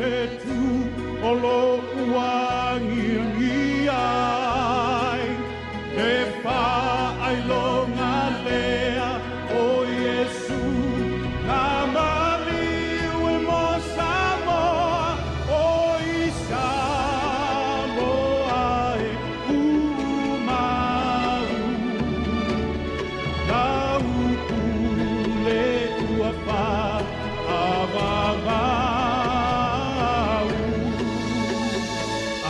fetu o lo'u agiagi ai, le faailoga lea o Iesu na maliu e mo Samoa, o i Samoa e tumau. Lau pule ua faavavau.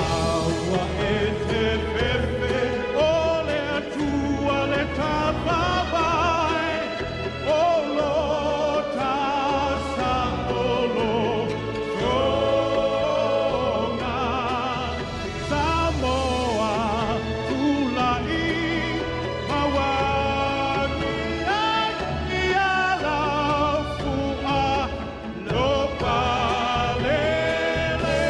Aua e te fefe o le Atua le tafavae, o lo ta saolotoga. Samoa tulai mauagiagi lau fua lo palele.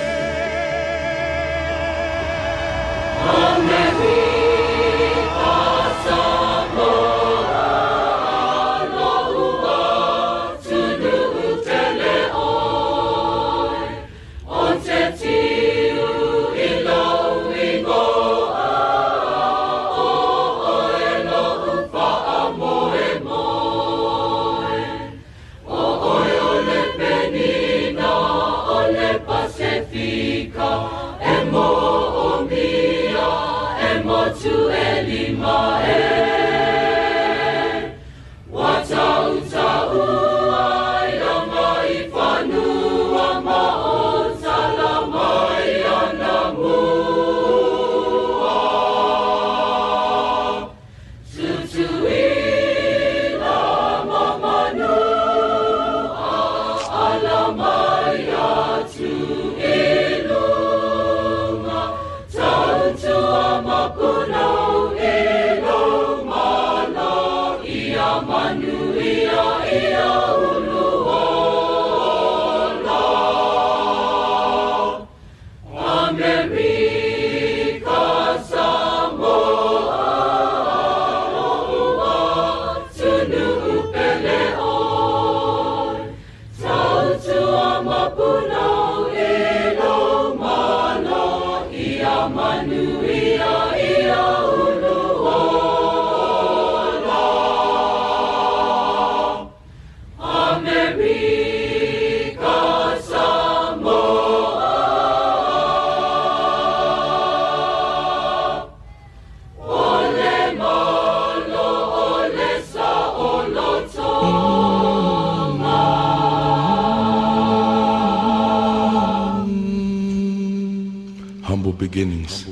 Humble beginnings.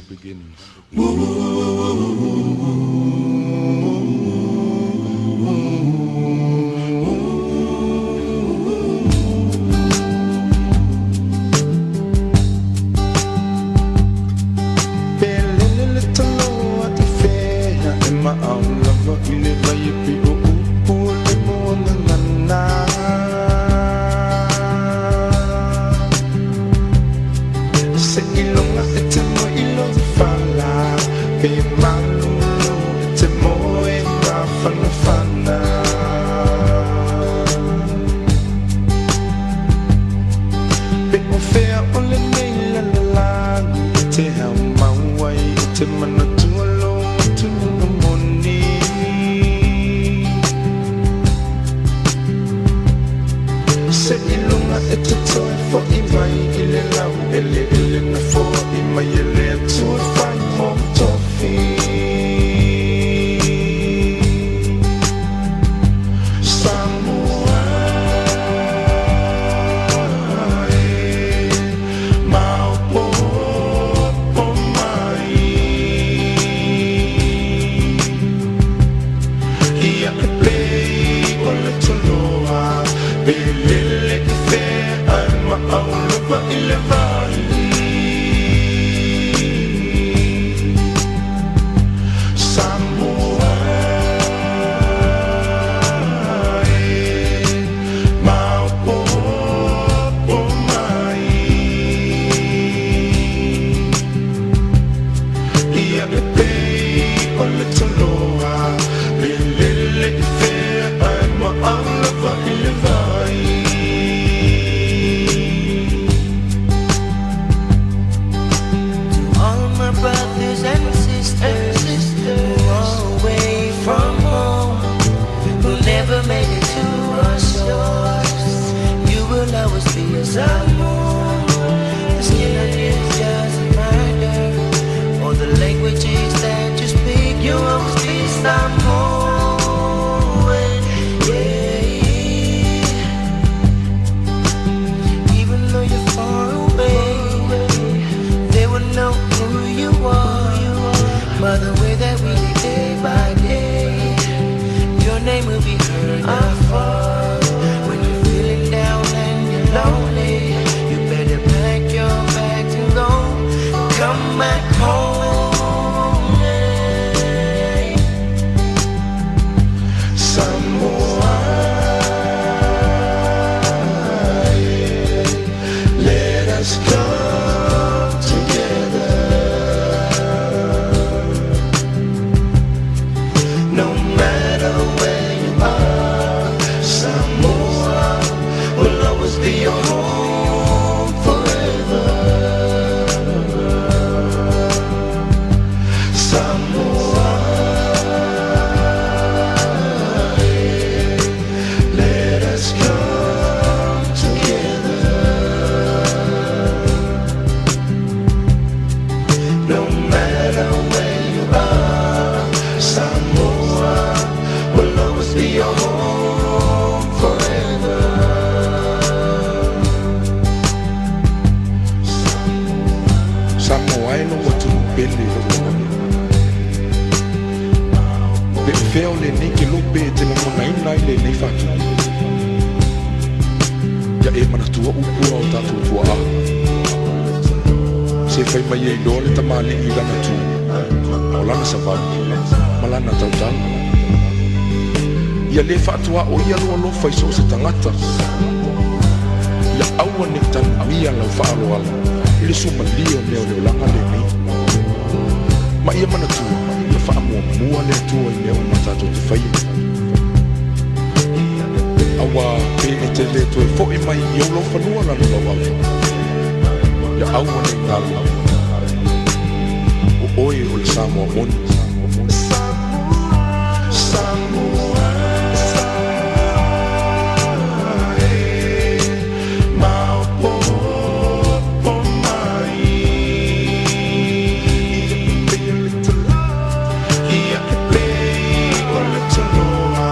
Pelele le taloa te fea e maau lava i le vai e pe o upu o le moana nana. Se ilonga e te mo ilo te fala, pe malulu e te moe ta whana whana. Pe o fea o le nei la la langi, e te hau mauai e te manatua lo tunu moni. Se ilunga e te toe fo i mai i le lau ele ele na fo i mai e le atua whai mo tofi. Samoa e maopopo mai. Ia e pei o le toloa, pe lele i fea ai ma au lava i le vai. Samoa e maopopo mai. Ia e pei o le toloa, pe lele i fea ai ma au lava i le vai. lonely, you better pack your bags and go. Come back home. Yeah. Samoa, let us come together. No matter where you are, Samoa will always be your home forever. Samoa, let us come together. No matter where you are, Samoa will always be your home forever. Samoa e lou atunuu pele i lou lagona. Pe o fea o lenei kelope e te lagonaina ai lenei faatupu. Ia e manatua upu a o tatou tuaa. Se fai mai e iloa le tamalii i lana tu, o lana savali, ma lana tautala. Ia lē faatuaʻoia lou alofa i so o se tagata. Ia aua nei tanuia lau faaaloalo i le suamalie o mea o le olaga lenei. Ma ia manatua, ia faamuamua le Atua i mea uma tatou te faia. Auā pe e te lē toe foʻi mai i ou laufanua lalolauafu. Ia aua nei galo. O oe o le Samoa moni. Samoa, maopopo mai. Ia e pei o le toloa,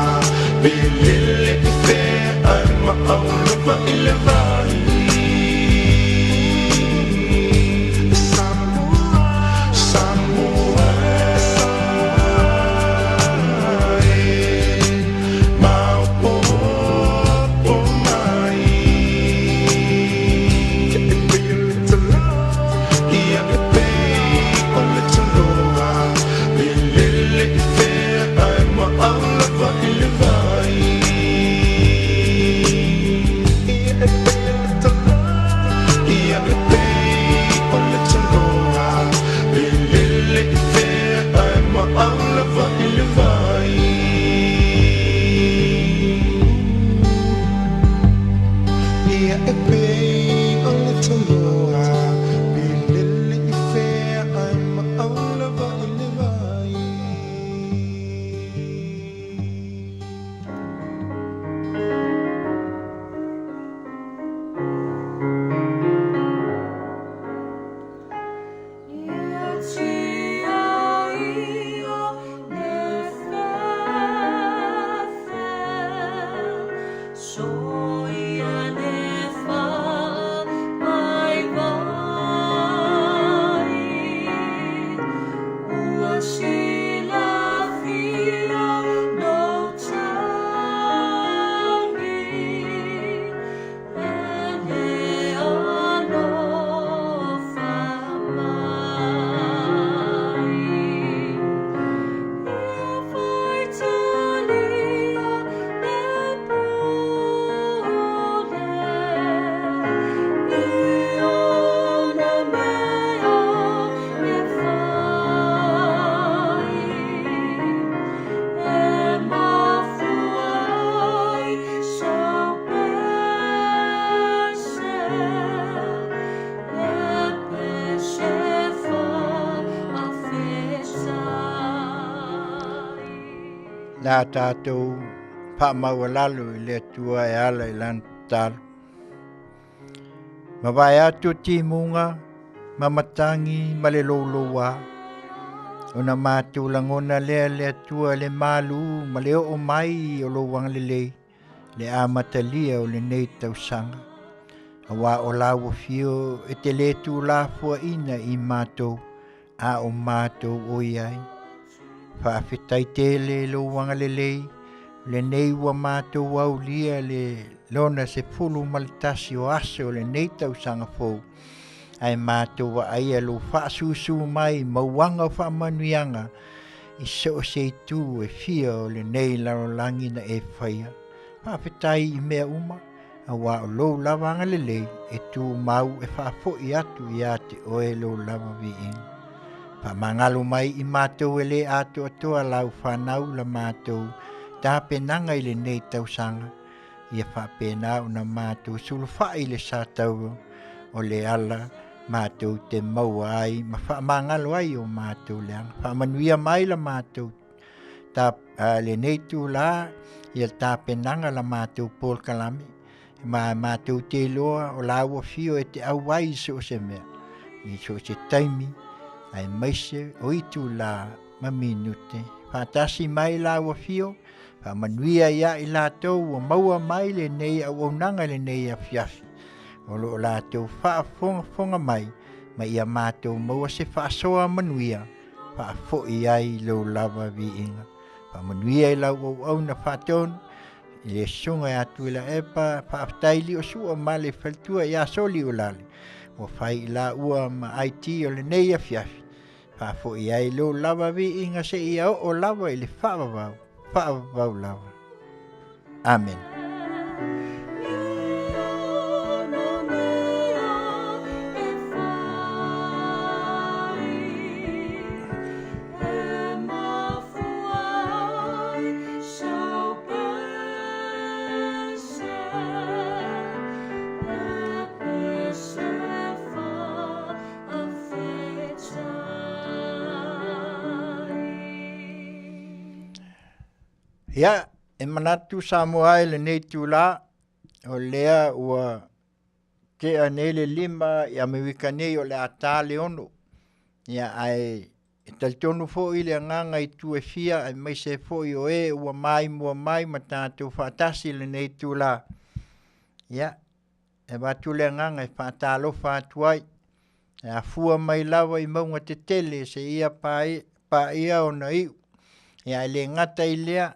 pe lele i fea ai ma au lava i le vai. Samoa, Samoa, maopopo mai. Ia e pei o le toloa, ia e pei o le toloa, pe lele i fea ai ma au lava i le vai. Ia e pei o le toloa, ia e pei o le toloa, pe lele i fea ai ma au lava i le vai. Ia e pei o le toloa, pe lele i fea ai ma au lava i le vai. Le a tatou faamaualalo i le Atua e ala i lana tatalo. Mavae atu o timuga ma matagi ma le louloua. Ona matou lagona lea le Atua le malu ma le oo mai o lou agalelei le amatalia o lenei tausaga. Auā o lau afio e te le tuulafoaina i matou a o matou o i ai. Faafetai tele i lou agalelei Lenei ua matou aulia le lona 11 o aso o lenei tausaga fou, ae matou vaaia lou faasusu mai mauaga o faamanuiaga i so o se itu e fia o lenei lalolagi na e faia. Faafetai i mea uma, auā o lou lava agalelei e tumau e faafoi atu ia te oe lou lava viiga. Faamagalo mai i matou e lē atoatoa lau fanau la matou tapenaga i lenei tausaga, ia faapena ona matou sulufai i le satauro o le ala matou te maua ai ma faamagalo ai o matou leaga. Faamanuia mai la matou ta, lenei itulā ia le tapenaga la matou polokalame, ma matou te iloa o la ua fio e te auai i so o se mea, i so o se taimi, aemaise o itulā ma minute. Faatasi mai la ua fio, faamanuia ia i latou ua maua mai lenei auaunaga i lenei afiafi, o lo o latou faafogafoga mai, ma ia matou maua se faasoa manuia, faafoi ai lou lava viiga. Faamanuia i lau auauna faatonu, i le susuga ia Tuilaepa, faafetai Liosua ma le faletua ia Soli Ulale, ua fai i laua ma IT o lenei afiafi, faafoi ai lou lava viiga seia oo lava i le faavavau, faavavau lava. Amene. Ia, e manatu Samoa ai lenei itulā, o lea ua tea nei le 5 i Amerika nei o le a ta le 6. Ia, ae e talitonu foi le agaga i itu e fia aemaise foi o e ua maimoa mai ma tatou faatasi i lenei itulā. Ia, e avatu le agaga e faatalofa atu ai, e afua mai lava i mauga tetele seia paia ona iu. Ia ae le gata i lea,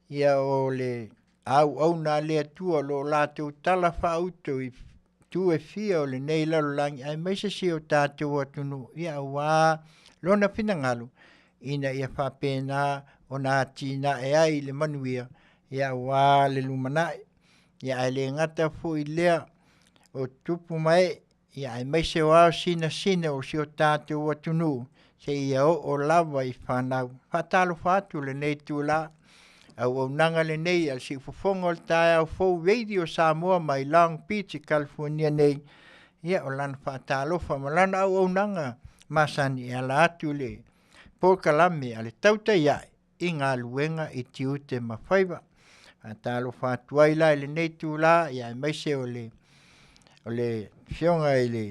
ia o le auauna a le Atua o lo o latou tala faauto i itu e fia o lenei lalolagi aemaise si o tatou atunuu, ia aua lona finagalo ina ia faapena ona atinae ai le manuia, ia aua le lumanai. Ia ae le gata foi i lea, o tupu ma ee, ia aemaise o ao sinasina o si o tatou atunuu seia oo lava i fanau. Faatalofa atu i lenei itulā, auaunaga lenei a le Siufofoga o le Taeao Fou Radio Samoa mai Long Beach i California nei, ia o lana faatalofa ma lana auaunaga masani e ala atu i le polokalame a le Tautai Ae i galuega i tiute ma faiva. Faatalofa atu ai la i lenei itulā, ia aemaise o le afioga i le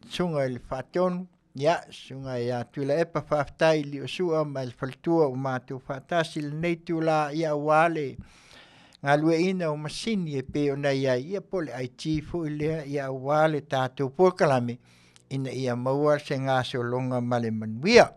Susuga i le Faatonu, ia, Susuga ia Tuilaepa, faafetai i Liosua ma le faletua ua matou faatasi i lenei itulā, ia aua le galueaiina o masini e pei ona i ai, ia po o le IT foi lea, ia aua le tatou polokalame ina ia maua se gasologa ma le manuia.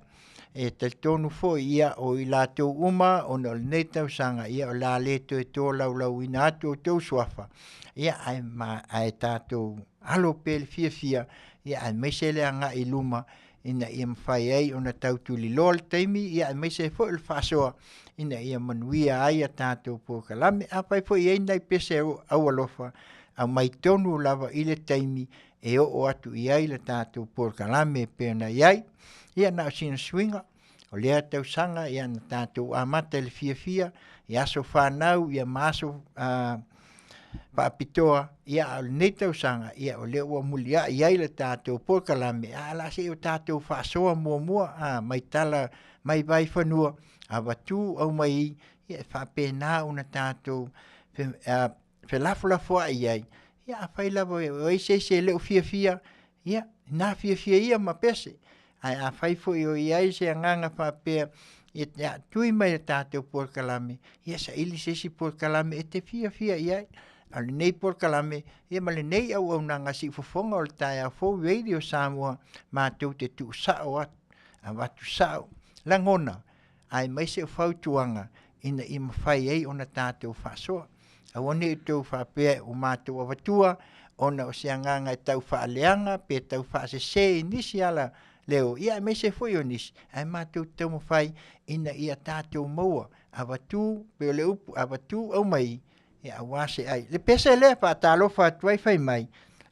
E talitonu foi ia o i latou uma ona o lenei tausaga, ia o le a le toe tolaulauina atu outou suafa, ia ae, ma, ae tatou alo pea i le fiafia, ia aemaise le agai i luma ina ia mafai ai ona tau tuliloa le taimi, ia aemaise ai foi o le faasoa ina ia manuia ai a tatou polokalame. Afai foi e i ai nai pese aualofa, aumai tonu lava i le taimi e oo atu i ai le tatou polokalame e pei ona i ai. Ia na o sina suiga o lea tausaga, ia na tatou amata i le fiafia i aso fanau ia ma aso faapitoa, ia a o lenei tausaga, ia o lea ua muliai ai le tatou polokalame, a o le a se i o tatou faasoa muamua mai tala mai vaifanua avatu aumai, ia e faapena ona tatou felafolafoai ai. Ia afai lava o i ai se isi e le o fiafia, ia ina fiafia ia ma pese, ae afai foi o i ai se agaga faapea ia tui mai le tatou polokalame, ia saili se isi polokalame e te fiafia i ai. A o lenei polokalame ia ma lenei auaunaga siufofoga o le Taeao Fou Radio Samoa, matou te tuusao atu, avatu sao lagona aemaise o fautuaga. ina ia mafai ai ona tatou faasoa. Aua ne i outou faapea ua matou avatua ona o se agaga e tau faaleaga pe tau faasese i nisi ala leo, ia aemaise foi o nisi, ae matou te taumafai ina ia tatou maua avatu, pei o le upu avatu aumai, ia aua se ai. Le pese lea e faatalofa atu ai fai mai,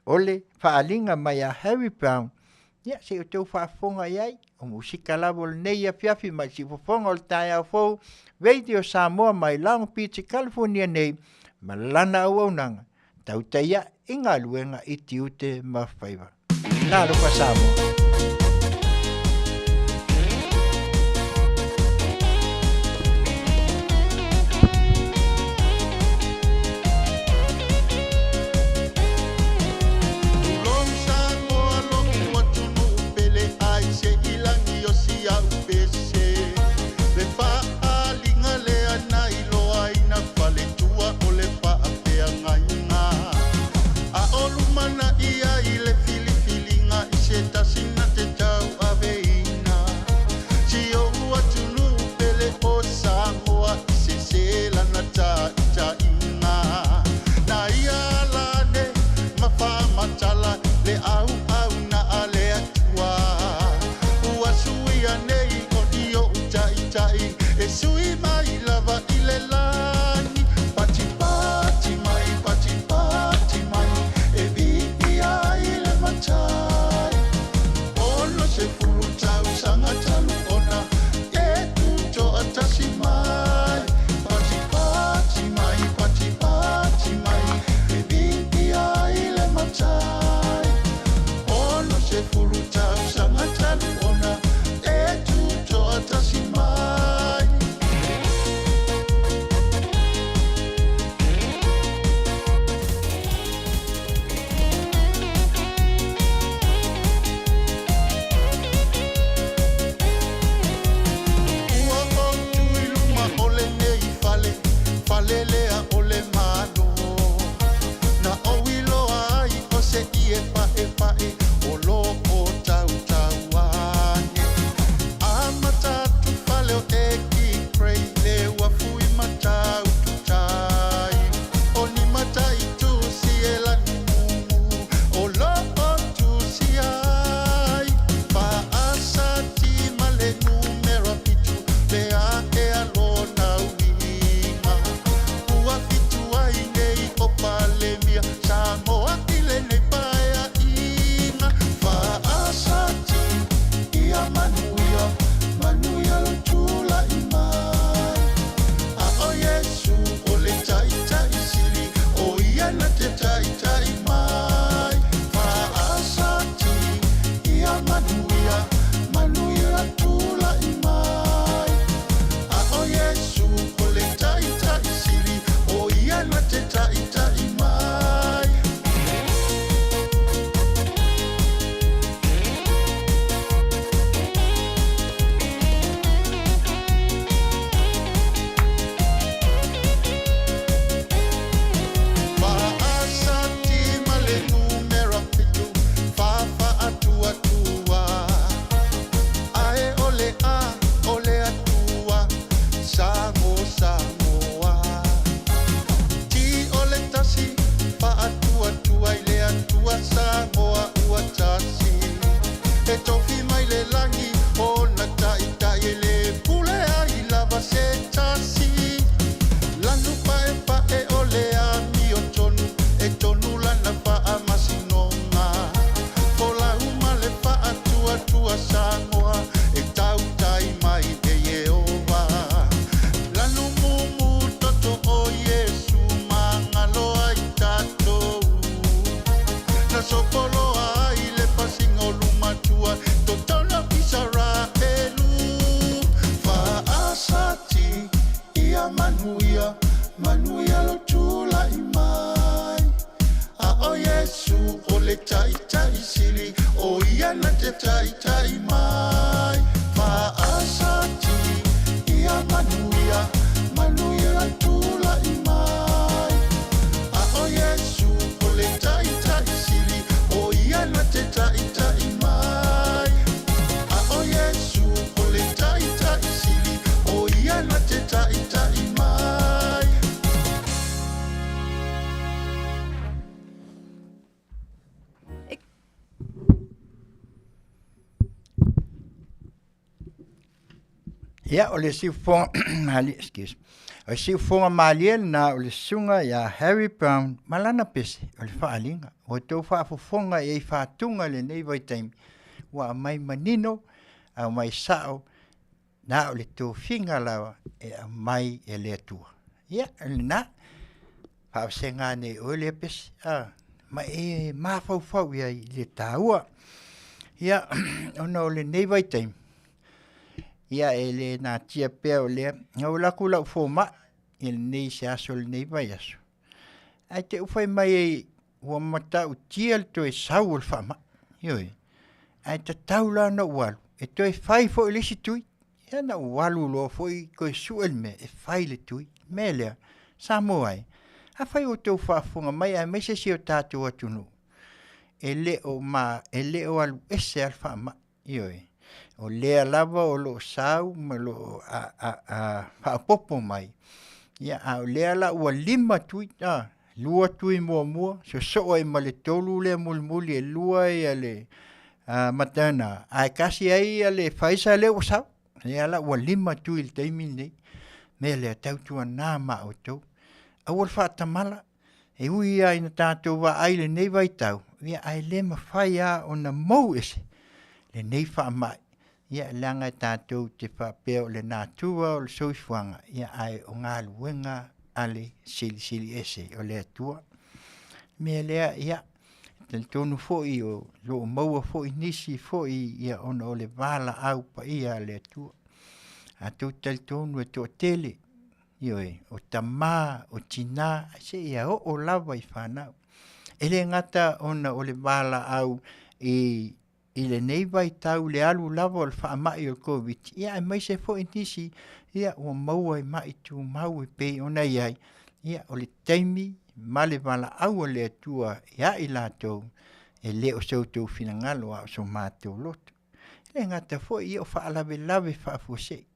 o le faaaliga mai a Harry Brown, ia se i outou faafofoga i ai, o musika lava o lenei afiafi mai le siufofoga o le taeao fou, Radio Samoa mai Long Beach, California nei, ma lana auaunaga, tautai ae i galuega i tiute ma faiva. Talofa Samoa! Tulou Samoa lo'u atunuu pele ai se i lagi o si au pese Le faaaliga lea na iloaina faletua o le faafeagaiga A o lumanai ai le filifiliga i se tasi na te tauaveina Si ou atunuu pele o Samoa i se se lana taitaiga Na ia ala ane ma faamatala le auau na a le Atua Ua suia nei o ni ou taitai e sui mai lava i le lagi Patipati mai, patipati mai e viia ai le matai 60 tausaga talu ona e tutoatasi mai Patipati mai, patipati mai e viia ai le matai 60 tausaga talu ona e tutoatasi mai. Ua ou tu i luma o lenei fale, fale lea o le Malo. Na ou iloa ai o se ie paepae o lo o tautau ane. Amata atu fale o Eki Gray le uafu i Matautu tai. O ni mataitusi e lanumumu o lo o tusi ai. Faasati ma le numera 7 le ae a lona uiga. Ua fitu ai nei o Palemia Samoa i lenei paeaiga. Faasati ia manuia, manuia lou tulai mai. A o Iesu o le Taitai Sili, o ia na te taitai mai. Faasati ia manuia, manuia lou tulai mai. A o Iesu o le Taitai Sili, o ia na te taitai mai. Faasati ma le numera 7, fafaatuatua. Ae o le a, o le Atua, Samo Samoa. Ti o le tasi, faatuatua i le Atua Samoa ua tasi. E tofi mai le lagi, ona taitai e le pule ai lava se tasi. Lanu paepae o le amiotonu, e tonu lana faamasinoga. Folau ma le faatuatua Samoa, e tautai mai e Ieova. Lanu mumu toto o Iesu magalo ai tatou. Na sopoloa ai le pasiga o lumatua, totona o Isaraelu. Faasati ia manuia, manuia lou tulai mai. A o Iesu o le Taitai Sili, o ia na te taitai mai. Faasati ia manuia, manuia lou tulai mai. A o Iesu o le Taitai Sili, o ia na te taitai mai. A o Iesu o le Taitai Sili, o ia na te taitai. Ia, o le siufofoga malie, excuse, o le siufofoga malie lena o le susuga ia Harry Brown ma lana pese o le faaaliga. Ua outou faafofoga i ai faatuga i lenei vaitaimi, ua aumai manino, aumai sao, na o le tofiga lava e aumai e le Atua. Ia, o lena, faavasega ane i oe lea pese, a, ma e mafaufau i ai i le taua. Ia, ona o lenei vaitaimi, ia e le natia pea o lea, na ou alu atu lau fomai i lenei se aso o lenei vaiaso, ae te i ua fai mai ai ua matautia le toe sau o le faamai. Ioe, ae tatau la ona ou alu e toe fai foi le isi tui. Ia na ou alu loa foi toe sue le mea e fai le tui. O le mea lea, Samoa e, afai ua outou faafofoga mai aemaise si o tatou atunuu, e le o ma e le o alu ese lava le faamai. Ioe, o lea lava o lo o sau ma lo o faaopoopo mai, ia a o lea la ua 5 tui, 2 tui muamua sosoo ai ma le 3 lea mulimuli e 2 le Materna ae tasi ai le Pfizer lea ua sau. Lea la ua 5 tui i le taimi lenei. O le mea lea, tautuana ma outou, aua le faatamala, e ui lava ina tatou vaai i lenei vaitau, ia ae le mafai lava ona mou ese lenei faamai, ia leaga e tatou te faapea o le natura o le soifuaga, ia ae o galuega a le Silisili Ese o le Atua. O le mea lea, ia, e talitonu foi o lo o maua foi nisi foi ia ona o le valaau paia a le Atua. A outou talitonu e toatele, ioe, o tama, o tina, seia oo lava i fanau. E le gata ona o le valaau i i lenei vaitau i le alu lava o le faamai o le Koviti, ia aemaise foi nisi ia ua maua i mai tumau e pei ona i ai, ia o le taimi ma le valaau a le Atua ia i latou, e le o so outou finagalo a o so matou loto. E le gata foi ia o faalavelave faafuasei,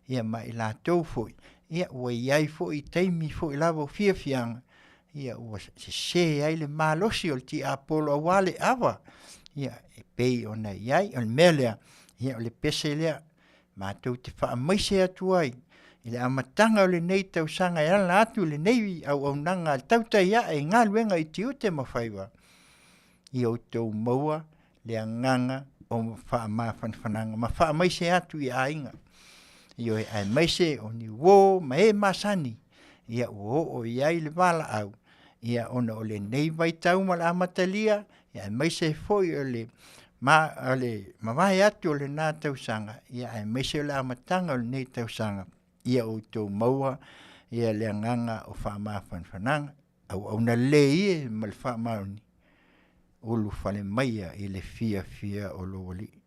ia ma i latou foi ia ua i ai foi taimi foi lava o fiafiaga, ia ua sese ai le malosi o le tiapolo aua le ava, ia e pei ona i ai. O le mea lea, ia o le pese lea matou te faamaise atu ai i le amataga o lenei tausaga e ala atu i lenei auaunaga a le Tautai Ae i galuega i tiute ma faiva, ia outou maua le agaga o faamafanafanaga ma faamaise atu i aiga, ioe, aemaise o ni uo ma e masani ia ua oo i ai le valaau ia ona o lenei vaitau ma le amatalia, ia aemaise foi o le ma o le mavae atu o lena tausaga, ia aemaise o le amataga o lenei tausaga, ia outou maua ia le agaga o faamafanafanaga. Auauna lelei e ma le faamaoni, ulufale maia i le fiafia o lou Alii.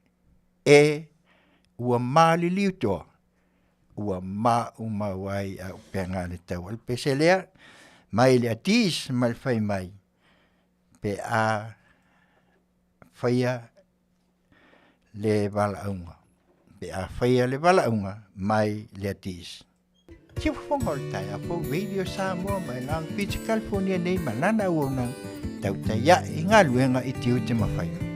E ua maliliu toa, ua maumau ai auupega a le taua. O le pese lea mai le Atis ma le fai mai, pe a faia le valaauga, pe a faia le valaauga mai le Atis. Siufofoga o le taeao fou Radio Samoa mai Long Beach, California nei ma lana auaunaga tautai ae i galuega i tiute ma faiva.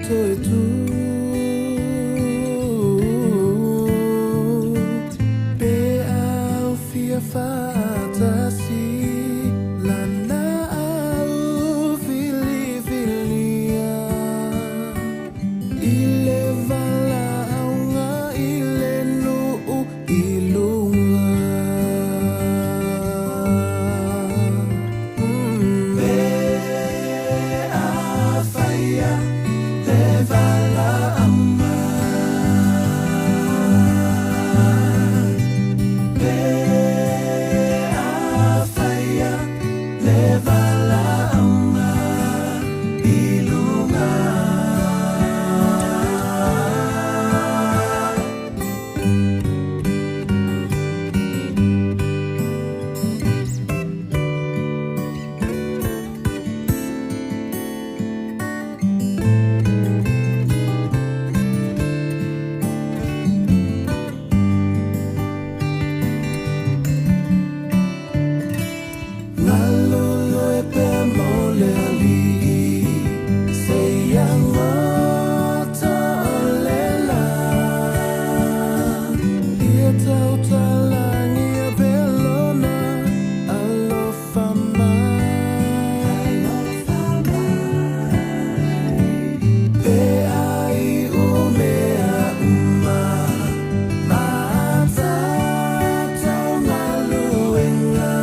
Toe tū Pe au fia faatasi Lana au filifilia I le valaauga i le nuu i luga Pe afaia le valaauga Pe afaia le valaauga i luga. Galulue pea mo le alii Seia gata o le la Ia tautalagia pea lona alofa mai Pe ai u mea uma Ma a tatou galuega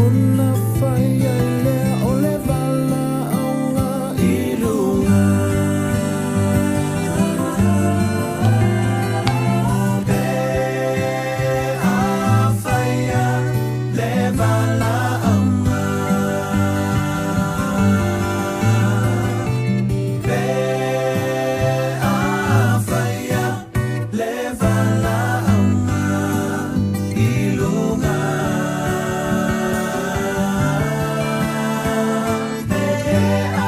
Ona fai ai lea o le valaauga i luga Pe afaia le valaauga Pe afaia le valaauga i luga Pe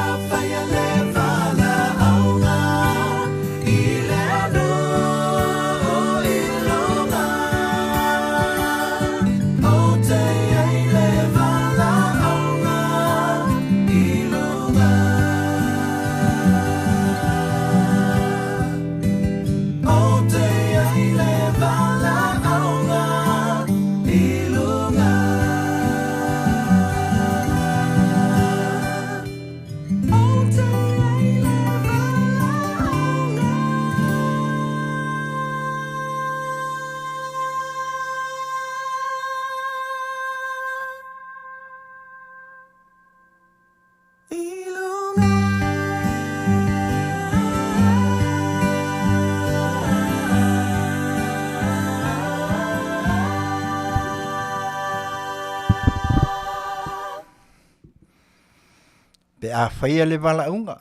afaia le valaauga i le nuu i luga O te i ai le valaauga i luga O te i ai le valaauga i luga O te i ai le valaauga. I luga. Pe a faia le valaauga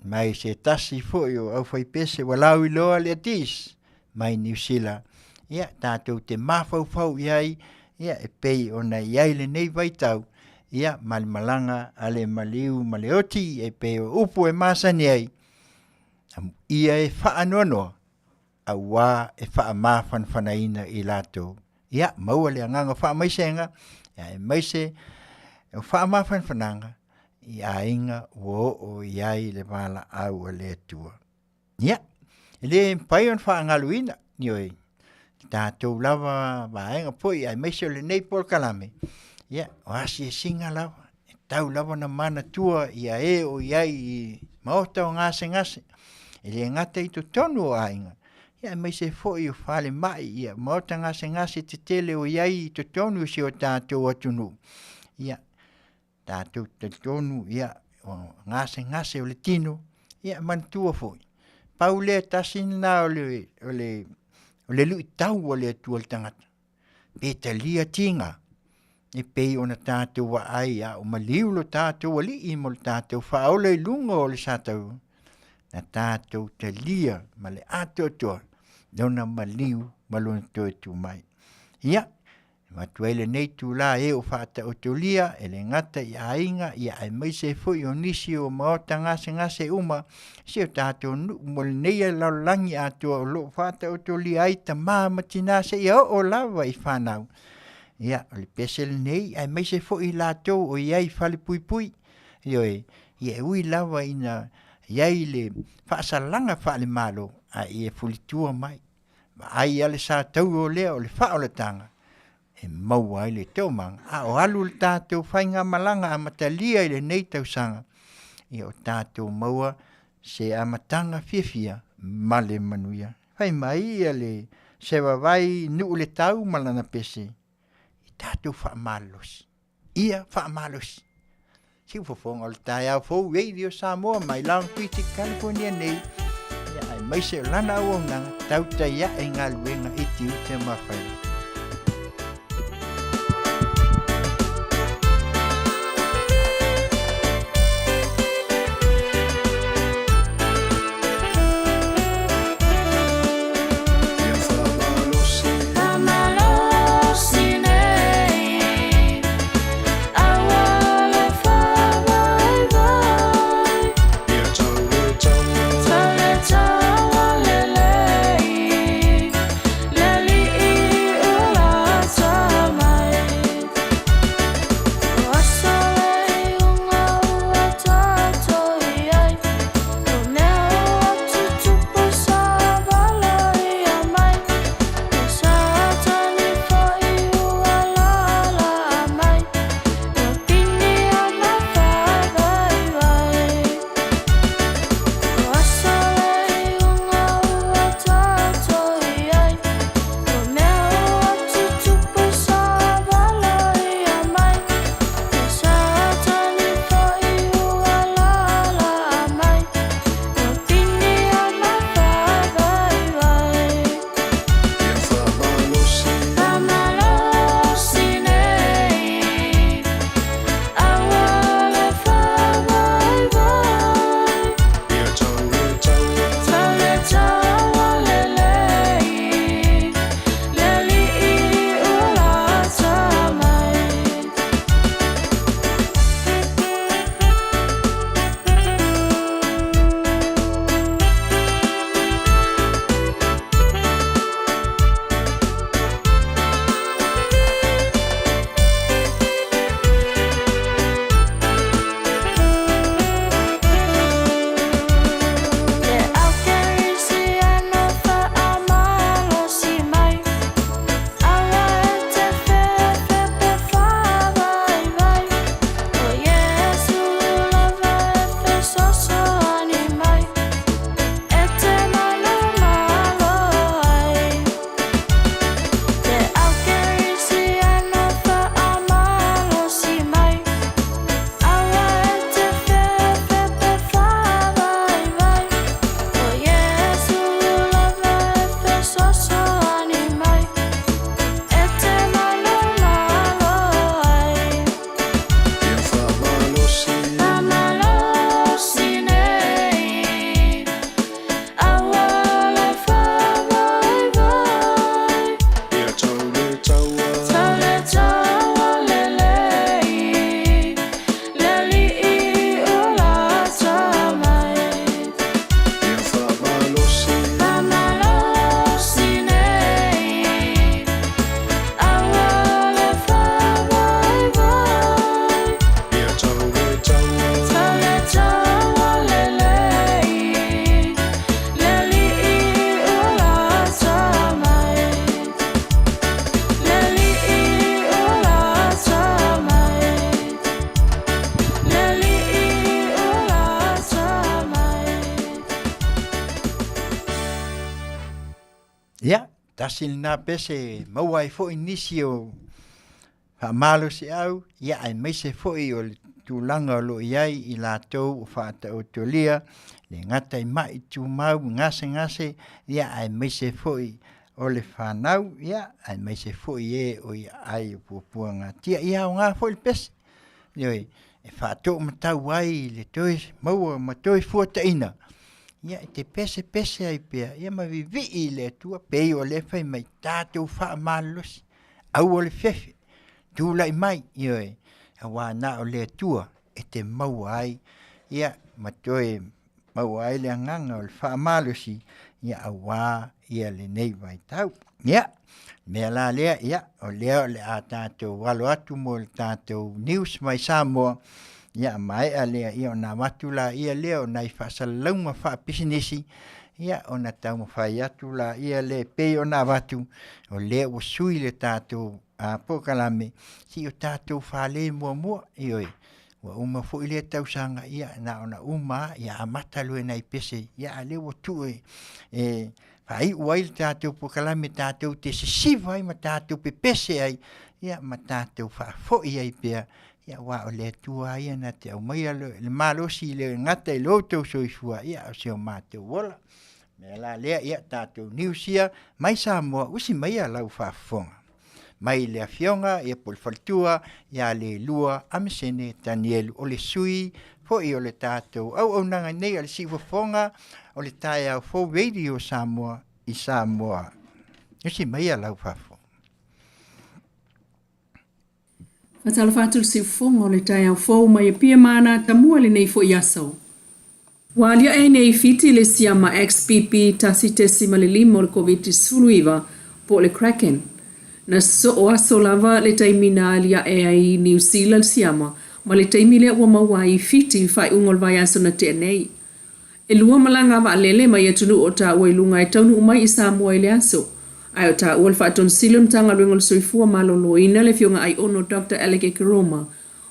mai se tasi foi o aufaipese ua lauiloa le Atis mai Niu Sila, ia tatou te mafaufau i ai, ia e pei ona i ai lenei vaitau, ia ma le malaga a le maliu ma le oti e pei o upu e masani ai, amuia e faanoanoa aua e faamafanafanaina i latou. Ia maua le agaga o faamaisega aemaise o faamafanafanaga i aiga ua oo i ai le valaau a le Atua. Ia, e le mafai ona faagaloina, ioe, le tatou lava vaega foi aemaise o lenei polokalame, ia o asiasiga lava, e tatau lava ona manatua e o i ai i maota o gasegase, e le gata i totonu o aiga, aemaise foi o falemai, ia maota gasegase tetele o i ai i totonu o si o tatou atunuu, ia tatou te talitonu ia o gasegase o le tino, ia manatua foi, pau lea tasi lena o le o le o le luitau a le Atua i le tagata, pe talia tiga e pei ona tatou vaai a o maliu lo tatou Alii ma lo tatou Faaola i luga o le sataua, na tatou talia ma le atoatoa lona maliu ma lona toe tu mai. Ia, avatu ai lenei itula e o faataotolia e le gata i aiga ia aemaise ai foi o nisi o maota gasegase uma si o tatou nuu mo lenei lalolagi atoa o lo o faataotolia ai tama ma tina seia oo lava i fanau. Ia, o le pese lenei aemaise foi i latou o i ai i falepuipui, ioe, ia e ui lava ina i ai le faasalaga faale-Malo, a ia fulitua mai. Vaai lava le sa taua lea o le faaolataga e maua ai le toomaga, a o alu le tatou faigamalaga amatalia i lenei tausaga, ia o tatou maua se amataga fiafia ma le manuia. Fai mai ia le Sevavai nuu le tau ma lana pese, i tatou faamalolosi, ia faamalosi. Siufofoga o le taeao fou Radio Samoa mai Long Beach i California nei, ia aemaise o lana auaunaga tautai ae galuega i tiute ma faiva. Ia, tasi lena pese e maua ai foi nisi o faamalosiau, ia aemaise foi o le tulaga o lo o i ai i latou o faataotolia, le gata i mai tumau, gasegase, ia aemaise foi o le fanau, ia aemaise foi e o i aai o puapuagatia. Ia aoga foi le pese, ioe, e faatoomatau ai le toe maua ma toe fuataina, ia e te pesepese ai pea, ia ma vivii i le Atua, pei o lea fai mai, tatou faamalolosi, aua le fefe, tulai mai, ioe, aua na o le Atua e te maua ai, ia ma toe maua ai le agaga o le faamalosi, ia aua ia lenei vaitau. Ia, mea la lea, ia, o lea o le a tatou alo atu mo le tatou news mai Samoa. Ia, maea lea, ia ona avatu laia lea o nai faasalalauga faapisinisi, ia ona taumafai atu laia lea e pei ona avatu, o lea ua sui le tatou polokalame, se i o tatou fale muamua, ioe. Ua uma foi lea tausaga, ia na ona uma lava, ia amata loa i nai pese, ia a o lea ua tuu e faaiu ai le tatou polokalame tatou te sisiva ai ma tatou pepese ai, ia ma tatou faafoi ai pea, ia aua o le Atua lava ia na te aumaia le malosi e le gata i lo outou soifua, ia a o si o matou ola. O le mea la lea, ia tatou niusia mai Samoa, usi maia lau faafofoga. Mai le afioga ia po o le faletua ia Leilua Amesene Tanielu, o le sui foi o le tatou auaunaga nei a le Siufofoga o le Taeao Fou Radio Samoa i Samoa. Usi maia lau faafofoga. Faatalofa atu le siufofoga o le taeao fou mai Apia ma Ana Tamua i lenei foi aso. Ua aliae nei i Fiti le siama XBB 1.5 o le Koviti-19 po o le Kraken. Na sosoo aso lava le taimi na aliae ai i Niu Sila le siama ma le taimi lea ua maua ai i Fiti i le faaiuga o le vaiaso na tea nei. E lua malaga a vaalele mai atunuu o taua i luga e taunuu mai i Samoa i le aso. Ae o taua le Faatonisili o le Matagaluega o le Soifua Maloloina le Afioga Aiono Doctor Alec Ekeroma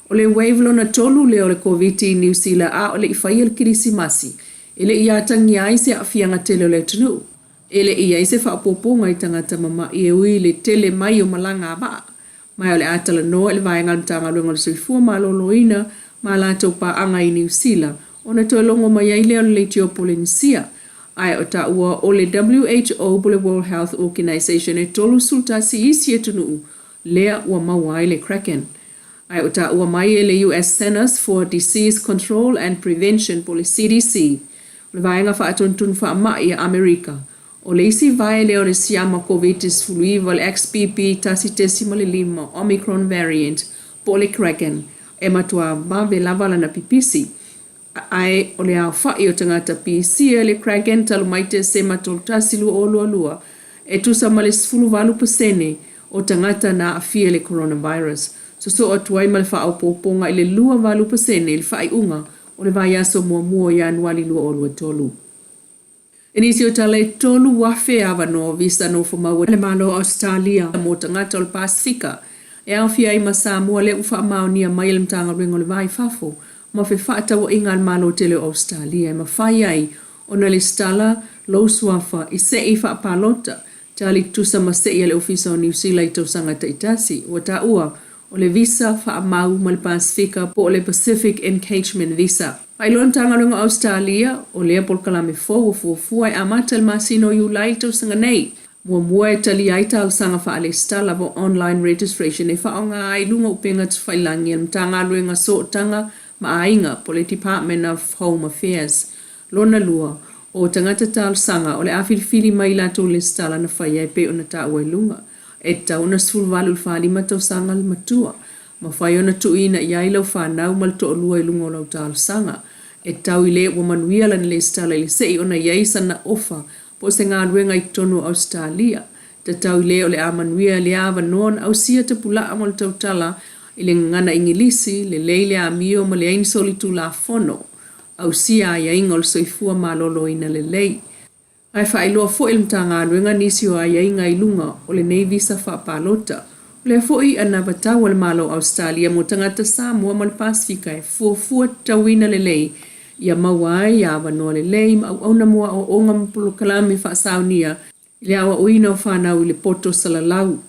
O le wave lona tolu lea o le Koviti i Niu Sila a o le i faia le Kerisimasi, e le i atagia ai se aafiaga tele o le atunuu. E le i i ai se faaopoopoga i tagata mama'i e ui i le tele mai o malaga a vaa. Ma o le a talanoa i le vaega a le Matagaluega o le Soifua Maloloina ma a latou paaga i Niu Sila ona toe logo mai ai lea o le leitio Polenisia. Ae o taua o le WHO po o le World Health Organization e 31 isi atunuu lea ua maua ai le Kraken. Ae o taua mai e le US Centers for Disease Control and Prevention po o le CDC, o le vaega faatonutonu faamai a Amerika, o le isi vae lea o le siama Koviti-19 le XBB 1.5 Omicron variant po o le Kraken e matuā vave lava lana pipisi. Ae o le aofa'i o tagata pisia i le Kraken talu mai Tesema 31, 2022, e tusa ma le 18 pasene o tagata na aafia i le coronavirus, sosoo atu ai ma le faaopoopoga i le 28 pasene i le faaiuga o le vaiaso muamua o Ianuali 2023. I nisi o tala e 3,000 avanoa visa nofomau a le Malo o Ausetalia mo tagata o le Pasefika e aofia ai ma Samoa lea ua faamaonia mai e le Matagaluega o le Va i Fafo ma Fefaatauaiga a le Malo tele o Ausetalia e mafai ai ona lesitala lou suafa i se'i faapalota tali tutusa ma se'i a le Ofisa o Niu Sila i tausaga taitasi. Ua taua o le visa faamau ma le Pasefika po o le Pacific Encagement Visa. Faailoa le Matagaluega o Ausetalia, o lea polokalame fou ua fuafua e amata i le masina o Iulai i le tausaga nei. Muamua e talia ai talosaga faalesitala po o online registration e faaaoga ai i luga o upega tufailagi a le Matagaluega Sootaga ma Aiga po o le Department of Home Affairs. Lona lua, o tagata talosaga o le a filifili mai i latou lesitala na faia e pei ona taua i luga. E tatau ona 18 i le 45 tausaga le matua. Mafai ona tuuina i ai lau fanau ma le toalua i luga o lau talosaga. E tatau i le ua manuia lana lesitala i le se'i ona i ai sana ofa po o se galuega i totonu o Ausetalia. Tatau i le o le a manuia lea avanoa ona ausia tapulaa mo le tautala i le gagana Igilisi, lelei le amio ma leai ni solitulafono. Ausia aiaiga o le soifua maloloina lelei. Ae faailoa foi e le Matagaluega nisi o aiaiga i luga o lenei visa faapalota. O lea foi anavatau a le Malo o Ausetalia mo tagata Samoa ma le Pasefika e fuafua tatauina lelei ia maua ai avanoa lelei ma auauna mo aoaoga ma polokalame faasaunia i le aoaoina o fanau i le poto salalau.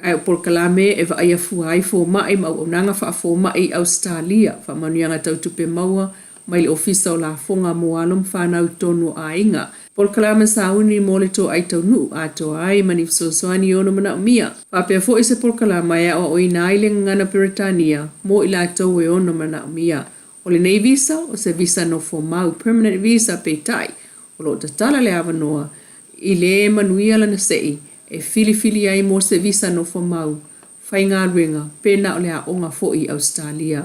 Ae o polokalame e vaaia fua ai fomai ma auaunaga faafoma'i i Ausetalia, faamanuiaga tau tupe maua mai le Ofisa o Lafoga mo alo ma fanau i totonu o aiga, polokalame sauni mo le toai taunuu atoa ai ma ni fesoasoani e ono manaomia, faapea foi se polokalama e aoaoina ai le gagana Peretania mo i latou e ono manaomia. O lenei visa, o se visa nofomau, permanent visa, peitai, o lo o tatala le avanoa i le manuia lana se'i e filifili ai mo se visa nofomau, faigaluega, pe na o le aoga foi i Ausetalia.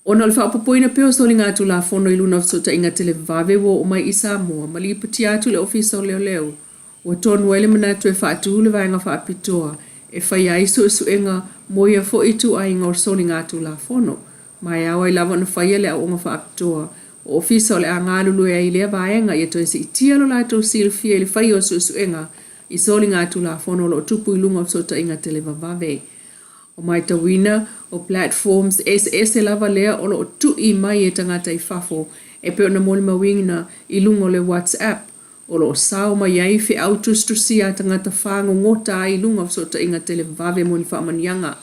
Ona o le faaopoopoina pea o soligatulafono i luga o fesootaiga televaveve ua oo mai i Samoa ma lipotia atu i le Ofisa o Leoleo, ua tonu ai le manatu e faatu le vaega faapitoa e faia ai suesuega mo ia foi ituaiga o soligatulafono. Ma e ao ai lava ona faia le aoaoga faapitoa o ofisa o le a galulue ai i lea vaega ia toe siitia lo latou silafia i le faia o suesuega i soligatulafono o lo o tupu i luga o fesootaiga televavave. O matauina, o platforms eseese lava lea o lo o tui mai e tagata i fafo e pei ona molimauina i luga o le WhatsApp o lo o sao mai ai feau tusitusia a tagata fagogota ai i luga o fesootaiga televavave mo ni faamanuiaga.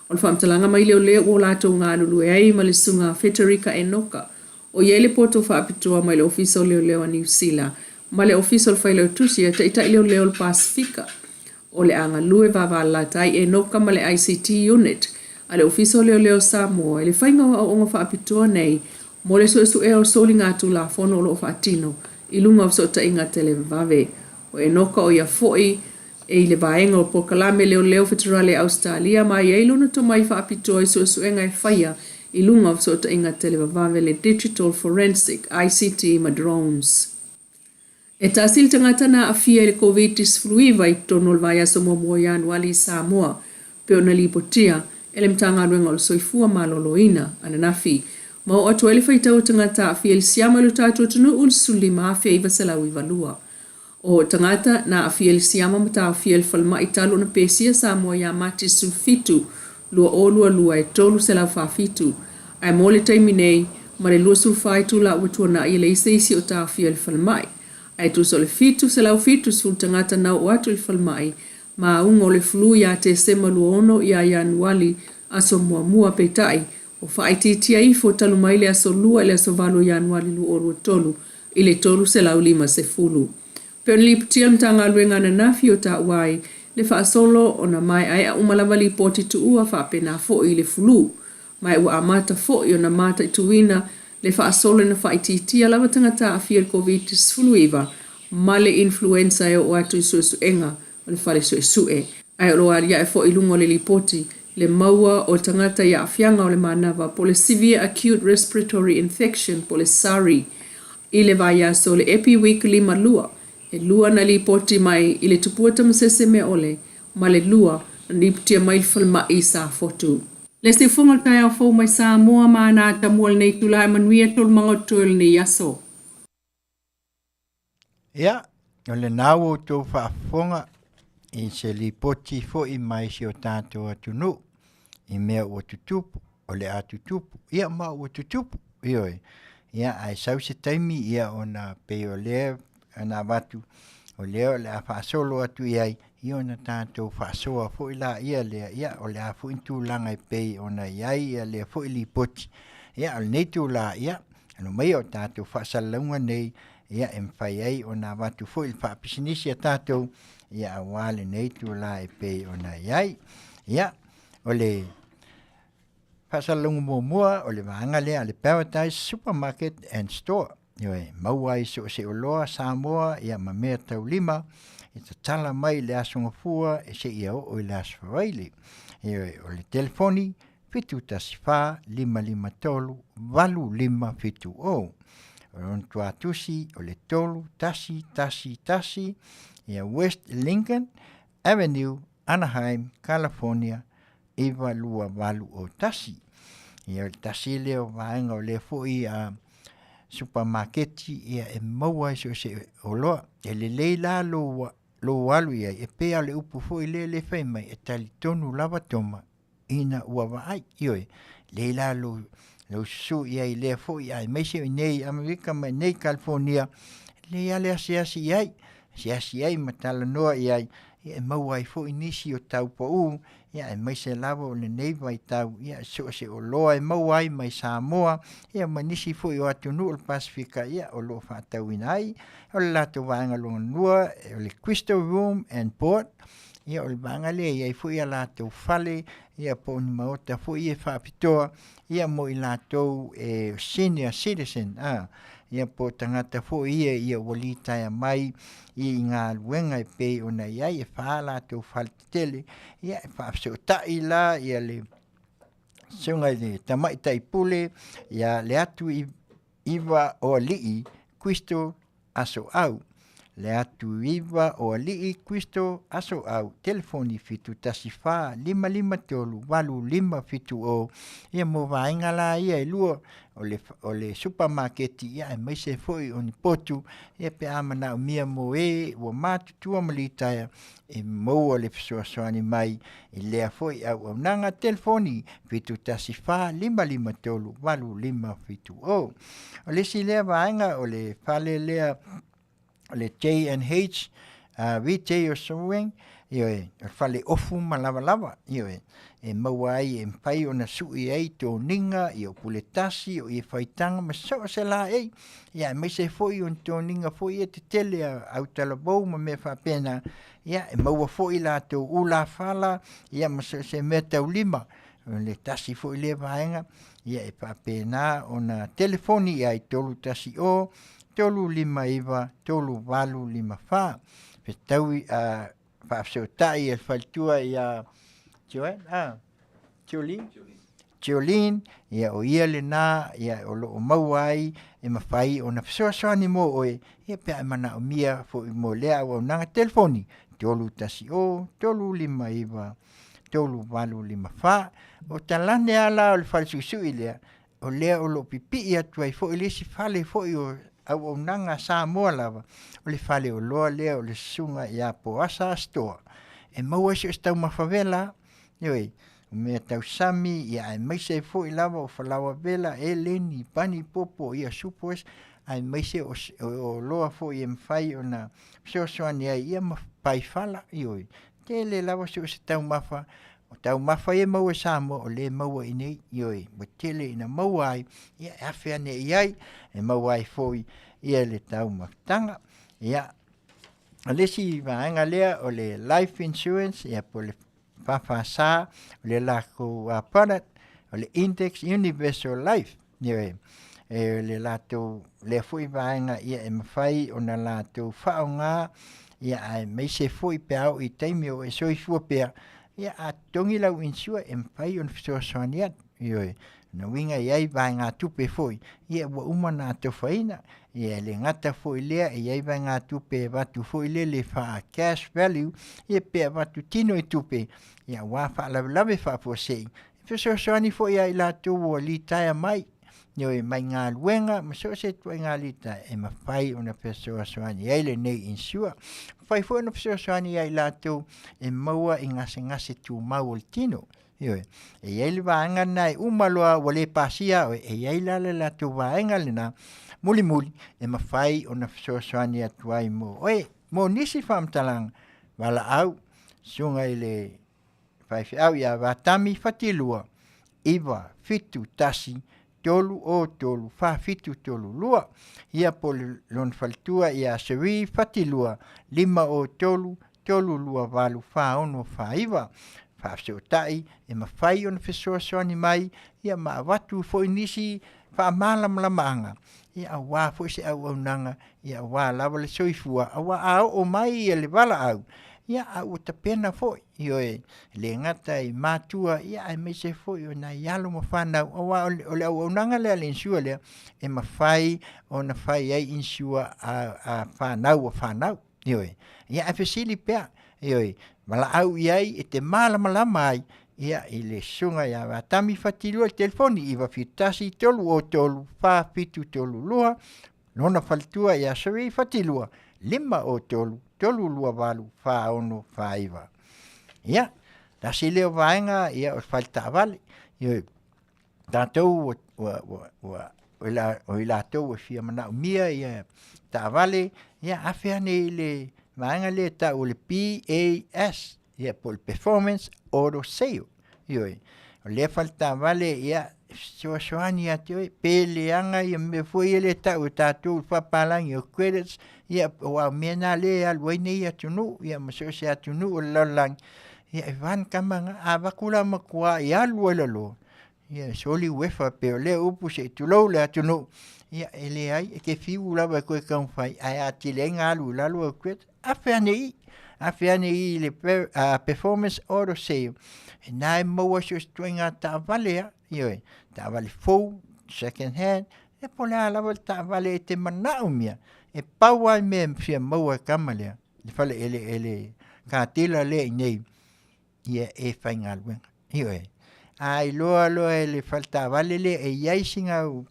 O le faamatalaga mai lea o lea ua latou galulue ai ma le Susuga Feterika Enoka, o i ai le poto faapitoa mai le Ofisa o Leoleo a Niu Sila ma le Ofisa o le Failautusi a Taitai Leoleo o le Pasefika. O le a galue vavalalata ai Enoka ma le ICT Unit a le Ofisa o Leoleo o Samoa i le faiga o aoaoga faapitoa nei mo le suesuea o soligatulafono o lo o faatino i luga o fesootaiga televavave. O Enoka o ia foi e i le vaega o Polokalame Leoleo Feterale a Ausetalia ma e i ai lona tomai faapitoa i suesuega e faia i luga o fesootaiga televavave le Digital Forensic, ICT ma Drones. E tasi le tagata na aafia i le Koviti-19 i totonu o le vaiaso muamua o Ianuali i Samoa, pei ona lipotia e le Matagaluega o le Soifua Maloloina ananafi. Ma oo atu ai le faitau o tagata aafia i le siama i lo tatou atunuu i le 15,992. O tagata na aafia i le siama ma taofia i le falemai talu ona pesia Samoa ia Mati 17, 2022 e 347, ae mo le taimi nei ma le 24 itula ua tuanai e leai se isi o taofia i le falemai. Ae tusa o le 770 tagata na oo atu i le falemai ma auga o le flu ia Tesema 26 ia Ianuali aso muamua peitai ua faaitiitia ifo talu mai le aso 2 i le aso 8 o Ianuali 2023 i le 350. Pei ona lipotia le Matagaluega ananafi o taua ai le faasolo ona maeaea uma lava lipoti tuua faapena foi i le fulu. Ma ua amata foi ona mataituina le faasolo ina faaitiitia lava tagata aafia i le Koviti-19 ma le influenza e oo atu i suesuega o le fale suesue. Ae o lo o aliae foi i luga o le lipoti le maua o tagata i aafiaga o le manava po o le Severe Acute Respiratory Infection po o le SARI i le vaiaso o le Epi Week 52, e lua na lipoti mai i le tupua tamasese meaole ma le lua na lipotia mai i le falemai i Safotu. Le siufofoga o le taeao fou mai Samoa ma ana atamua i lenei itula e manuia taualumaga o totoe o lenei aso. Ia, o lena ua outou faafofoga i se lipoti foi mai si o tatou atunuu i mea ua tutupu, o le a tutupu, ia ma ua tutupu, ioe. Ia, ae sau se taimi ia ona pei o lea na avatu, o lea o le a faasolo atu i ai, ia ona tatou faasoa foi laia lea, ia o le a foi ni tulaga e pei ona i ai ia lea foi lipoti. Ia, o lenei itula, ia, ano maia o tatou faasalalauga nei, ia e mafai ai ona avatu foi le faapisinisi a tatou, ia aua lenei itula e pei ona i ai. Ia, o le faasalalauga muamua o le vaega lea a le Paradise Supermarket and Store. Ioe, maua ai so o se oloa Samoa ia ma mea taulima e tatala mai i le Aso Gafua e seia oo i le Aso Faraile. Ioe, o le telefoni 714 553 8570. O lona tuatusi o le 3111 ia West Lincoln Avenue, Anaheim, California 92801. Ia o le tasi lea o vaega o lea foi a supamaketi ia e maua ai so o se oloa. E lelei la lou, lou alu i ai, e pei lava o le upu foi lea le fai mai, e talitonu lava Toma ina ua vaai. Ioe, lelei la lou, lou susu i ai i lea foi, aemaise o i inei i Amerika ma i inei i California, lelei lava le asiasi i ai, asiasi i ai ma talanoa i ai, ia e maua ai foi nisi o tau pau, ia aemaise lava o lenei vaitau, ia so o se oloa e maua ai mai Samoa, ia ma nisi foi o atunuu o le Pasefika, ia o lo o faatauina ai. O le latou vaega lona lua, o le Crystal Room and Board, ia o le vaega lea e i ai foi a latou fale, ia po o ni maota foi ia faapitoa, ia mo i latou e senior citizen, a, ia po o tagata foi ia ia ua litaea mai i galuega e pei ona i ai, e fa latou fale tetele, ia e faafesootai la ia le susuga i le tamaitai pule ia Leatu Iva o Alii Crystal Asoau. Le atu iva o Alii Crystal Asoau, telefoni 714 553 8570. Ia mo vaega la ia e lua o le, o le supamaketi ia aemaise foi o ni potu ia pe a manaomia mo e ua matutua ma litaea e maua le fesoasoani mai i lea foi auaunaga. Telefoni 714 553 8570. O le isi lea vaega o le fale lea o le J&H Retail Sewing, ioe, o le fale ofu ma lavalava, ioe, e maua ai e mafai ona sui ai toniga, ia o puletasi, o ie faitaga ma so o se laei, ia aemaise foi o ni toniga foi ia tetele a autalavou ma mea faapena, ia e maua foi latou ulafala, ia ma so o se mea taulima. O le tasi foi lea vaega, ia e faapena ona telefoni i ai 310 359 3854. Fetaui a faafesootai e le faletua ia Joanne, ah, Jolene, Jolene, ia o ia lena ia o lo o maua ai e mafai ona fesoasoani mo oe ia pe a e manaomia foi mo lea auaunaga telefoni 310 359 3854. O talane lava la o le fale suisui lea, o lea o lo o pipii atu ai foi le isi fale foi o auaunaga a Samoa lava, o le faleoloa lea o le Susuga ia Poasa Astoa, e maua ai so o se taumafa vela, ioe, o mea tau sami, ia aemaise ai foi lava o falaoa vela, eleni, pani popo, ia supo ese, aemaise o oloa foi e mafai ona fesoasoani ai ia ma paifala, ioe. Tele lava so o se taumafa, o taumafa ia e maua i Samoa o lea e maua i inei, ioe, ua tele ina maua ai, ia e afe ane i ai, e maua ai foi ia le taumafataga. Ia, o le isi vaega lea o le life insurance, ia po o le FFS, o le lakou product, o le Index Universal Life, ioe, e le latou lea foi vaega ia e mafai ona latou faaaoga ia aemaise foi pe a oo i taimi o e soifua pea, ia a totogi lau insure e mafai ona fesoasoani atu, ioe. O lona uiga e i ai vaegatupe foi ia ua uma ona atofaina, ia e le gata foi i lea e i ai vaegatupe e avatu foi lele faa-cash value ia pe avatu tino i tupe ia aua faalavelave faafuasei e fesoasoani foi ia i latou ua litaea mai, ioe, mai galuega ma so o se ituaiga litaea e mafai ona fesoasoani ai lenei insure. E mafai foi ona fesoasoani ia i latou e maua i gasegase tumau o le tino. Ioe, e i ai le vaega lena e uma loa ua le pasia oe, e i ai la le latou vaega lena mulimuli e mafai ona fesoasoani atu ai mo oe. Mo nisi faamatalaga, valaau, susuga i le faifeau ia Vatami Fatilua, 9 7 1 3 o 3 4 7 3 2. Ia po o lona faletua ia Sheree Fatilua, 5 o 3 3 2 8 4 6 4 9. Faafesootai e mafai ona fesoasoani mai ia ma avatu foi nisi faamalamalamaga ia aua foi se auaunaga ia aua lava le soifua aua a oo mai ia le valaau ia a ua tapena foi ioe e le gata i matua ia aemaise foi o nai alo ma fanau aua o le auaunaga lea a le insure lea e mafai ona fai ai insure a fanau a fanau ioe ia ae fesili pea ioe valaau i ai e te malamalama ai ia i le susuga ia Vatami Fatilua i le telefoni 971 303 4732 lona faletua ia Sheree Fatilua 503 328 4649. Ia, tasi lea o vaega ia o le fale taavale. Ioe, tatou ua, ua, ua, ua o i latou e fia manaomia ia taavale, ia afe ane i le vaega lea e tau o le PAS, ia po o le Performance Auto Sale. Ioe, o lea fale taavale, ia, fesoasoani ia te oe, pe leaga ia mea foi ia lea e tau e tatou le faapalagi o credits, ia aua o mea na lea e alu ai nei atunuu, ia ma so o se atunuu o le lalolagi, ia e va ni tama na, a avatu la matua i alu ai lalo, ia e soli uefa pei o lea upu se i tulou le atunuu, ia e leai, e te fiu lava e toe taumafai, ae atili ai ona alu i lalo au credits, afe ane i i, afe ane i i le performance auto sale, na e maua so o se ituaiga taavale lava, ioe, taavale fou, second hand, Ia po o le a lava le taavale e te manaomia, e pau lava le mea e fia maua e tama lea, le faleeleele katila lea i inei, ia e faigaluega. Ioe. A iloa loa e le faletaavale lea e i ai sina au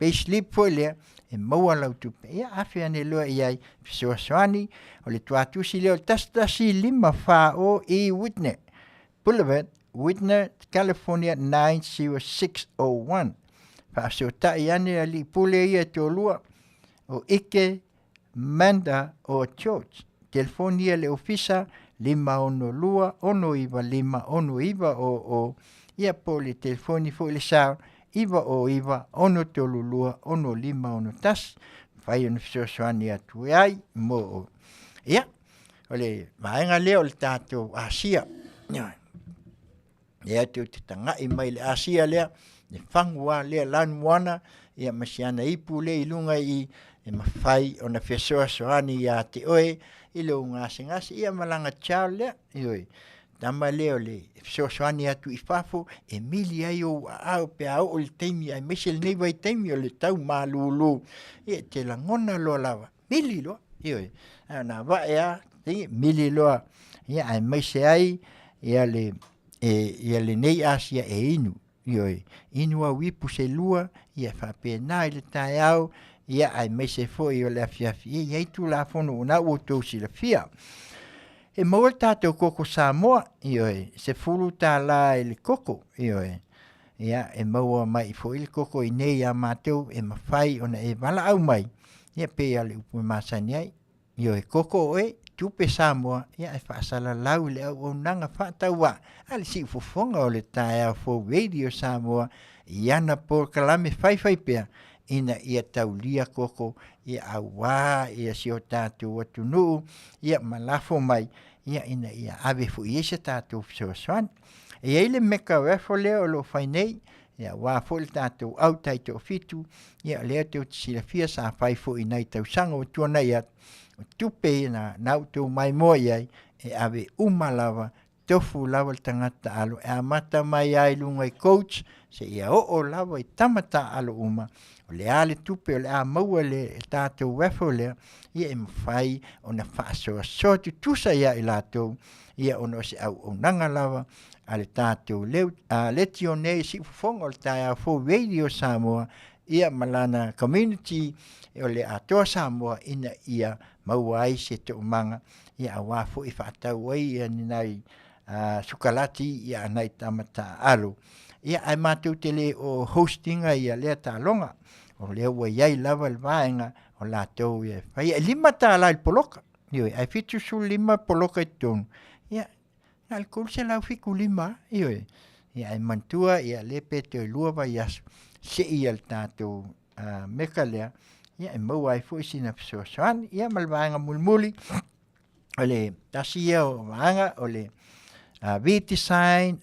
payslip foi lea e maua lau tupe, ia afe ane loa i ai e fesoasoani. O le tuatusi lea o le 1154 E Whitner Boulevard, Whitner, California 90601. Faafesootai ane alii pule ia e toalua o Ike Manda o George. Telefoni ia le ofisa 562 695 6900 ia po o le telefoni foi le cell 909 632 6561. Mafai ona fesoasoani atu ai mo oe. Ia, o le vaega lea o le tatou Asia. Ioe. Lea tou te taga'i mai i le Asia lea, le fagu lava lea lanumoana ia ma si ana ipu lea i luga i i e mafai ona fesoasoani ia te oe i lou gasegase ia ma lana child lea, ioe. Tama lea o le fesoasoani atu i fafo e mili ai ou aao pe a oo i le taimi aemaise lenei vaitaimi o le tau malulu, ia e te lagona loa lava mili loa, ioe, na ona avae lava mili loa, ia aemaise ai ia le ia lenei Asia e inu, ioe, inu au ipu se lua, ia faapena i le taeao, ia aemaise foi o le afiafi, ia e i ai Tulafono o lena ua outou silafia. E maua le tatou koko Samoa, ioe, $10 i le koko, ioe, ia e maua mai foi le koko i inei ia matou e mafai ona e valaau mai, ia pei lava o le upu e masani ai, ioe, koko oe, tupe Samoa, ia ae faasalalau i le auaunaga faatauvaa a le siufofoga o le taeao fou Radio Samoa i ana polokalame faifaipea ina ia taulia koko ia aua ia si o tatou atunuu ia ma lafo mai ia ina ia ave foi i ai se tatou fesoasoani. E i ai le meka raffle lea o lo o fai nei, ia aua foi le tatou au taitoafitu, ia o lea tou te silafia sa fai foi i nai tausaga ua tuanai atu, o tupe ia na, na outou maimoa i ai, e ave uma lava, tofu lava le tagata taaalo e amata mai lava i luga i coach seia oo lava i tama taaalo uma, o le a le tupe o le a maua e le tatou raffle lea, ia e mafai ona faasoasoa tutusa ia i latou, ia ona o se auaunaga lava a le tatou leu, a Letione i Siufofoga o le Taeao Fou Radio Samoa, ia ma lana community o le Atoa Samoa ina ia maua ai se toomaga, ia aua foi faatau ai ia ni nai sukalati ia nai tama taaalo. Ia ae matou te le o hosting ai ia lea taaloga, o lea ua i ai lava le vaega o latou ia e faia. E $5 i le poloka, ioe, ae 75 poloka i totonu, ia na o le 375 lava, ioe. Ia ae manatua ia lea pe toe lua vaiaso sei le tatou meka lea, ia e maua ai foi sina fesoasoani. Ia ma le vaega mulimuli, o le tasi ia o vaega o le V-Design,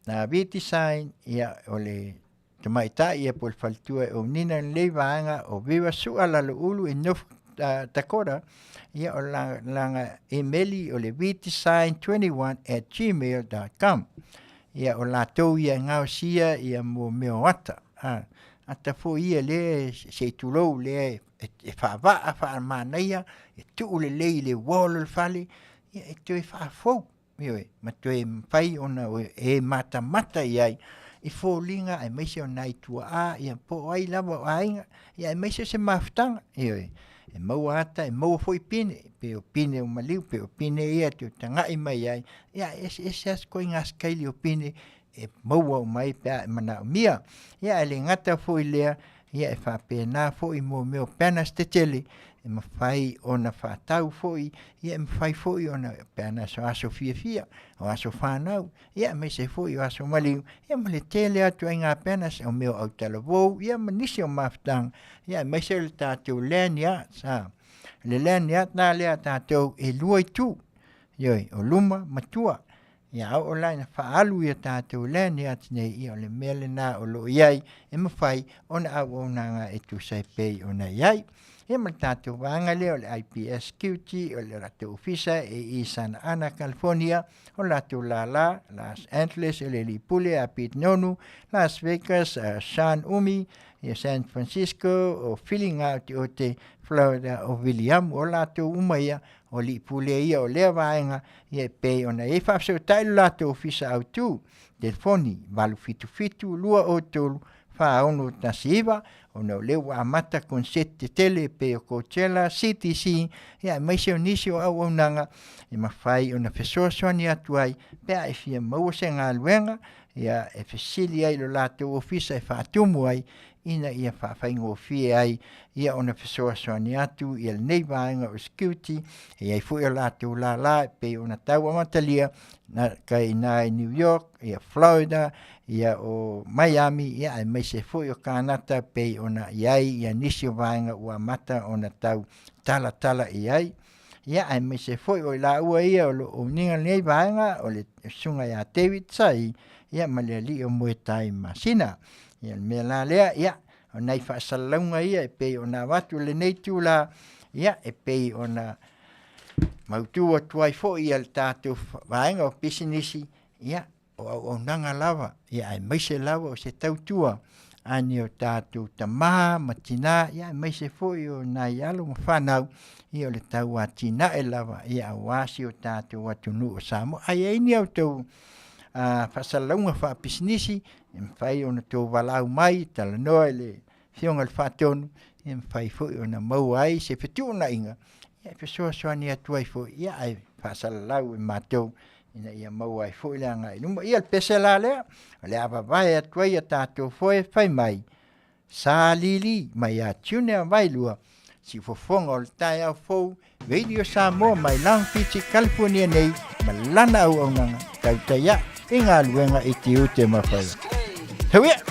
V-Design, ia o le tamaitai ia po o le faletua e ounina lenei vaega o Viva Sua Laloulu i North Dakota, ia o lana imeli o le vdesign21@gmail.com. Ia o latou ia e gaosia ia mo mea o ata, ata foi ia lea se i tulou lea e faavaa faamanaia, e tuu lelei i le wall o le fale, ia e toe faafou, ioe, ma toe mafai ona e matamata i ai i foliga aemaise o nai tuaa ia po o ai lava o aiga, ia aemaise o se mafutaga, ioe. E maua ata, e maua foi pine, pe o pine o maliu, pe o pine ia e toe tagai mai ai, ia e eseese lava ituaiga sikaili o pine e maua uma ai pe a e manaomia. Ia ae le gata foi i lea, ia e faapena foi mo mea o banners tetele e mafai ona faatau foi, ia e mafai foi ona pe ana o aso fiafia, o aso fanau, ia aemaise foi o aso maliu, ia ma le tele atu o ituaiga banners o mea o autalavou, ia ma nisi o mafutaga, ia aemaise o le tatou lanyards, a. Le lanyard la lea a tatou e lua itu, ioe, o luma ma tua. Ia a oo la ina faaalu ia tatou lanyards nei, ia o le mea lena o lo o i ai e mafai ona auaunaga e tusa e pei ona i ai. Ia ma le tatou vaega lea o le IPS Security, o le latou ofisa e i Santa Ana, California, o latou lala, Los Angeles, o le alii pule a Pete Nonu, Las Vegas, Sean Umi, ia San Francisco, o Filiga Oteote, Florida, o Viliamu, o latou uma ia, o alii pule ia o lea vaega, ia e pei ona i ai faafesootai lo latou ofisa autu, telefoni 877 203 4619, ona o lea ua amata koneseti tetele e pei o Coachella, CTC, ia aemaise o nisi o auaunaga e mafai ona fesoasoani atu ai pe a e fia maua se galuega, ia e fesili ai i lo latou ofisa e faatumu ai ina ia faafaigofie ai ia ona fesoasoani atu ia lenei vaega o security e i ai foi o latou lala e pei ona tau amatalia na kai ina i New York, ia Florida, ia o Miami, ia aemaise foi o Kanata pei ona i ai ia nisi o vaega ua amata ona tau talatala i ai. Ia aemaise foi o i laua ia o lo o uniga lenei vaega o le susuga ia David Sai ia ma le alii o Moetai Masina. Ia o le mea la lea, ia o nai faasalalauga ia e pei ona avatu i lenei itula, ia e pei ona mautu atu ai foi ia le tatou vaega o pisinisi, ia o auaunaga lava, ia aemaise lava o se tautua a ni o tatou tama ma tina, ia aemaise foi o nai alo ma fanau, ia o le tau atinae lava, ia aua si o tatou atunuu o Samoa. A i ai ni a outou faasalalauga faapisinisi, e mafai ona outou valaau mai, talanoa i le Afioga i le Faatonu, e mafai foi ona maua ai se fetuunaiga, ia e fesoasoani atu ai foi, ia ae faasalalau e matou ina ia maua ai foi le agai i luma. Ia, le pese la lea, o le a vavae atu ai a tatou foe fai mai, Sa Lili mai ia Junior Vailua, siufofoga o le taeao fou, Radio Samoa mai Long Beach, California nei, ma lana auaunaga tautai ae i galuega i tiute ma faiva. Here we are.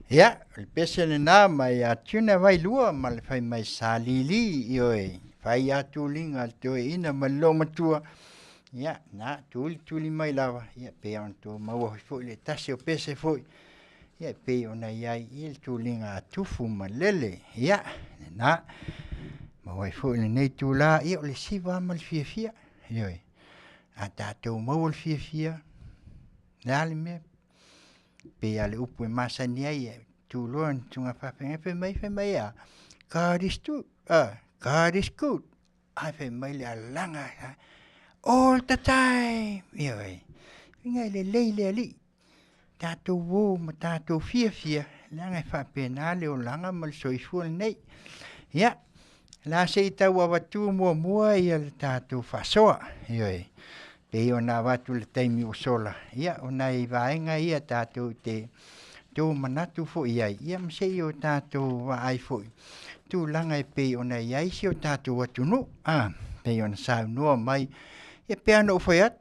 Ia, o le pese lenā mai ia Tuna Vailua ma le fai mai sa lili, ioe, fai lava tuliga a le toeaina ma le loomatua, ia, na tulituli mai lava, ia pei ona outou maua foi le tasi o pese foi, ia e pei ona i ai le tuliga a Tufu ma Lele. Ia, lena, maua ai foi lenei itula, ia o le siva lava ma le fiafia, ioe. A tatou maua le fiafia, o le a le mea? Pei lava o le upu e masani ai, e tu loa le susuga i le faafeagaiga fai mai, fai mai e a? God is God is good. Ae fai mai le alaga all the time. Ioe. Uiga e lelei le Alii. Tatou o ma tatou fiafia, leaga e faapena le olaga ma le soifua lenei. Ia, o le a se i tau avatu muamua ia le tatou faasoa. Ioe. Pei ona avatu i le taimi ua sola, ia o nai vaega ia tatou te tomanatu foi i ai, ia ma se i o tatou vaai foi tulaga e pei ona i ai si o tatou atunuu. A, pei ona saunoa mai, ia pei lava ona ou fai atu,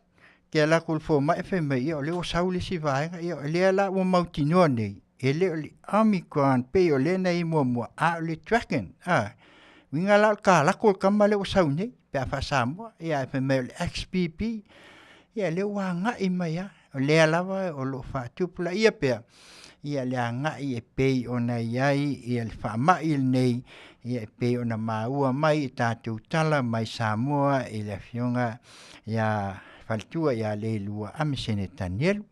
te alu atu i le fomai fai mai, ia o lea ua sau le isi vaega, ia o lea la ua mautinoa nei, e le o le Omicron pei o lea na i ai muamua, a o le Dragon. A, uiga la o le kalako le tama lea ua sau nei pe a faa-Samoa, ia ae fai mai o le XBB, ia lea ua agai mai lava. O lea lava o lo o faatupulaia pea ia le agai e pei ona i ai ia le faamai lenei, ia e pei ona maua mai i tatou tala mai Samoa i le afioga ia Faletua ia Leilua Amisene Tanielu.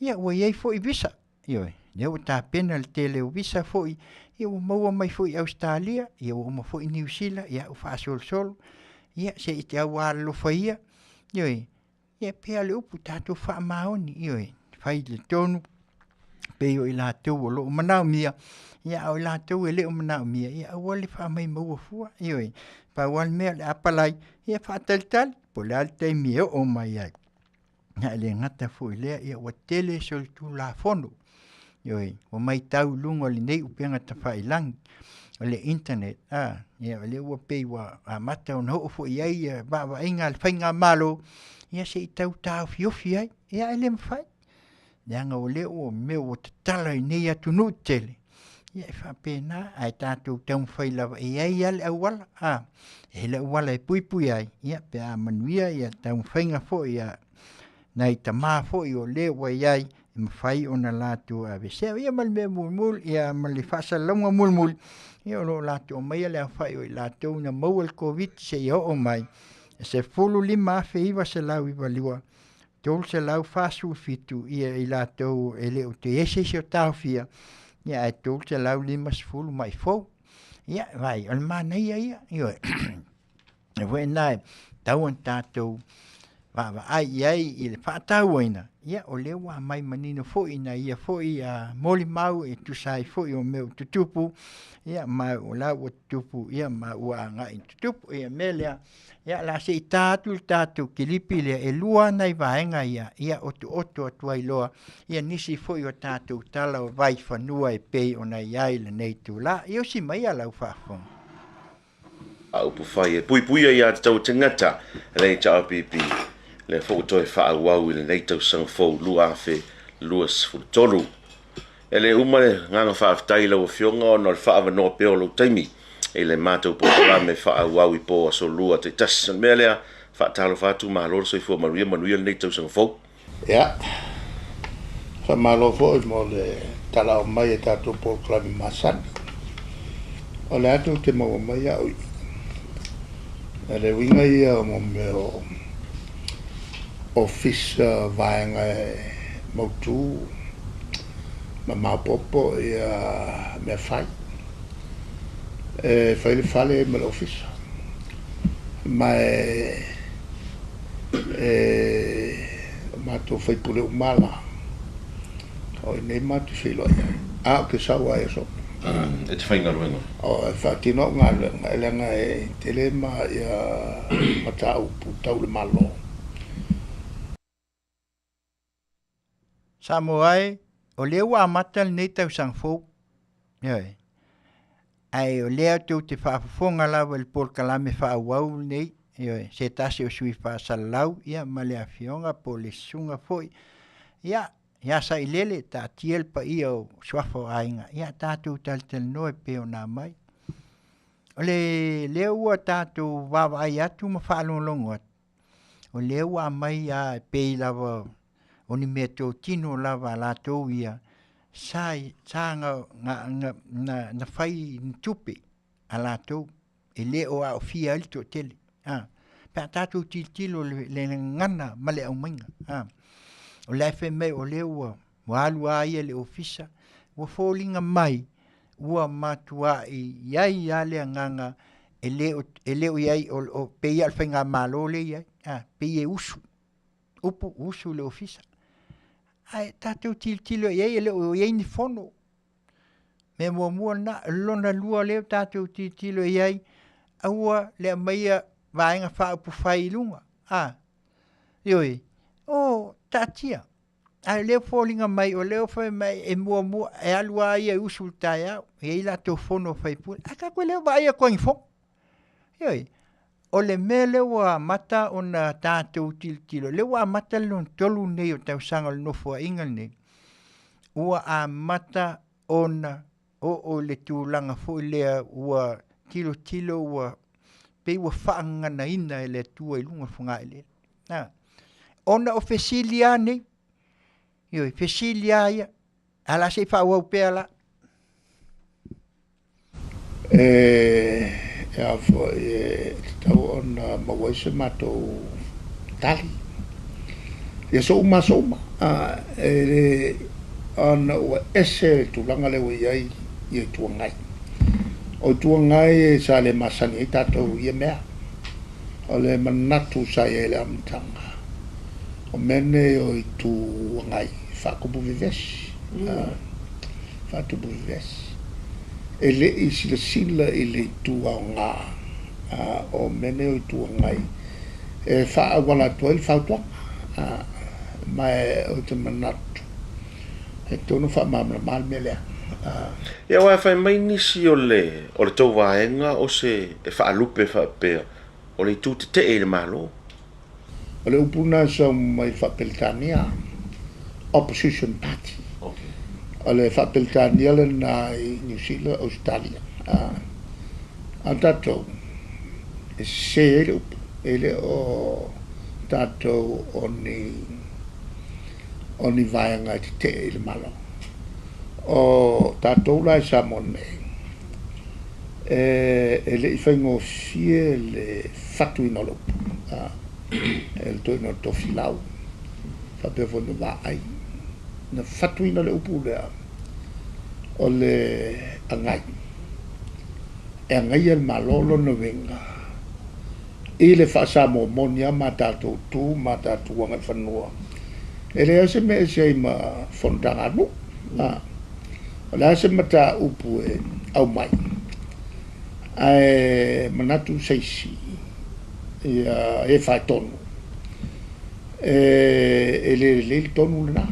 Ia ua i ai foi visa, ioe, lea ua tapena le tele o visa foi, ia ua maua mai foi i Ausetalia, ia ua uma foi Niu Sila, ia ua faasolosolo, ia se i te aualolofa ia, ioe, Ia pei lava o le upu, tatou faamaoni, ioe, fai le tonu pei o i latou o lo o manaomia, ia a o i latou e le o manaomia, ia aua le faamaimaua fua, ioe. Pau lava le mea o le apalai, ia faatalitali po o le a le taimi e oo mai ai. Ia e le gata foi i lea, ia ua tele solitulafono, ioe, ua matau i luga o lenei upega tafailagi, o le internet, a, ia o lea ua pei ua amata ona oo foi i ai ia vaavaaiga a le faigamalo, ia se i tau taofiofi ai, ia ae le mafai, leaga o lea ua mea ua tatala i nei atunuu tetele, ia e faapena, ae tatou taumafai lava e i ai lava le auala, a, e i ai le auala e puipui ai, ia pe a manuia ia taumafaiga foi a nai tama foi o le ua i ai e mafai ona latou aveesea. Ia ma le mea mulimuli, ia ma le faasalalauga mulimuli, ia o lo o latou aumaia le aofai o i latou na maua i le Koviti seia oo mai e 15,992 347 ia i latou e le o toe i ai se isi o taofia, ia ae 350 mai fou. Ia, vaai, o le manaia ia, ioe. O le foi lena e tatau ona tatou vaavaai i ai i le faatauaina, ia o lea ua aumai manino foi ina ia foi molimau e tusa ai foi o mea ua tutupu, ia ma o la ua tutupu, ia ma ua agai i tutupu. Ia o le mea lea, ia o le a se i ta atu le tatou kilipi lea, e lua lava nai vaega ia, ia otooto atu ai loa ia nisi foi o tatou tala o vaifanua e pei ona i ai lenei itula. Ia usi maia lau faafofoga. A upu fai e puipuia ia te tau tangata le HRPP, lea foi ua toe faaauau i lenei tausaga fou 2023. E le uma le agaga faafetai i lau Afioga ona o le faaavanoa pea o lou taimi i le matou polokalame faaauau i po aso Lua taitasi. O le mea lea, faatalofa atu, malo le soifua manuia, manuia lenei tausaga fou. Ia, faamalo foi mo le talao mai e tatou polokalame masani. O le a tou te maua mai au i i. O le uiga ia o mea o ofisa vaega e mautu ma maopoopo ia mea fai. E fai le fale ma le ofisa. Ma e o matou faipule uma la, o i nei matou feiloai ai. A ou te sau lava i aso uma. E te faigaluega. O, e faatino au galuega, e leaga e tele ma ia mataupu tau le Malo. Samoa e, o lea ua amata lenei tausaga fou. Ioe. Ae o lea tou te faafofoga lava i le polokalame faaauau lenei, ioe, se tasi o sui faasalalau, ia, ma le afioga po o le susuga foi, ia, Ia Sailele, taatia le paia o suafa o aiga, ia tatou talatalanoa e pei ona aumai. O le lea ua tatou vaavaai atu ma faalogologo atu, o lea ua aumai lava e pei lava o ni mea totino lava a latou ia sa sa na, na, na, na fai ni tupe a latou e le o aofia ai le toatele. A, pe a tatou tilotilo le, le gagana ma le aumaiga. A, o la e fai mai o lea ua, ua alu a ia i le ofisa, ua foliga mai ua matuai i ai lava le agaga e le o, e le o i ai, o, o, pei lava o le faigamalo lea e i ai, a, pei e usu, upu usu i le ofisa. Ae tatou tilotilo i ai e le o i ai ni fono. Mea muamua lena, lona lua lea tatou tilotilo i ai, aua le aumaia Vaega Faaupufai i luga, a, ioe, o taatia. Ae o lea e foliga mai o lea e fai mai e muamua e alu lava ia e usu i le taeao, e i ai latou fono a faipule, ae tatou le vaai atu i ni fono. Ioe, o le mea lea ua amata ona tatou tilotilo, lea ua amata le lona tolu lenei o tausaga o le Nofoaiga lenei, ua amata ona oo i le tulaga foi lea ua tilotilo ua pei ua faagaganaina e le Atua i luga o le fogaeleele. A, ona o fesili lava nei, ioe, fesili lava ia, ae o le a se i faaauau pea la. E, e a foi e tatau ona maua ai se matou tali. I aso uma aso uma, a, e le, ona ua ese le tulaga lea ua i ai i Itu Agai. O Itu Agai sa le masani ai tatou i ia mea. O le manatu sa i ai i le amataga, o mea nei o Itu Agai faatupu vevesi, faatupu vevesi. E le i silasila i le itu aoga o mea nei o Itu Agai e faaauala atu ai le fautuaga. Ma ou te manatu e tatau ona faamalamalama le mea lea. Ia aua e fai mai nisi o le o le tou vaega o se e faalupe faapea o le itu tetee i le Malo. O le upu lena e sau mai le faa-Peretania, Opposition Party. O le faa-Peretania lena i Niu Sila, Ausetalia. A o tatou, e sese ai le upu, e le o tatou o ni o ni vaega e tetee i le Malo. O tatou la i Samoa nei, e, e le i faigofie le fatuina o le upu, a, e le toeaina o Tofilau, faapea foi ma Vaai, na fatuina le upu lea o le agai, e agaia le Malo lona uiga i le faa-Samoa moni lava ma tatou tu ma tatou agaifanua. E leai se mea e ese ai ma fonotaga a nuu. O le a se mataupu e aumai, ae manatu se isi ia e faetonu, e le lelei le tonu lena.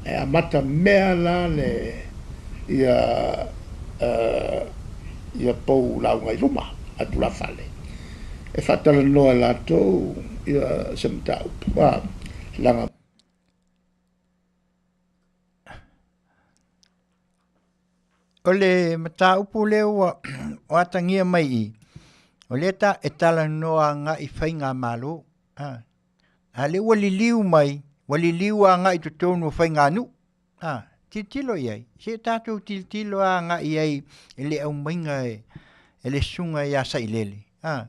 E amata mea la le ia ia pou lauga i luma a tulafale e faatalanoa e latou ia se mataupu a laga. O le mataupu lea ua atagia mai i, o lea ta, e talanoa agai i faigamalo. A, a lea ua liliu mai, ua liliu agai i totonu o faiganuu. A, tilotilo i ai, se tatou tilotilo agai i ai i le aumaiga e, e le susuga ia Sailele. A,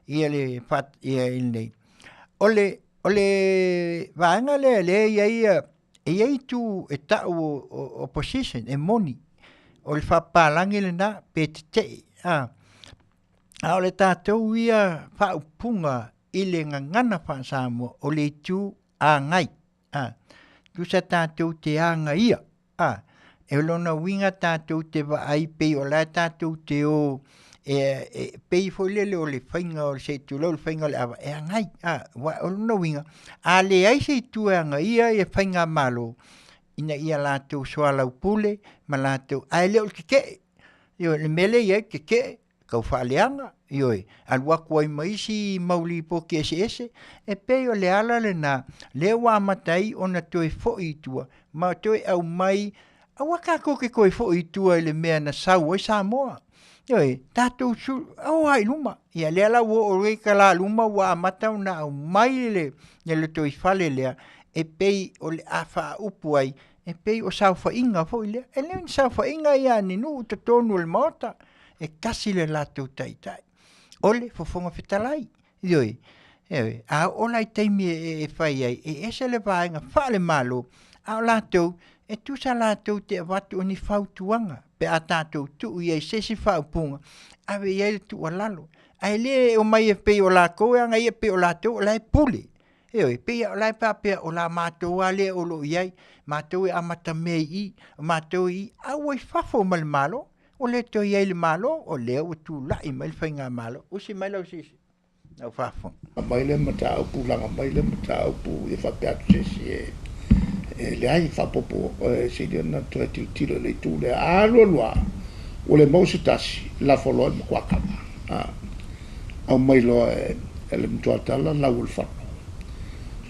ia le, ia i lenei. O le, o le vaega lea lea e i ai e i ai itu e tau o opposition e moni o le faapapalagi lena pe tetee a a o le tatou ia faaupuga i le gagana faa-Samoa o le itu agai a tusa tatou te agaia a e lona uiga tatou te vaai pei o la e tatou te o e, e pei foi lele o le faiga o se i tulou le faiga o le ava e agai a ua o lona uiga a leai se itu e agaia ia faigamalo ina ia latou soalaupule ma latou ae le o le tetee. Ioe, le mea lea e i ai tetee. tau faaleaga, ioe, alu atu ai ma isi mau lipoti eseese, e pei o le ala lena lea ua amata ai ona toe foi i tua ma toe aumai. Aua tatou te toe foi i tua i le mea na sau ai Samoa. Ioe, tatou su, o lava i luma. Ia lea la ua oo nei tala luma ua amata ona aumai le le lotoifale lea e pei o le a faaupu ai, e pei o saofaiga foi lea. E le o ni saofaiga ia a ni nuu i totonu o le Maota, e tasi le latou taitai, o le Fofoga Fetalai. Ioe, ioe, a oo la i taimi e fai ai, e ese le vaega faale-Malo, a o latou, e tusa latou te avatu o ni fautuaga pe a tatou tuu i ai i se isi faaupuga, ave i ai le tuualalo. Ae le omai e pei o latou e agaia pei o latou o la e pule. Ioe, pei o la e faapea o la matou lava lea o lo o i ai, matou e amatamea i i, o matou e i i, a ua i fafo ma le Malo. Ua le toe i ai i le Malo, o lea ua tulai mai le faigamalo. Usi mai lau sisi, lau faafofoga. Aumai lea mataupu, laga mai lea mataupu, ia faapea atu se isi e, e leai, faaopoopo, e sili ona toe tilotilo i le itu lea. A alu alu lava, ua le maua se tasi, lafo loa i le matua kava. A, aumai loa e, e le matua tala lau o le fono.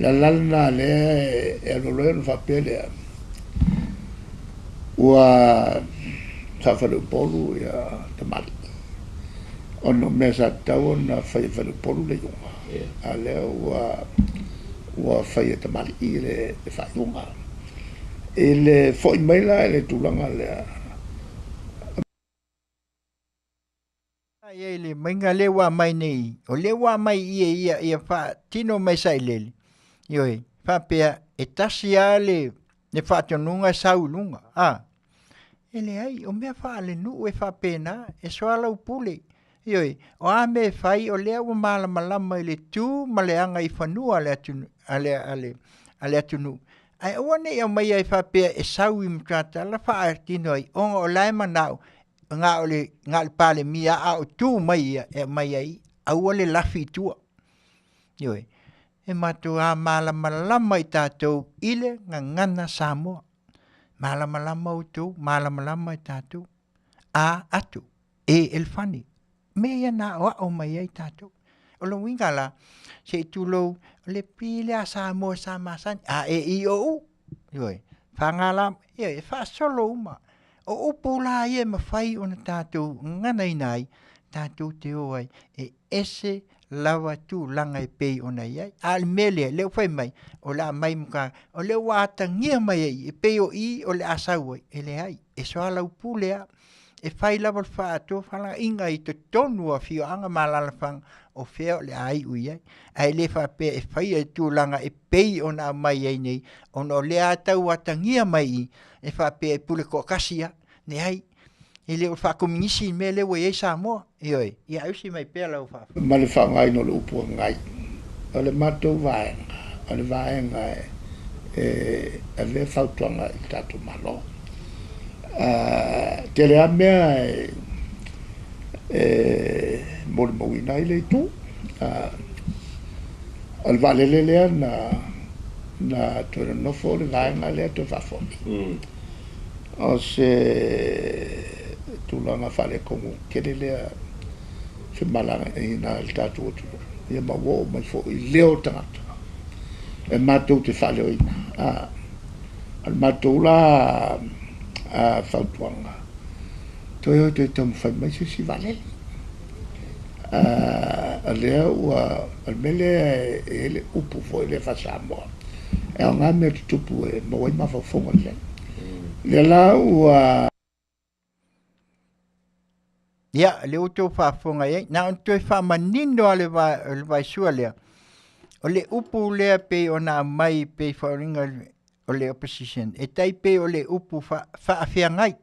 O le ala lena lea e alu alu ai ona faapea lea, ua faa-faleupolu ia tamalii, ona o mea sa tatau ona fai e faleupolu le iuga, a o lea ua ua fai e tamalii le faaiuga. I le foi mai la i le tulaga lea, A i ai le maiga lea ua aumai nei, o lea ua aumai i i e ia, ia faatino mai sailele, ioe, faapea e tasi lava le, le faatonuga e sau i luga, a. E leai, o mea faalenuu e faapena, e soalaupule, ioe, o a mea e fai, o lea ua malamalama i le tu ma le agaifanua a le atunuu, a le, a le, a le atunuu. Ae aua ne i aumaia e faapea e sau i Mataala faatino ai, ona o la e manao na o le, na o le Palemia a o tu mai ia e aumai ai, aua le lafi i tua. Ioe, e matua malamalama i tatou i le gagana Samoa. Malamalama outou, malamalama i tatou. A atu, e elefane. Mea ia na aoao mai ai tatou. O lona uiga la, se i tulou, o le P lea a Samoa sa masani, A E I O U, ioe, fagala, ioe, e faasolo uma. O upu la ia e mafai ona tatou gaganaina ai, tatou te o ai, e ese lava tulaga e pei ona i ai. A o le mea lea, lea ua fai mai, o le a aumai ma, o lea ua atagia mai ai i i, e pei o i o le a sau ai, e leai, e soalaupule lava. E fai lava le faatofalaiga i totonu o afioaga ma alaalafaga o fea o le a iu i ai. Ae le faapea e faia i tulaga e pei ona aumai ai nei, ona o lea lava e tau atagia mai i i, e faapea e pule toatasi lava. Leai, e le o le faakominisi le mea lea ua i ai Samoa. Ioe, ia usi mai pea lau faafofoga. Ma le faaaogaina o le upu agai. O le matou vaega, o le vaega e avea fautuaga i le tatou Malo. Tele lava mea e molimauina ai le itu. O le vaalele lea na na toe nonofo le vaega lea toe faafoi. O se tulaga faaletonu tele lea femalagaina ai le tatou atunuu. Ia ma ua oo mai foi i leo o tagata e matou te faaleoina. O le matou la fautuaga, toe o toe taumafai mai se isi vaalele. O lea ua, o le mea lea e i ai le upu foi lea faa-Samoa, e aoga mea tutupu e maua ai mafaufauga lelei. Lea la ua Ia, lea ua outou faafofoga i ai, na ona toe faamanino lava le va, le vaisua lea, o le upu lea e pei ona aumai pei faaoliga o le opposition, e tai pei o le upu faa, faafeagai,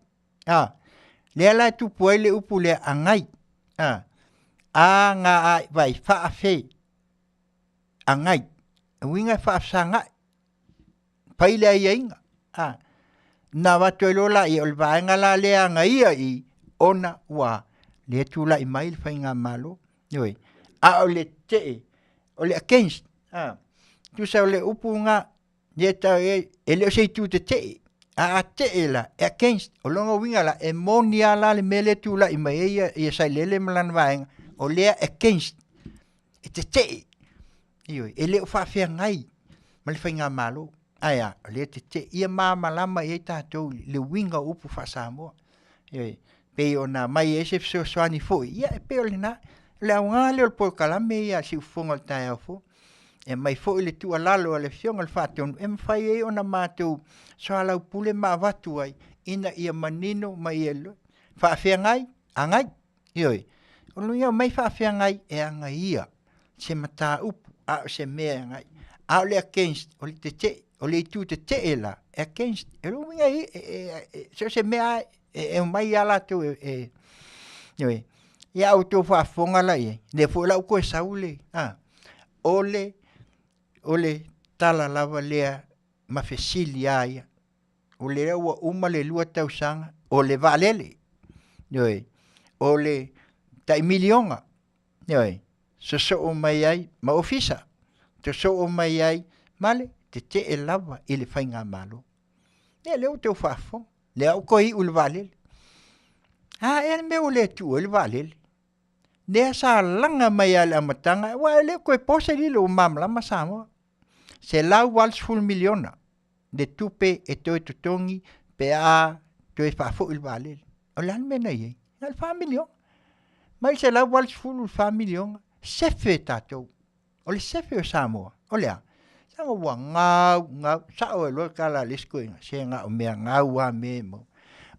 a, lea la e tupu ai le upu lea agai, a, a g a i, faafe, agai, o uiga e faafesagai. Fai le aiaiga, a, ona avatu ai loa lea, o le vaega la lea e agaia i i, ona ua lea e tulai mai le faigamalo, ioe, a o le tetee, o le against, a, tusa o le upu lena lea e tau i ai, e le o se itu tetee. A a te'e la, e against, o lona uiga la, e moni lava la le mea lea e tulai mai ai ia, ia Sailele ma lana vaega, o lea against, e tete'e, ioe, e le o faafeagai ma le faigamalo. Ae a? O lea e tete'e, ia malamalama i ai tatou i le uiga o upu faa-Samoa. Ioe, pei ona aumai ai se fesoasoani foi, ia e pei o lena. O le aoga lea o le polokalame ia a le Siufofoga o le taeao fou. E aumai foi le tuualalo a le Afioga i le Faatonu e mafai ai ona matou soalaupule ma avatu ai ina ia manino ma ia faafeagai, agai. Ioe, o lona uiga aumai faafeagai e agaia se mataupu a o se mea e agai. A o le against, o le tetee, o le itu tetee la, e against. O lona uiga e so o se mea lava e omai lava latou e, ioe. Ia a outou faafofoga la i ai, lea foi la ua toe sau le, o le, o le tala lava lea ma fesili lava ia, o lea ua uma le 2 tausaga, o le vaalele, ioe, o le tai $1miliona, ioe, sosoo mai ai ma ofisa, sosoo mai ai ma le tetee lava i le faigamalo. Ia lea ua outou faafofoga, lea ua toe iu i le vaalele. A ea le mea ua le tuu ai le vaalele? Lea sa laga mai lava i le amataga, aua e le o toe po se lilo ua malamalama Samoa. $180 miliona le tupe e toe totogi pe a toe faafoi le vaalele. O le a le mea na i ai? Na o le $4 miliona. Mai le 180 i le $4 miliona, sefe tatou. O le sefe o Samoa, o le a? Leaga ua gau, gau, sao ai loa le tala a le isi toeaina, se na o mea gau lava mea e maua.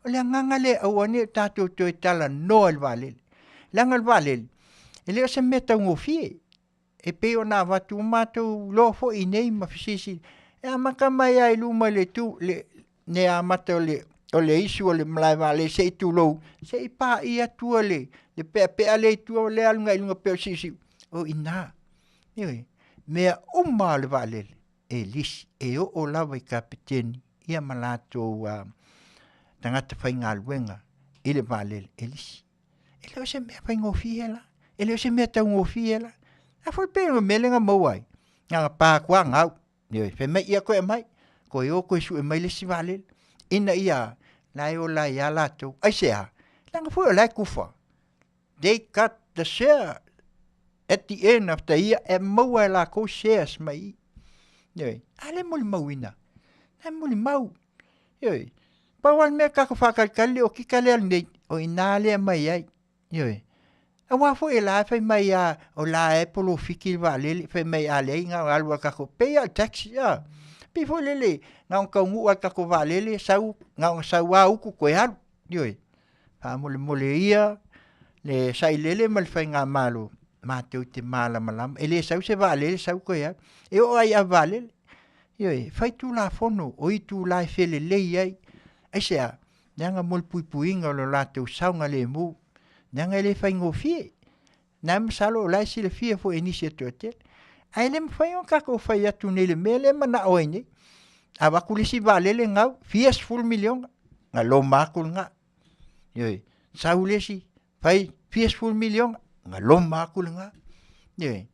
O le agaga lea aua ne i o tatou toe talanoa i le vaalele, leaga o le vaalele, e le o se mea taugofie. E pei ona avatu ua matou iloa foi i inei ma fesilisili, e amata mai lava i luma i le itu i le amata o le o le isu o le malae vaalele se i tulou, se i paia atu le peapea lea i tua lea e alu agai i luga e pei o le siusiu, o i ina. Ioe, mea uma lava o le vaalele, e lisi, e oo lava i kapeteni ia ma latou tagata faigaluega i le vaalele, e lisi. E le o se mea faigofie la, e le o se mea taugofie la. A foi pei o le mea lea na maua ai, na ona pa atu lava gau, ioe, fai mai ia toe aumai, toe o toe sue mai le isi vaalele, ina ia, la e ola ai lava latou. Aisea? Leaga foi o la e tufa, they cut the share at the end of the year e maua e latou shares mai i i. Ioe, a lea e molimauina, la e molimau. Ioe, pau lava le mea tatou faatalitali le okika lea lenei, o i ina lea e aumai ai. Ioe, aua foi o la e fai mai lava o la e polofiti le vaalele, fai mai a leai na ona alu lava o le tatou, pei lava o le taxi a, pei foi lele na ona taunuu lava i le tatou vaalele sau, na ona sau lava utu toe alu. Ioe, faamolemole ia le sailele ma le faigamalo matou te malamalama, e le sau se vaalele sau toe alu. E oo lava i ave vaalele, ioe, fai tulafono o itula e felelei ai. Aisea? Leaga mo le puipuiga o lo latou saogalemu, leaga e le faigofie. Na e masalo o la e silafia foi e nisi e toatele. Ae le mafai ona tatou fai atu nei i le mea lea e manao ai nei. Avatu le isi vaalele gau, fia sefulu miliona, na loma atu lena. Ioe, sau le isi, fai fia sefulu miliona, na loma atu lena. Ioe,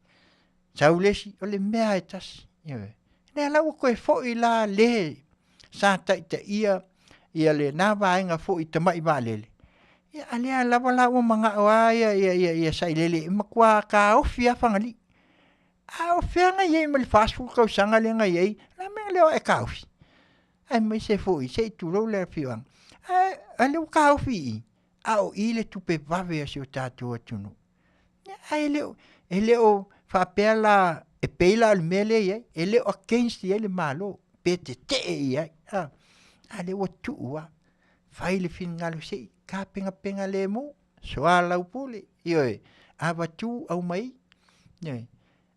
sau le isi, o le mea lava e tasi. Ioe, lea la ua toe foi la le sa taitaia ia lena vaega foi i tamai vaalele, ia a lea lava la ua manao lava ia ia ia ia sailele e matua taofi lava Fagalii. A o fea na i ai mai le 40 tausaga lea na i ai, o le a le mea na le o ae taofi? Aemaise foi se i tulou le afioaga, ae o lea ua taofi i i, a o i le tupe vave a si o tatou atunuu. Ae le o, e le o faapea la e pei la o le mea lea e i ai, e le o against i ai le Malo pe tetee i ai, a, a lea ua tuu lava, fai le finagalo se i tapenapena lemu, soalaupule, ioe, avatu aumai, ioe.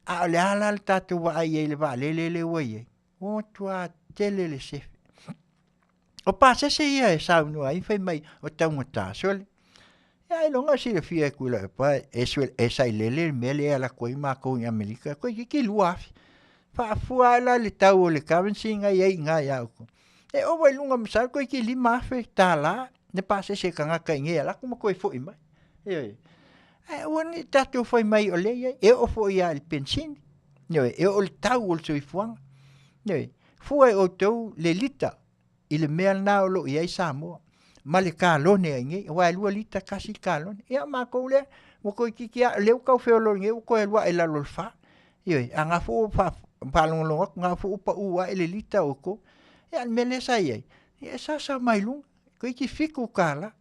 A o le a la le tatou vaai i ai i le vaalele lea ua i ai? Ua matua tele le sefe. O pasese ia e saunoa ai fai mai o taugata, sole. Ia ailoga o silafia e Tuilaepa e, e sailele le mea lea e alu atu ai matou i Amerika, toeitiiti 2000. Faafua lava la i le tau o le currency na i ai i ina ia outou. E ova i luga masalo toeitiiti $5000 le pasese tagata i inei e alu atu ma toe foi mai. Ioe. Ae aua ne i tatou fai mai o lea e i ai, e oo foi lava i le penisini, ioe, e oo i le tau o le soifuaga. Ioe. Fua e outou le lita. i le mea lena o lo o i ai Samoa ma le kalone ai nei, aua e 2 lita tasi le kalone. Ia o matou lea, ua toeitiiti lava, o lea ua tau feoloolo nei ua toe alu ae i lalo o le 4. Ioe, a na foi ua faalogologo atu, na foi ua pau ae le lita o 3. Ia a o le mea lea sa i ai, ia e sasa mai luga, toeitiiti $7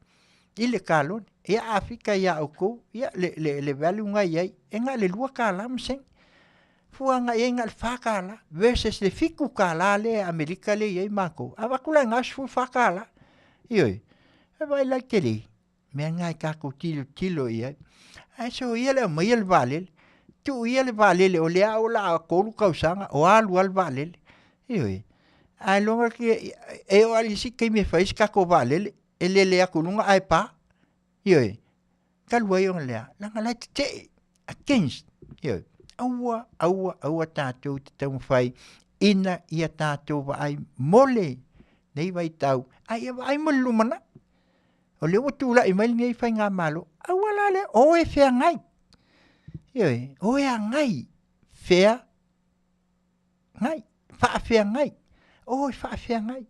i le kalone. Ia a fika ia outou, ia le value lena e i ai, e na o le $2 ma sene. Fua agai i ai na o le $4 versus le $7 lea e Amerika lea e i ai matou, a avatu la i ina e $14. Ioe, vaai la i le tele, mea lena e tatou tilotilo i ai. Ae soia le aumaia le vaalele, tuu ia le vaalele o lea o le a 3 tausaga o alu lava le vaalele. Ioe, ae loga e oo lava i le isi taimi e fai ai se tatou vaalele, e lele atu i luga ae pa. Ioe, talu ai ona o le a? Leaga o la e tetee against. Ioe, aua, aua, aua tatou te taumafai ina ia tatou vaai mo lenei vaitau, a ia vaai mo le lumanai. O lea ua tulai mai lenei faigamalo, aua la le o e feagai. Ioe, o e agai, feagai, faafeagai, o e faafeagai,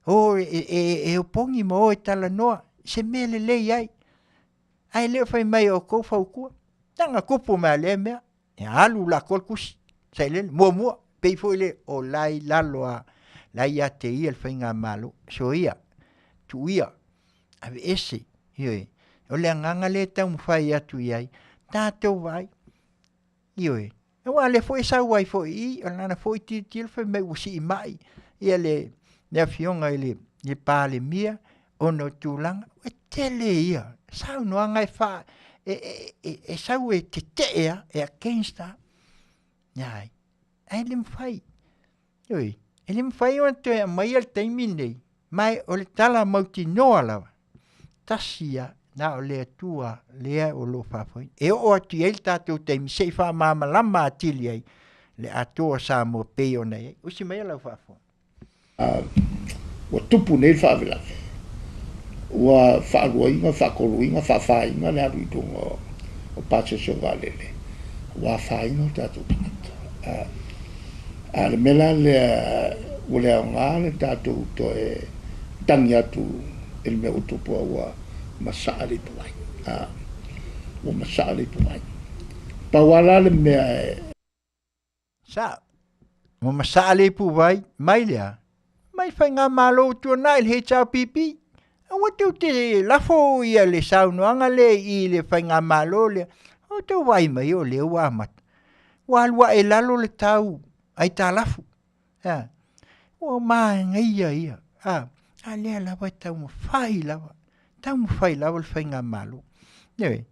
o e opogi ma o e talanoa i se mea e lelei ai. Ae le o fai mai e outou fautua, leaga na tupu mai lava lea mea, e alu atoa le tusi sailele muamua, pei foi lea o la e i lalo lava, o la e ia te ia le faigamalo. Soia, tuu ia, aveese, ioe. O le agaga lea e taumafai atu i ai, tatou vaai, ioe, aua o lea foi e sau ai foi i i, o lana foi tilotilo fai mai ua siimai le afioga i le Palemia ona o tulaga, e tele ia saunoaga e sau e tetee lava, e against lava. Ae e le mafai, ioe, e le mafai ona toe aumaia le taimi lenei, ma o le tala mautinoa lava, tasi lava, na o le Atua lea o lo o faafoeina. E oo atu i ai le tatou taimi se i faamalamalama atili ai le atoa o Samoa pei ona i ai. Usi maia lau faafofoga. Ua tupu nei le faalavelave, ua faaluaina, faatoluina, faafāina le alu i luga o pasese o vaalele, ua afaina o tatou tagata. A o le mea la lea ua le aoga le tatou toe tagi atu i le mea ua tupu, a ua masaa le ipuvai. Ua masaa le ipuvai. Pau lava la le mea e Sa, ua masaa le ipuvai mai le a? Mai faigamalo ua tuanai le HRPP. Aua tou te lafo ia le saunoaga lea i le faigamalo lea. O tou vaai mai o lea ua amata. Ua alu ae i lalo le tau aitalafu. A, ua manaia ia. A, a lea lava e taumafai lava, taumafai lava le faigamalo. Ioe.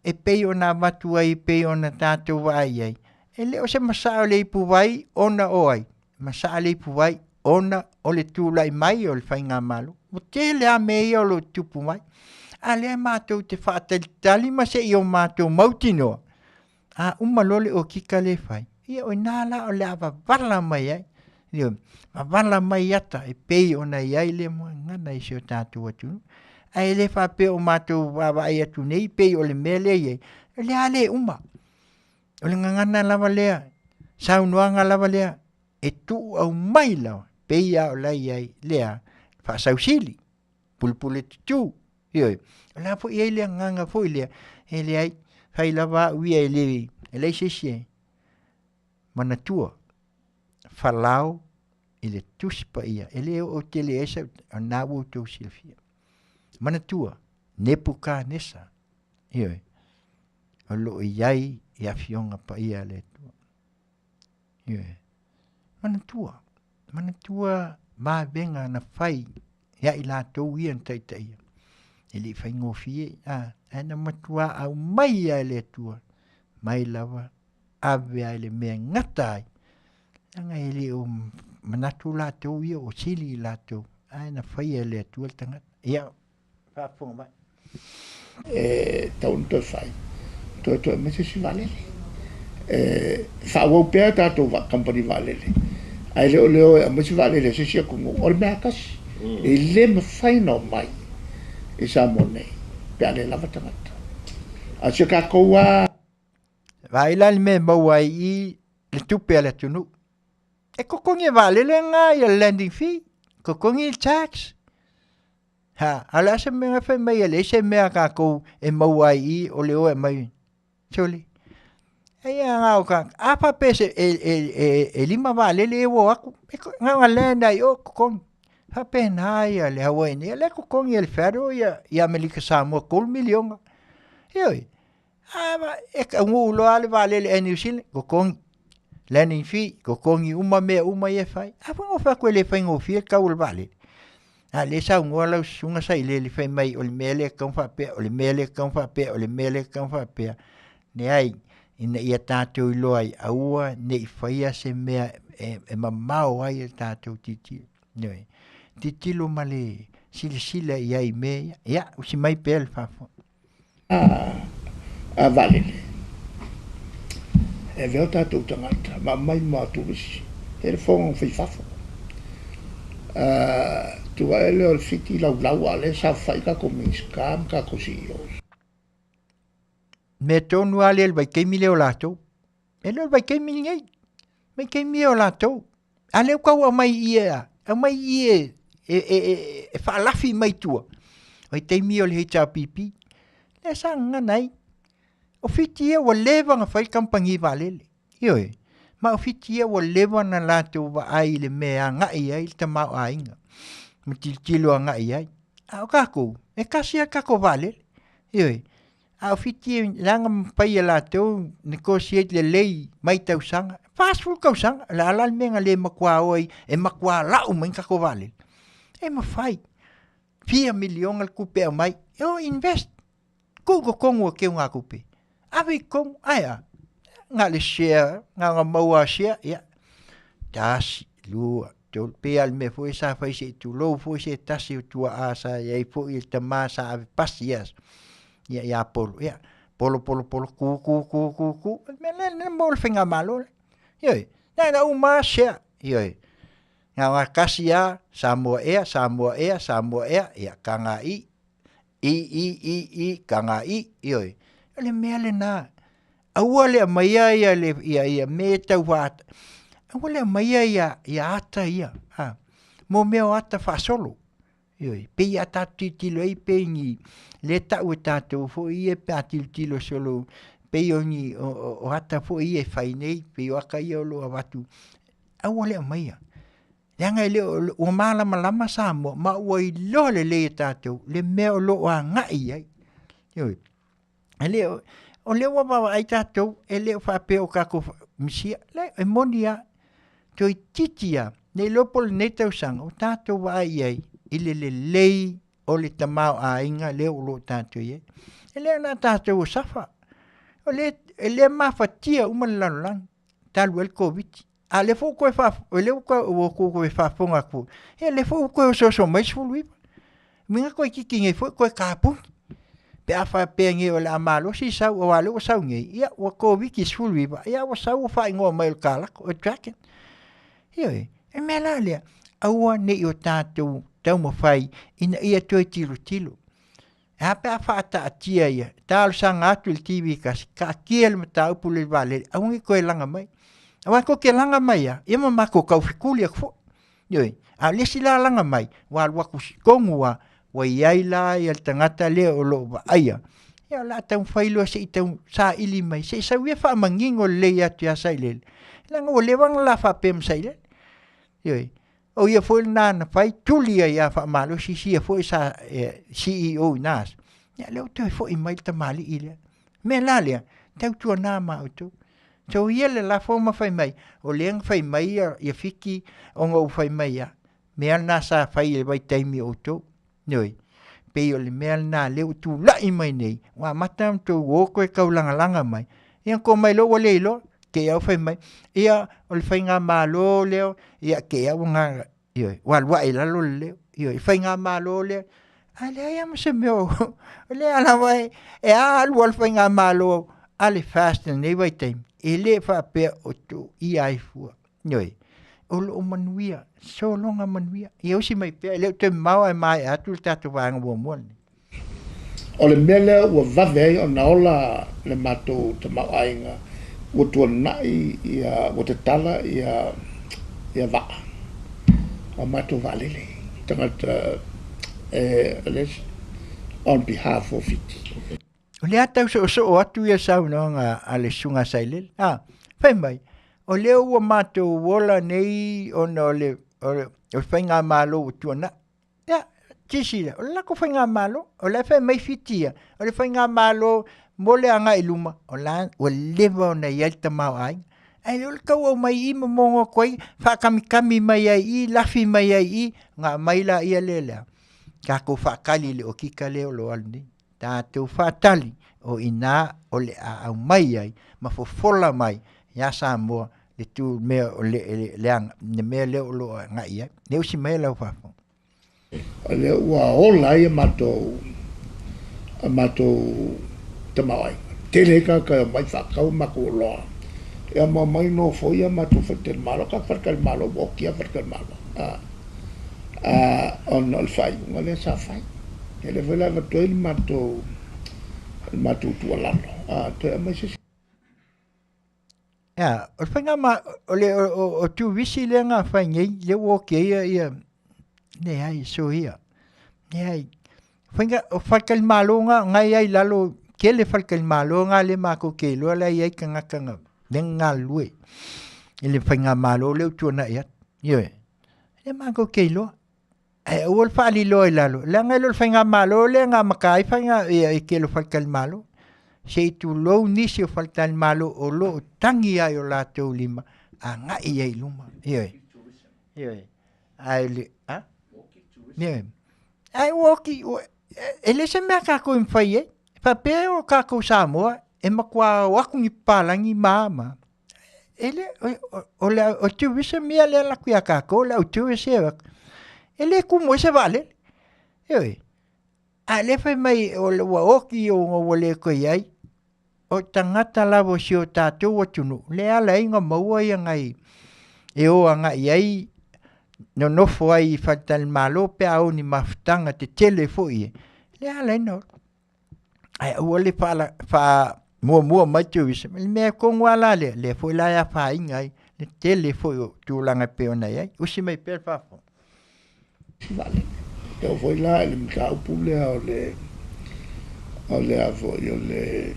E pei ona avatu ai e pei ona tatou vaai i ai, e le o se masaa o le ipuvai ona o ai? Masaa le ipuvai ona o le tulai mai o le faigamalo. Ua tele lava mea ia o lo o tutupu mai, a o lea matou te faatalitali ma se i o matou mautinoa, a uma loa le okika lea e fai, ia o i ina la o le a vavala mai ai, ioe, vavala mai ata e pei ona i ai le gagana i si o tatou atunuu. Ae le faapea o matou vaavaai atu nei pei o le mea lea e i ai, o le a le uma. O le gagana lava lea, saunoaga lava lea e tuu aumai lava pei lava o la e i ai lea faasausili, pulepuletutu, ioe. O la foi e i ai le agaga foi lea, e leai, fai lava au ia e le, e leai se isi e manatua Falao i le Tusi Paia, e le oo tele ai sau, o lena ua outou silafia. Manatua Nepukanesa, ioe, o lo o i ai i Afioga Paia a le Atua. Ioe. Manatua, manatua vavega na fai ia i latou ia na taitaia. E le i faigofie, a, ae na matua aumai lava e le Atua, mai lava ave lava i le mea e gata ai, leaga e le o manatu latou ia o sili i latou, ae na faia e le Atua le tagata. Ia, faafofoga mai. E tatau ona toe fai, toe toe aumai se isi vaalele. E faaauau pea tatou kamupani vaalele, ae le o le o e aumai se vaalele a se isi atunuu, o le mea lava tasi. E le mafai ona omai i Samoa nei pe a le lava tagata. A o si o tatou lava Vaai la i le mea e maua ai i i le tupe a le atunuu. E totogi e vaalele lena ia le landing fee. Totogi le tax. Ha, a o le a se mea fai mai e leai se mea a tatou e maua ai i i o le o e aumai. Sole. Ai a na o ka, a faapea se e, e, e, e lima vaalele ia ua o atu, e na ona land lava i o totogi. Faapena ia le Hawaii nei, o lea e totogi e le Federal ia, ia Amerika Samoa $3 miliona. Ioe. A e taunuu loa lava le vaalele Air New Zealand, totogi. Landing fee, totogi uma mea uma ia e fai. A foi na ou fai atu e le faigofie le tau o le vaalele. A o lea e saunoa lau susuga Sailele fai mai o le mea lea e tatau ona faapea, o le mea lea e tatau ona faapea, o le mea lea e tatau ona faapea. Leai, ina ia tatou iloa ai, aua ne i faia se mea e, e mamao ai le tatou tilotilo. Ioe. Tilotilo ma le silasila i ai i mea ia. Ia, usi mai pea le faafofoga. A vaalele e avea o tatou tagata ma aumai ma turisi e le fono fai fafo. Tu ae lea o le Fiti laulau a o lea e saofafai tatou Minisita ma tatou CEOs. Mea tonu lava lea i le vaitaimi lea o latou. E le o le vaitaimi lenei, vaitaimi ia o latou. A lea ua tau aumai i i e a? Aumai i i e, e, e, e, e faalafi mai tua. Vaitaimi ia o le HRPP. Lea sa gagana ai. O Fiti ia ua leva ona fai le kamupani vaalele. Ioe. Ma o Fiti ia ua leva ona latou vaai i le mea e agai ai le tamaoaiga. Ma tilotilo agai ai. A o tatou, e tasi lava le tatou vaalele. Ioe. A o Fiti leaga ma fai e latou negotiate lelei mai tausaga, 40 tausaga, o le a la le mea na le matua o ai e matua lau mai ni tatou vaalele? E mafai. Fia miliona le tupe e aumai, e o invest, tuu i totonu o teugatupe, ave i totonu, ae a? Na o le share, na ona maua lava share, ia, tasi, lua, tolu, pei lava o le mea foi sa fai se i tulou foi se tasi o tuaa sa i ai foi le tama sa ave pasi i aso, ia ia Polo, ia, polo polo polo, tu tu tu tu tu, o le mea lea lea mo le faigamalo lea. Ioe, na ona uma lava share, ioe. Na ona tasi lava, Samoa Air, Samoa Air, Samoa Air, ia, taga i, i, i, i, i, taga i, ioe. O le mea lena, aua le aumaia ia le ia ia mea e tau faa, aua le aumaia ia ia ata ia, a, mo mea o ata faasolo. Ioe, pei a tatou tilotilo ai pei ni lea e tau e tatou foi ia pe a tilotilo solo pei o ni o, o, o ata foi ia e fai nei, pei o ata ia o lo o avatu, aua le aumaia. Leaga e le o, ua malamalama Samoa ma ua iloa lelei e tatou le mea o lo o agai i ai. Ioe. E le o, o lea ua vaavaai tatou, e le o faapea o tatou misia. Leai, e moni lava, toeitiiti lava, le iloa po o lenei tausaga ua tatou vaai i ai i le lelei o le tamaoaiga lea o lo o tatou i ai. E le o na tatou o safa, o lea, e le mafatia uma le lalolagi talu ai le Koviti. A o lea foi ua toe faa, o lea ua toe, ua toe faafofoga atu, ia o lea foi ua toe osooso mai le 19. Uiga toeitiiti nei foi toe tapuni. Pe a faapea nei o le a malosi sau aua o lea ua sau nei, ia ua Koviti 19, ia ua sau ua faaigoa mai o le kalako, o le dragon. Ioe, o le mea la lea, aua ne i o tatou taumafai ina ia toe tilotilo. E a pe a faataatia ia, talosaga atu i le TV tasi, taatia le mataupu lea i le vaalele, aua ne i toe laga mai. Aua tou te laga mai lava, ia ma matou taufetuli atu foi. Ioe, a o le isi la laga mai, ua alu atu tonu lava, ua i ai la ia le tagata lea o lo o vaaia, ia o le a taumafai loa se i tau saili mai, se i sau ia faamanino lelei atu ia Sailele, leaga ua leva ona la faapea ma Sailele. Ioe, o ia foi lena na fai, tuli ai lava faamalosi sia foi sa CEO i na aso, ia lea ua toe foi mai le tamalii lea. O le mea la lea, tautuana ma outou. Soia le lafo ma fai mai, o lea na fai mai ia, ia Fiti ona ua fai mai ia, mea lena sa fai i le vaitaimi o outou. Ioe, pei o le mea lena lea ua tulai mai nei, ua amata ona outou o toe taulagalaga mai, ia na tou omai loa ua le iloa, te i lava ua fai mai, ia o le faigamalo lea, ia te i lava ua gaga, ioe, ua alu ae i lalo le leo, ioe, faigamalo lea, ae leai lava ma se mea o, o lea lava e, e alu lava le faigamalo a le FAST i lenei vaitaimi, e le faapea o toia ai fua. Ioe, o lo o manuia, sologa manuia. Ia usi mai pea, e le o toe mamao ae maea atu le tatou vaega muamua lenei. O le mea lea ua vave ai ona ola le matou tamaoaiga, ua tuanai ia, ua tatala ia, ia vaa, o matou vaalele. tagata e le on behalf of Fiti. O lea tau soosoo atu ia saunoaga a le Susuga Sailele, a, fai mai, o lea ua matou ola nei ona o le, o le, o le faigamalo ua tuanai. Ia, silasila, o le latou faigamalo, o la e fai mai Fiti ia, o le faigamalo mo le agai i luma, o la ua leva ona i ai le tamaoaiga. Ae le o le tau aumai i i ma mogo atu ai, faakamikami mai ai i i, lafi mai ai i i, ona aumai laia lea i le a? Tatou faatali i le okika lea o lo o alu nei. Tatou faatali o i ina o le a aumai ai ma fofola mai ia Samoa le tu mea o le le mea lea o lo o agai i ai. Le usi mai lau faafofoga. O lea ua ola ai a matou a matou tamaoaiga. Tele ai tagata e omai faatau a matou oloa. Ia ma omai nofoia a matou faletalimalo, tatou faletalimalo ua oki lava faletalimalo. Ona o le faaiuga lea sa fai. Ia lea foi la e avatu ai le matou le matou tuualalo, toe aumai se isi. Ia, o le faiga ma, o le o turisi lea na fai nei, lea ua oti ai ia, ia leai, soia. Leai. Faiga, o faletalimalo na, na i ai i lalo, tele faletalimalo na lea matou te iloa la e i ai tagata na, lea na galulue i le faigamalo lea ua tuanai atu. Ioe. Lea matou te iloa. Ae aua le faaliloa i lalo, leaga e le o le faigamalo lea na amata ai faiga ia i tele o faletalimalo. Se i tulou nisi o faletalimalo o lo o tagi ai o latou lima agai ai i luma. Ioe. Ioe. Ae le, a? Ioe. Ae ua oti, e le se mea tatou e mafai ai. Faapea o tatou Samoa e matua o atu ni papalagi ma a ma a. E le, o le o tourism ia lea laku ia tatou, o le au tourist ia e o atu, e le tumu ai se vaalele. Ioe. A o lea e fai mai o le ua oti ona ua le toe i ai, o tagata lava o si o tatou atunuu, lea e ala ai ona maua ia nai e o agai i ai nonofo ai i faletalimalo pe a o ni mafutaga tetele foi ia, lea e ala ai ona Ae aua le faamuamua mai tourism, i le mea tonu lava la lea, lea foi la e afaina ai le tele foi o tulaga e pei ona i ai. Usi mai pea le faafofoga. Vaalele. E oo foi la i le mataupu lea o le o le a foi o le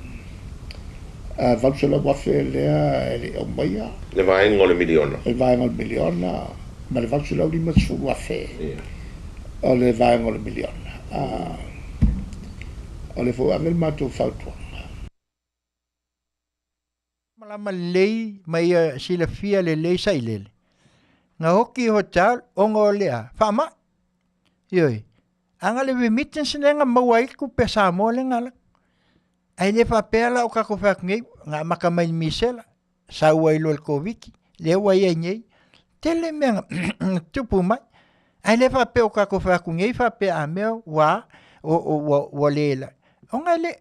$800,000 lea e le i aumaia. Le vaega o le miliona. Le vaega o le miliona ma le $850,000 o le vaega o le miliona. O lea foi ua ave le matou fautuaga. Malama lelei ma ia silafia lelei sailele. Na oti hotel ona o le a? Faamai. Ioe. Ana le remittance lea na maua ai tupe a Samoa lea na alu atu. Ae le faapea la o tatou fai atu nei, na amata mai i le misela, sau ai loa i le Koviti, lea ua i ai nei. Tele mea na tupu mai. Ae le faapea o tatou fai atu nei faapea a mea ua ua ua le la. Ona e le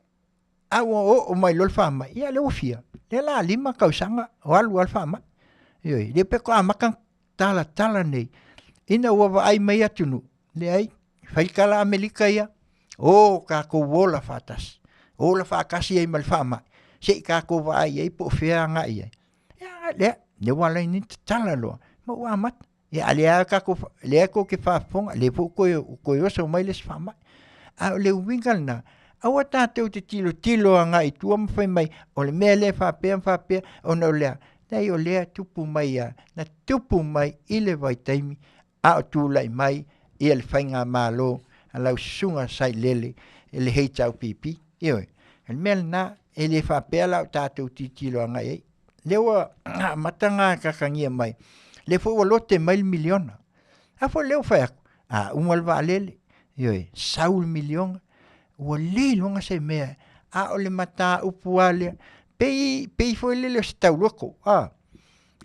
a ua oo mai loa le faamai, ia lea ua fia, lea la 5 tausaga o alu lava le faamai. Ioe, lea pe amata ona talatala nei ina ua vaai mai atunuu, leai, fai tala Amerika ia, o tatou ola faatasi, ola faatasi ai ma le faamai, se i tatou vaai i ai po o fea agai i ai. Ia, lea, lea ua ala ai nei tatala loa, ma ua amata. Ia, a lea tatou, lea tou te faafofoga, lea foi ua toe oso mai le isi faamai. A o le uiga lena, aua tatou te tilotilo agai i tua ma fai mai, o le mea lea e faapea ma faapea, ona o le a? Leai, o lea e tupu mai lava, na tupu mai i le vaitaimi a o tulai mai ia le faigamalo a lau susuga Sailele i le HRPP. Ioe, o le mea lena, e le faapea la o tatou tilotilo agai i ai. Lea ua amata ona atagia mai, lea foi ua lote mai le miliona. A foi lea ua fai atu, a uma le vaalele, ioe, sau le miliona, ua le iloga se mea, a o le mataupu lava lea, pei, pei foi lele o se tauloto, a,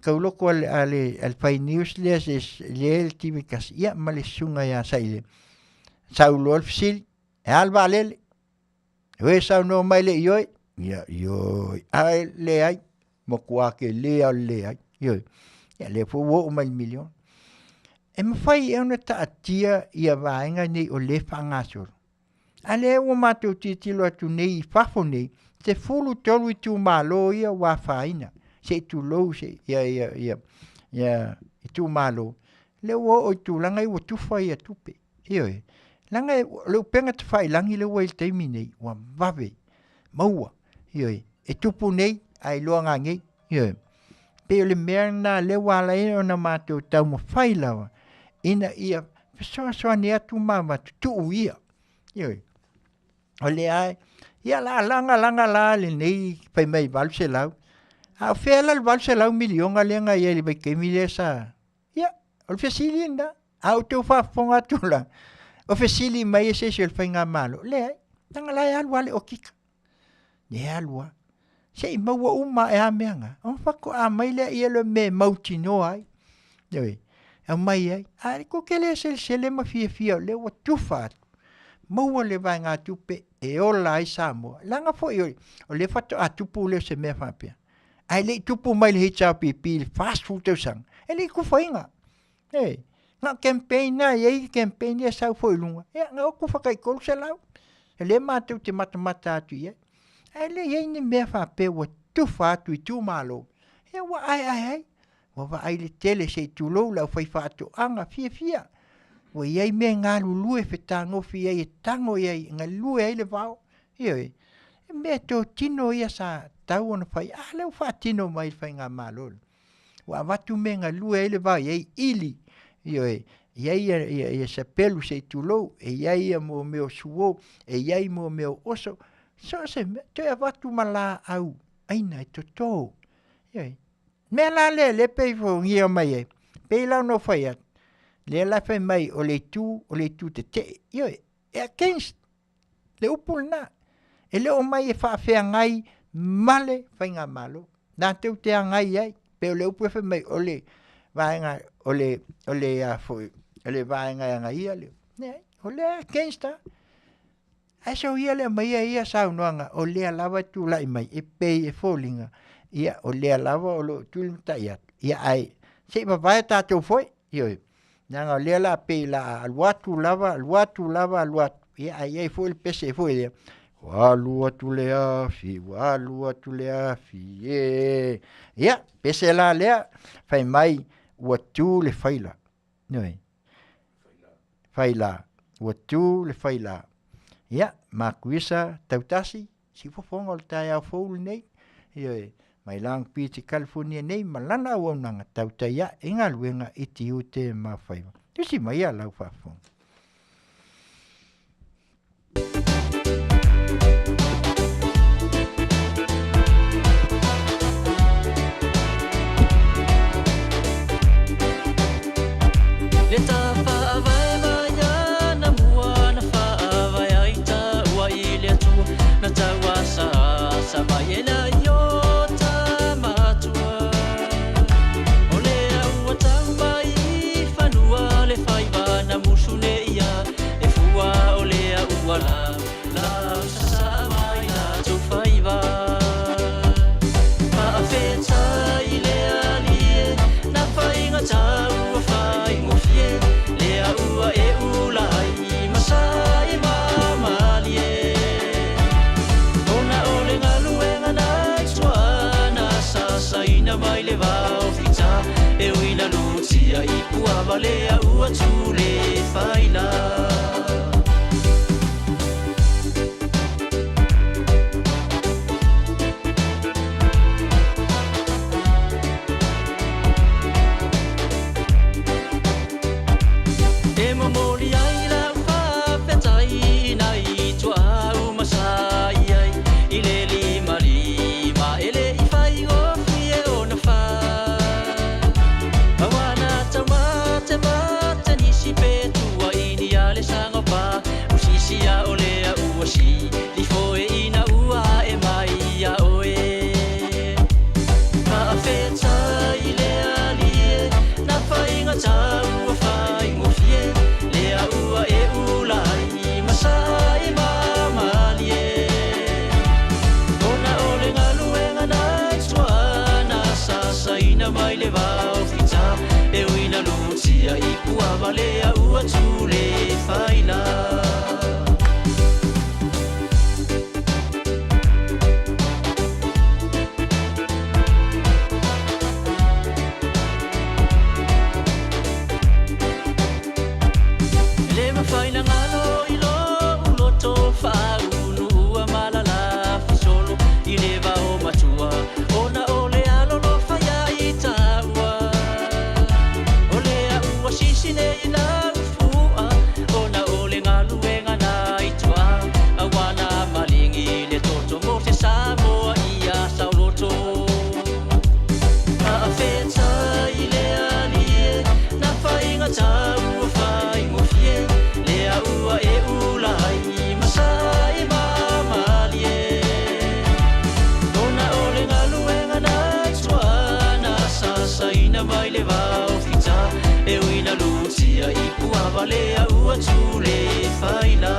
tauloto a le, a le, a le fai news lea, se, lea i le TV tasi, ia ma le susuga ia Sailele. Sau loa le fesili, e a le vaalele? Ue saunoa mai le ioe, ia ioe, ae leai, matua tele lava o le leai, ioe. Ia lea foi ua oo mai i le miliona. E mafai ea ona taatia ia vaega nei o lea e faagasolo? A lea ua matou tilotilo atu nei i fafo nei, 13 itumalo ia ua afaina, se i tulou se, ia, ia, ia, ia itumalo. Lea ua oo i tulaga ia ua tufa ia tupe. Ioe. Leaga o le upega tafailagi lea ua i le taimi nei, ua vave maua. Ioe. E tupu nei ae iloa nanei. Ioe. Pei o le mea lena lea ua ala ai ona matou taumafai lava ina ia fesoasoani atu ma avatu tuu ia. Ioe. O lea ia la laga laga la lenei fai mai 800 a o fea la le 800 miliona lea na i ai i le vaitaimi lea sa ia o le fesili lena. A outou faafofoga atu la, o fesili mai e se isi o le faigamalo, leai, leaga la e alu lava le okika. E alu lava. Se i maua uma ae a mea na, ona faatoa mai lea ia le mea e mautinoa ai. Ioe, aumai ai. Ae tou te le selesele ma fiafia o lea ua tufa atu, maua le vaegatupe e ola ai Samoa. Leaga foi o lea faatoa tupu lea o se mea faapea. Ae le i tupu mai le HRPP i le 40 tausaga, e le i tufaina. E, na o campaign lava, e i ai campaign ia e sau foi i luga, ia na o tufa tai 300. O lea matou te matamata atu i ai. Ae le i ai ni mea faapea ua tufa atu i itumalo, ia ua aeae ai. Ua vaai le tele se i tulou le aufaifaatoaga fiafia. Ua i ai mea e galulue fetagofi i ai e tago i ai e galue ai le vao. Ioe, e meatotino ia sa tatau ona fai, a lea ua faatino mai e le faigamalo lenei. Ua avatu mea e galue ai le vao, e i ai ili, ioe, e i ai ia sapelu se i tulou, e i ai ia mea o suo, e i ai mea o oso, so o se mea, toe avatu ma laau aina e toto. Ioe. Mea la lea lea pei fogia mai ai, pei la ona ou fai atu, lea la fai mai o le itu, o le itu tetee. Ioe, e against le upu lena. E le o mai e faafeagai ma le faigamalo. Latou te agai ai, pei o le upu e fai mai o le vaega o le o le a foi o le vaega e agaia le leai, o lea e against lava. Ae soia le aumaia ia saunoaga o lea lava e tulai mai e pei e foliga ia o lea lava o lo o tulimatai atu ia ae se i vavae tatou foi, ioe. Leaga o lea la pei la a alu atu lava alu atu lava alu atu ia ae i ai foi le pese foi lea ua alu atu le afi ua alu atu le afi e. Ia pese la lea fai mai ua tu le faila. Ioe. Faila. Ua tu le faila. Ia, Makuisa tautasi, siufofoga o le taeao fou lenei. Ioe. Mai Long Beach i California nei ma lana auaunaga tautai ae i galuega i tiute ma faiva. Tusi mai a lau faafofoga. Le tafaavae mai ana mua na faavae ai taua i le Atua na tauasaasa mai e lai o tamatua. O lea ua tau mai i fanua le faiva na musu nei ia e fua o lea ua lausasaa mai latou faiva. Faafetai i le Alii e na faiga taua faigofie lea ua e ula ai ma sa e mamalie. Ona o le galuega nai tua na sasaina mai le vao fita e ui na lutia i puava lea ua tule faila. E momoli ai lau faafetai nai tuaau ma sa i ai i le limalima e le i faigofie ona fai. Aua na taumate mate nisi pe tuaini a le sagopa usisia o lea ua silifo e ina ua ae mai ia oe. Faafetai i le Alii e na faiga taua faigofie lea ua e ula ai ma sa e mamalie. Ona o le galuega nai tua na sasaina mai le vao fita e ui na lutia i puava lea ua tule faila. ina lutia i puavalea ua tule faila.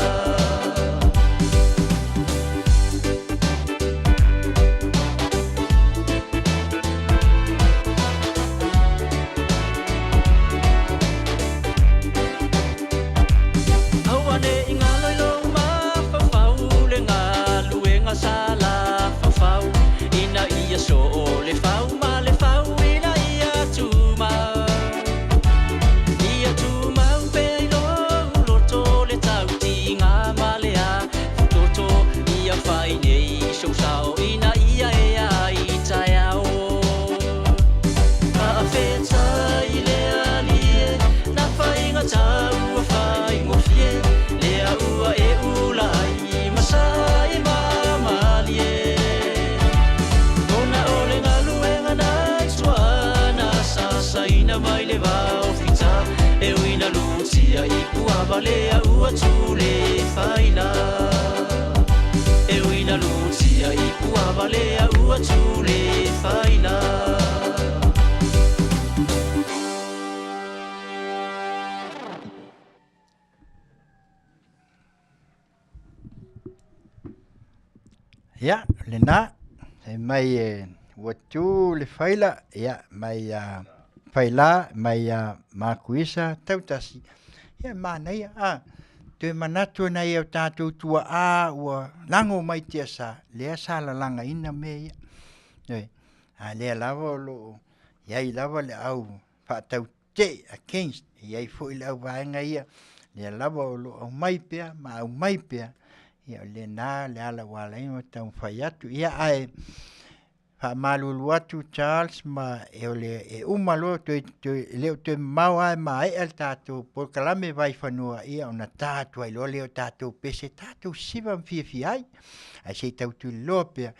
Aua ne i galo i lou mafaufau le galuega sa lafaufau ina ia soo le fau ma le fau ina ia tumau. Ia tumau pea i lou loto le tautiga ma le afutoto ia fai nei sou sao ina ia ea i taeao. Faafetai i le Alii e na faigata ua faigofie lea ua e ula ai ma sa e mamalie. Ona o le galuega nai tua na sasaina mai le vaofita e ui na lutia i puavalea ua tule faila. E ui na lutia i puavalea ua tule faila. Ia, lena, fai mai e ua tu le faila, ia, mai a Faila, mai a Makuisa, tautasi. Ia, manaia, a, toe manatu nai o tatou tuaa ua lago mai tiasa, lea sa lalagaina mea ia. Ioe, a lea lava o lo o i ai lava le au faatau te against, e i ai foi le auvaega ia, lea lava o lo o aumai pea ma aumai pea, ia o lena le ala ua ala ai ona taumafai atu. Ia ae faamalulu atu Charles ma e o le e uma loa toe, toe, e le o toe mamao lava e maea le tatou polokalame vaifanua, ia ona ta atu ai loa lea o tatou pese tatou siva ma fiafia ai. Ae se i tau tuliloa pea,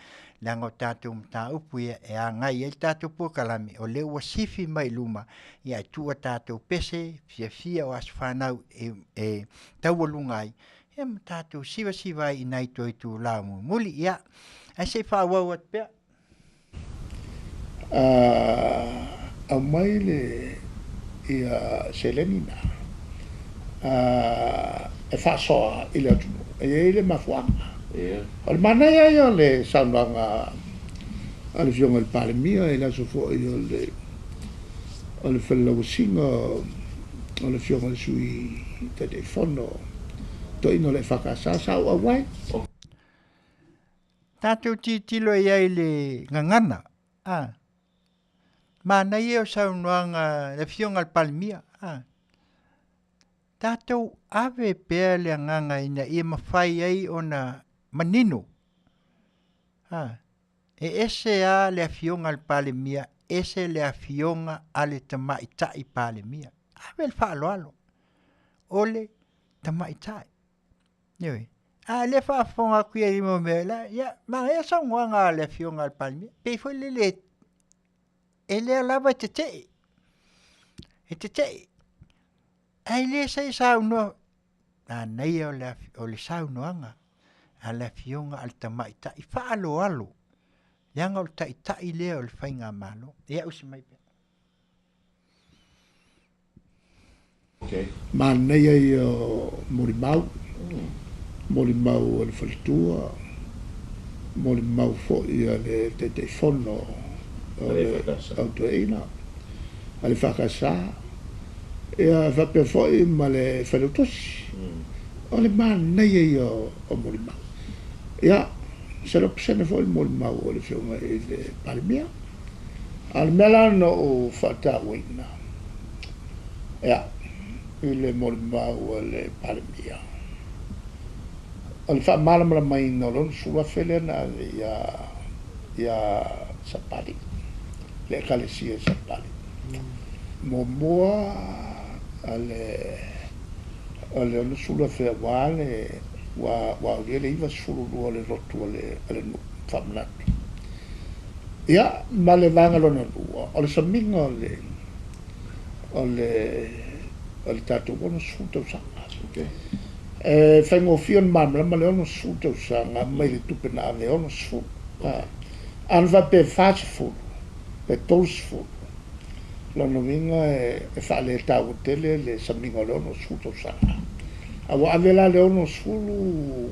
leaga o tatou mataupu ia e agai ai le tatou polokalame, o lea ua sifi mai i luma, ia ae tuu a tatou pese fiafia o aso fanau e, e taualuga ai, ia ma tatou sivasiva ai i nai toe itula mulimuli. Ia, ae se i faaauau atu pea. Aumai le ia seleni na e faasoa i le atunuu e i ai le mafuaaga. O le manaia ia o le saunoaga a le Afioga i le Palemia i le aso foi o le o le felelauasiga o le Afioga i le Sui Taitaifono Toeaina o le EFKS sa ou auai. Tatou tilotilo i ai i le gagana, a. Manaia o saunoaga le Afioga i le Palemia, a. Tatou ave pea le agaga ina ia mafai ai ona manino, a. E ese lava le Afioga a le Palemia, ese le Afioga a le Tamaitai Palemia. Ave le faaaloalo, o le Tamaitai. Ioe. A lea faafofoga atu ia i mo mea la, ia, manaia saunoaga a le Afioga a le Palemia. Pei foi lele e lea lava e tetee. E tetee. Ae le sa i saunoa, manaia o le, o le saunoaga a le Afioga a le Tamaitai faaaloalo, leaga o le Taitai lea o le Faigamalo. Ia usi mai pea. Manaia ia o molimau, molimau a le faletua, molimau foi a le Taitaifono o le Au Toeaina a le EFKS, ia faapea foi ma le Failautusi. O le manaia ia o molimau. Ia, 100% foi le molimau a le Afioga i le Palemia. A o le mea la na ou faatauaina, ia, i le molimau a le Palemia, o le faamalamalamaina o le $60,000 lea na ave ia, ia Sapali, le Ekalesia i Sapali. Muamua, o le, o le $60,000 aua le, ua, ua aulia le 92 o le lotu a le, a le nuu, faamanatu. Ia, ma le vaega lona lua, o le samiga o le, o le, o le tatou 60 tausaga. Okay. E faigofie ona malamalama le 60 tausaga mai le tupe na ave 60. Okay. A na faapea e 40 pe 30, Lona uiga e faaletaua tele le samiga o le 60 tausaga. A ua ave la le 60,000,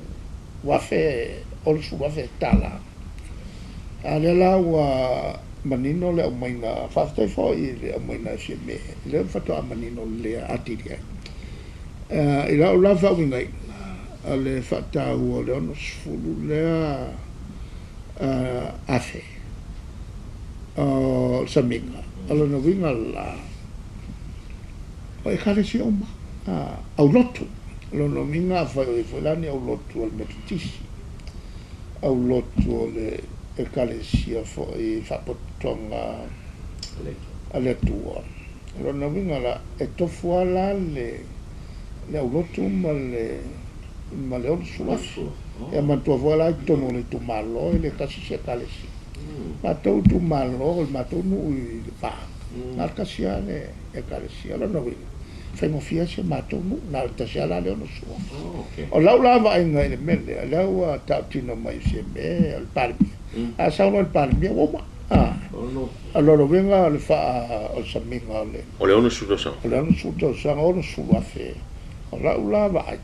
60,000 tala. A lea la ua manino le aumaiga, faafetai foi i le aumaiga e Fiame, lea faatoa manino lelei atili ai. I lau la faauigaina, o le faataua o le 60 lea afe o le samiga, o lona uiga la, o ekalesia uma, aulotu. O lona uiga afai o i ai foi la ni aulotu a le Metotisi, aulotu o le ekalesia foi Faapotopotoga a le Atua, o lona uiga la, e tofu lava la le aulotu ma le 60,000. Ia manatua foi la i totonu o le itumalo e le tasi se ekalesia. Matou itumalo, o le matou nuu i Lepa, na o le tasi lava le ekalesia. O lona uiga, e faigofie ai si o matou nuu, na o le tasi lava la le 60,000. O lau la vaaiga i le mea lea, lea ua tautino mai e Fiame o le Palemia. A sau loa le Palemia ua uma. O lona uiga o le faa, o le samiga o le O le 60 tausaga. O le 60 tausaga, 60,000. O lau la vaai,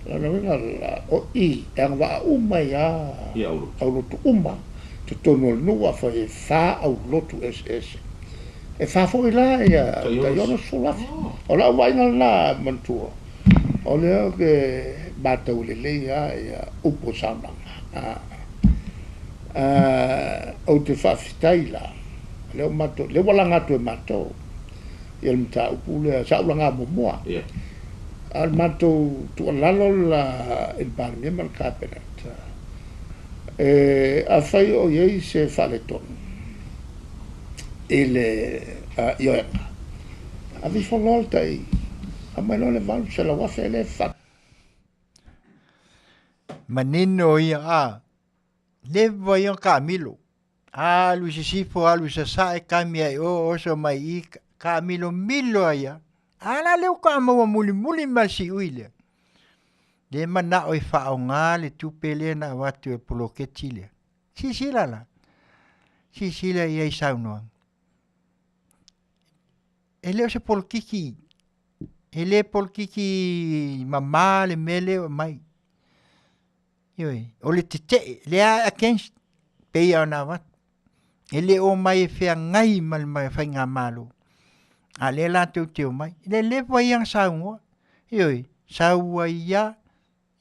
o lona uiga la, o i e agavaa uma ai lava aulotu uma totonu o le nuu, afai e 4 aulotu eseese, e 4 foi la ia tai 60,000. O lau vaaiga lena manatua, o lea ou te matau lelei lava ia upu o saunoaga. Ou te faafetai la, lea ua matou, lea ua laga atu e matou ia le mataupu lea sa ou laga muamua. A o le matou tuualalo la i le Palemia ma le Kapeneta, afai o i ai se faaletonu i le ioega, ave ifo loa le tai, aumai loa le 800,000 lea e Manino ia a leva ia ona taamilo, alu i sisifo alu i sasae kami ai o oso mai i taamilomilo ai lava. A o la lea ua maua mulimuli mai le siui lea, lea e manao e faaaoga le tupe lea na avatu e le poloketi lea. Silasila la, silasila i ai i saunoaga. E le o se polokiki, e le polokiki mama le mea lea ua aumai. Ioe, o le tetee, lea e against pei lava ona avatu. E le o omai e feagai ma le faigamalo, a o lea latou te omai. O le leva ia ona saunoa, ioe, sau ai lava,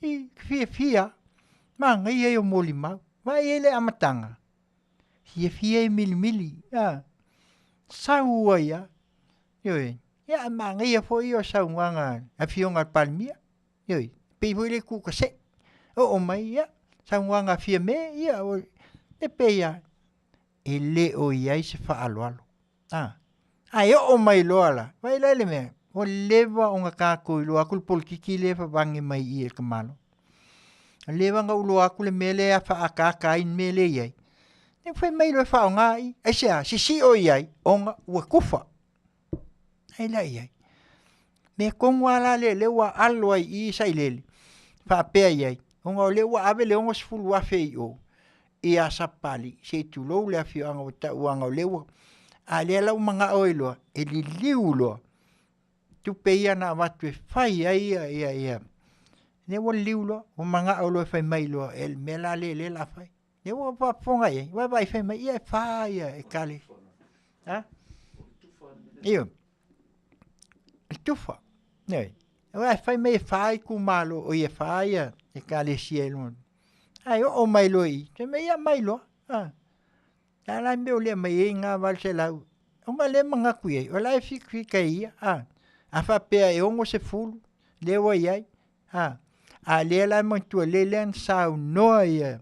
i fiafia lava, manaia ia o molimau. Vaai i ai le amataga, fiafia e milimili, a, sau ai lava, ioe. Ia ae manaia foi ia o saunoaga a le Afioga i le Palemia, ioe, pei foi lea e tuukasee, oo mai, ia, saunoaga a Fiame, ia, e pei lava e le o i ai se faaaloalo. A, ae oo mai loa la, vaai la i le mea, ua leva ona tatou iloa atu le polokiki lea e vavane mai i i e le tamaloa. Ua leva ona ou iloa atu le mea lea e faaataata ai le mea lea e i ai, lea ua fai mai loa e faaaoga i i. Aisea? Sisio i ai ona ua tufa. Ai la i ai. Mea tonu lava la lea o lea ua alo ai i i Sailele, faapea i ai, ona o lea ua ave le $60,000 i o ia Sapapalii, se i tulou le afioaga ua tau o lea ua, a o lea la ua manao ai loa e liliu loa tupe ia na avatu e fai ai ia, ia, ia. Lea ua liliu loa, ua manao loa e fai mai loa, e le mea la lea o lea o le a fai. Lea ua faafofoga i ai, vaavaai fai mai, ia e fa ia ekalesia. Ha? Ioe. Le tufa. Ioe. Aua e fai mai e fa itumalo, oi e fa ia ekalesia i luga. Ae oo mai loa i i, fai mai, ia aumai loa. Ha. A la mea o lea aumai ai na 800. Ona lea e manatu i ai, o la e fikafika e ia. A, a faapea e 60 lea ua i ai, a, a lea la e manatua lelei lea na saunoa ia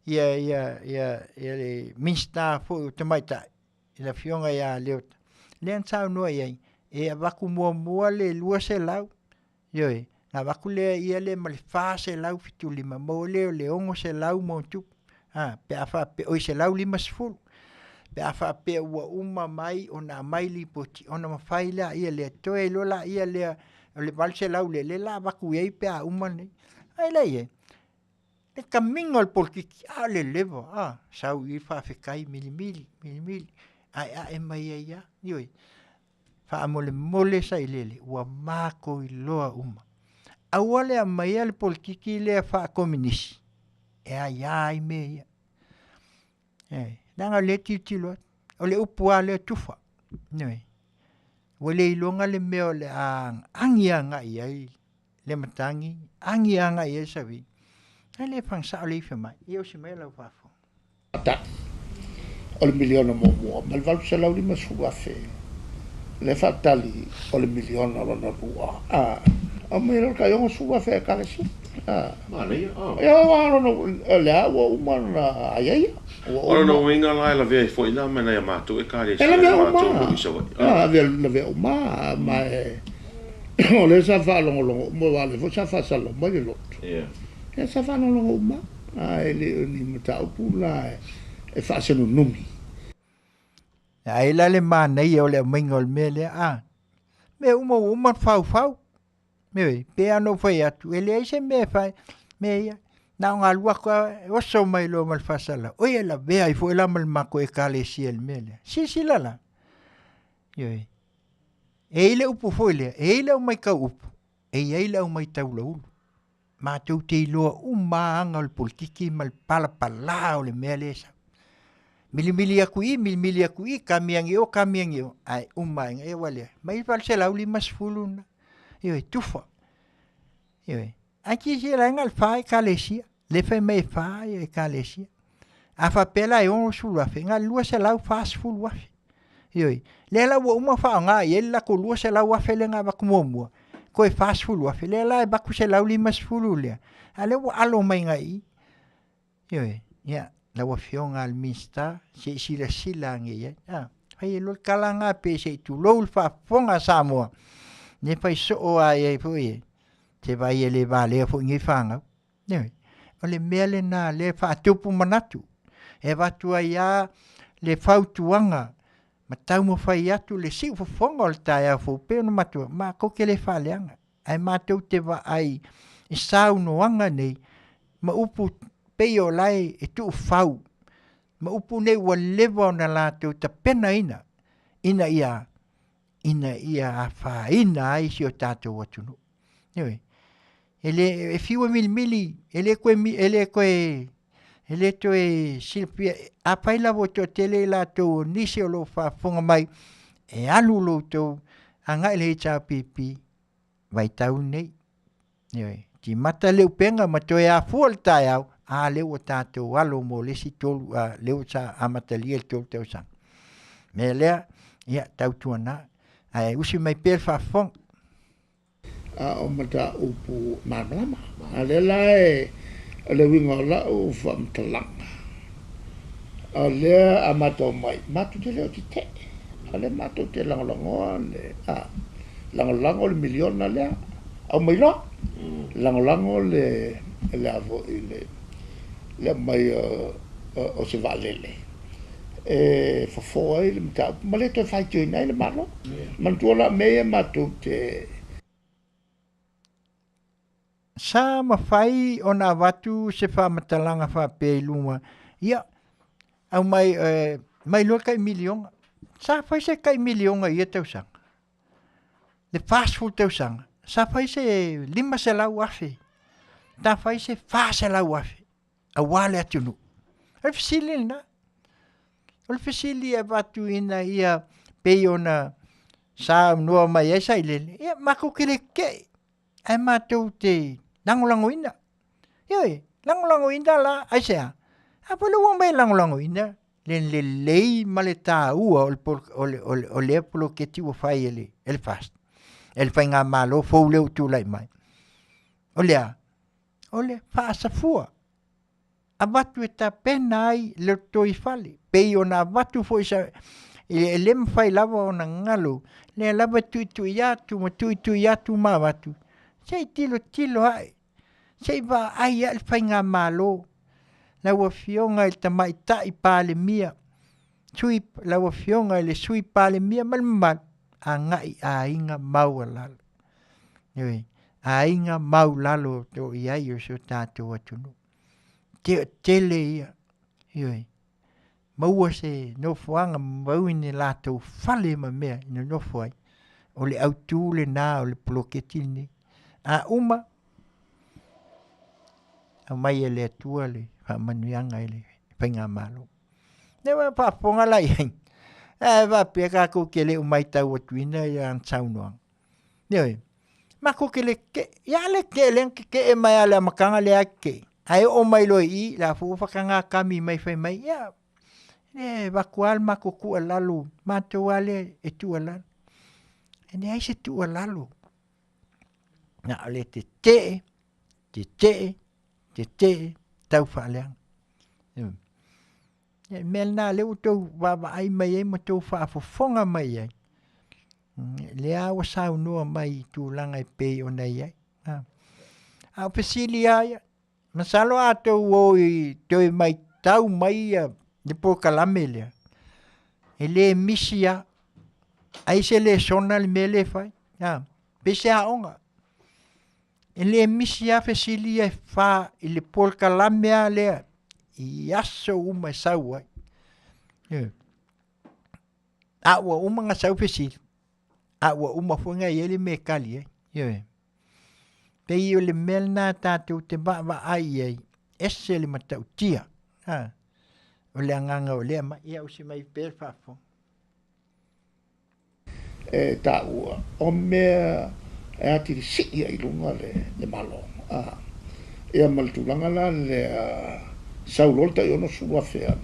ia ia ia ia le Minisita foi o Tamaitai, le Afioga ia Leota, lea na saunoa i ai, e avatu muamua le 200, ioe, ona avatu lea ia lea ma le 475, maua lea o le 600 ma ona tupu, a, pe a faapea, oi 150, pe a faapea ua uma mai ona aumai lipoti, ona mafai lea lea, toe loa laia lea o le 800 lea, lea o le a avatu i ai pe a uma lenei. Ai la i ai, le kamiga o le polokiki, a o le leva, a, sau i i faafetai milimili, milimili. Aeae mai ai lava. Ioe. Faamolemole sailele, ua matou iloa uma. Aua le aumaia le polokiki lea faakominisi e aia ai mea ia. Ioe. Leaga o lea e tilotilo atu, o le upu lava lea o tufa. Ioe. Ua le iloga le mea o le a agi agai i ai le matagi, agi agai i ai le savili, ae le fagasao le ifi mai. Ia usi mai lau faafofoga. Tali, O le miliona muamua ma le $850,000 le faatali o le miliona lona lua. A, aumai loa le tai $60,000 a Ekalesia. A, Manaia, a. Ia, aua o lona, o lea ua uma ona aiaia. Ua O lona uma. uiga la e lavea ai foi la ma nai a matou E Ekalesia i lavea le uma. matou nuu i Savaii. A, A. lavea uma, ma e o lea sa faalogologo uma, aua o lea foi sa faasalalau mai le lotu. Ia. Ia sa faalogologo uma, a e le o ni mataupu la e faasenunumi. Ai la le manaia o le aumaiga o le mea lea, a, mea uma ua uma ona faufau. Ioe, pei lava ona ou fai atu, e leai se mea e fai, mea ia, na ona alu atu lava oso mai loa ma le faasalalau, oi e lavea ai foi la ma le matou ekalesia i le mea lea. Silasila la, ioe, e i ai le upu foi lea, e i ai le aumaitau upu, e i ai le aumaitau laulu. Matou te iloa uma lava aga o le polokiki ma le palapala o le mea lea e sau. Milimili atu i i, milimili atu i i, kami ane i o, kami ane i o, ae uma lava ina, ua leai, mai le 850 lena, ioe, tufa. Ioe. Ae silasila i ai na o le fa ekalesia, lea e fai mai e fa ekalesia. A faapea la e $60,000, na o le $240,000. Ioe. Lea la ua uma ona faaaoga i ai le latou $200,000 lea na avatu muamua, toe $40,000, lea la e avatu le $150 lea, a o lea ua alo mai agai i i. Ioe. Ia, lau Afioga i le Minisita, se i silasila ane i ai, a. Fai ai loa le tala lena pe se i tulou le faafofoga a Samoa, lea e fai soo lava i ai foi e se vaai e le valea foi nei fanau. Ioe. O le mea lena o lea e faatupu manatu, e avatu ai lava le fautuaga ma taumafai atu le siufofoga o le taeao fou pei ona matou matou te le faaleaga, ae matou te vaai i saunoaga nei ma upu pei o la e tuufau ma upu nei ua leva ona latou tapenaina ina ia ina ia afaina ai si o tatou atunuu. Ioe. E le e fiu e milimili, e le toe e le toe e le toe silafia afai lava ua toatele i latou o nisi o lo o faafofoga mai e alu lo outou agai i le HRPP vaitau lenei. Ioe, timata le upega ma toe afua le taeao, a lea ua tatou alo mo le isi tolu, a lea ua sa amatalia le tolu tausaga. O le mea lea, ia tautuana, ae usi mai pea le faafofoga. A o mataupu malamalama. A o lea la e, o le uiga o lau faamatalaga, o lea a matou omai, matou te le o tetee, a o lea matou te lagolagoa le, a, lagolago le miliona lea, aumai loa, lagolago le, le a foi le, le aumai o, o se vaalele e fofo ai le mataupu ma le toe faitioina ai le Malo. Manatua la o mea ia matou te. Sa mafai ona avatu se faamatalaga faapea i luma, ia, aumai, mai loa le tai miliona. Sa fai se tai miliona i ia tausaga? Le 40 tausaga, sa fai se 500,000, sa fai se 400,000 aua le atunuu. O le fesili lena. O le fesili e avatu ina ia pei ona saunoa mai ai Sailele, ia matou te le tetee, ae matou te lagolagoina. Ioe, lagolagoina la aisea? A foi lea ua aumai e lagolagoina le lelei ma le taua o le o le o le o lea poloketi ua fai e le e le FAST, e le faigamalo fou lea ua tulai mai. O le a? O le faasafua avatu e tapena ai le lotoifale, pei ona avatu foi sa, e le mafai lava ona galo, lea lava e tuitui atu ma tuitui atu ma avatu, se i tilotilo ae, se i vaai ae le faigamalo, lau Afioga i le Tamaitai Palemia, sui, lau Afioga i le Sui Palemia ma le mamalu, agai i aiga maualalo. Ioe, aiga maulalo o lo o i ai o si o tatou atunuu. Toatele ia, ioe. maua se nofoaga ma mau i ni latou fale ma mea i nonofo ai. O le autū lenā o le poloketi lenei. A uma, aumai e le Atua le faamanuiaga i le faigamalo. Lea ua faafofoga la i ai, ae faapea tatou te le o matau atuina ia ana saunoaga. Ioe, matou te le tetee, ia le tetee lea na tetee mai lava i le amataga lea lava tetee, ae oo mai loa i i, la foi ua faataga kami mai fai mai, ia, e avatu lava le matou tuualalo, matou lava lea e tuualalo. E leai se tuualalo, na o le tetee, tetee, tetee, tau faaleaga. Ioe. Ia, le mea lena lea ua outou vaavaai mai ai ma outou faafofoga mai ai, lea ua saunoa mai i tulaga e pei ona i ai. A o fesili lava ia, masalo a outou o i toe matau mai ia le polokalame lea, e le misi lava, ai se lesona le mea lea e fai, a, pei se aoga. E le misi lava fesili ia e fa i le polokalame lava lea i aso uma e sau ai. Ioe. A ua uma ona sau fesili, a ua uma foi ona i ai le mea e tali ai. Ioe. Pei o le mea lena tatou te vaavaai i ai, ese le matautia. A, o le agaga o lea aumai. Ia usi mai pea le faafofoga. E taua, o mea e atili sii ai i luga le Malo. Ia ma le tulaga la lea, sau loa le tai 60,000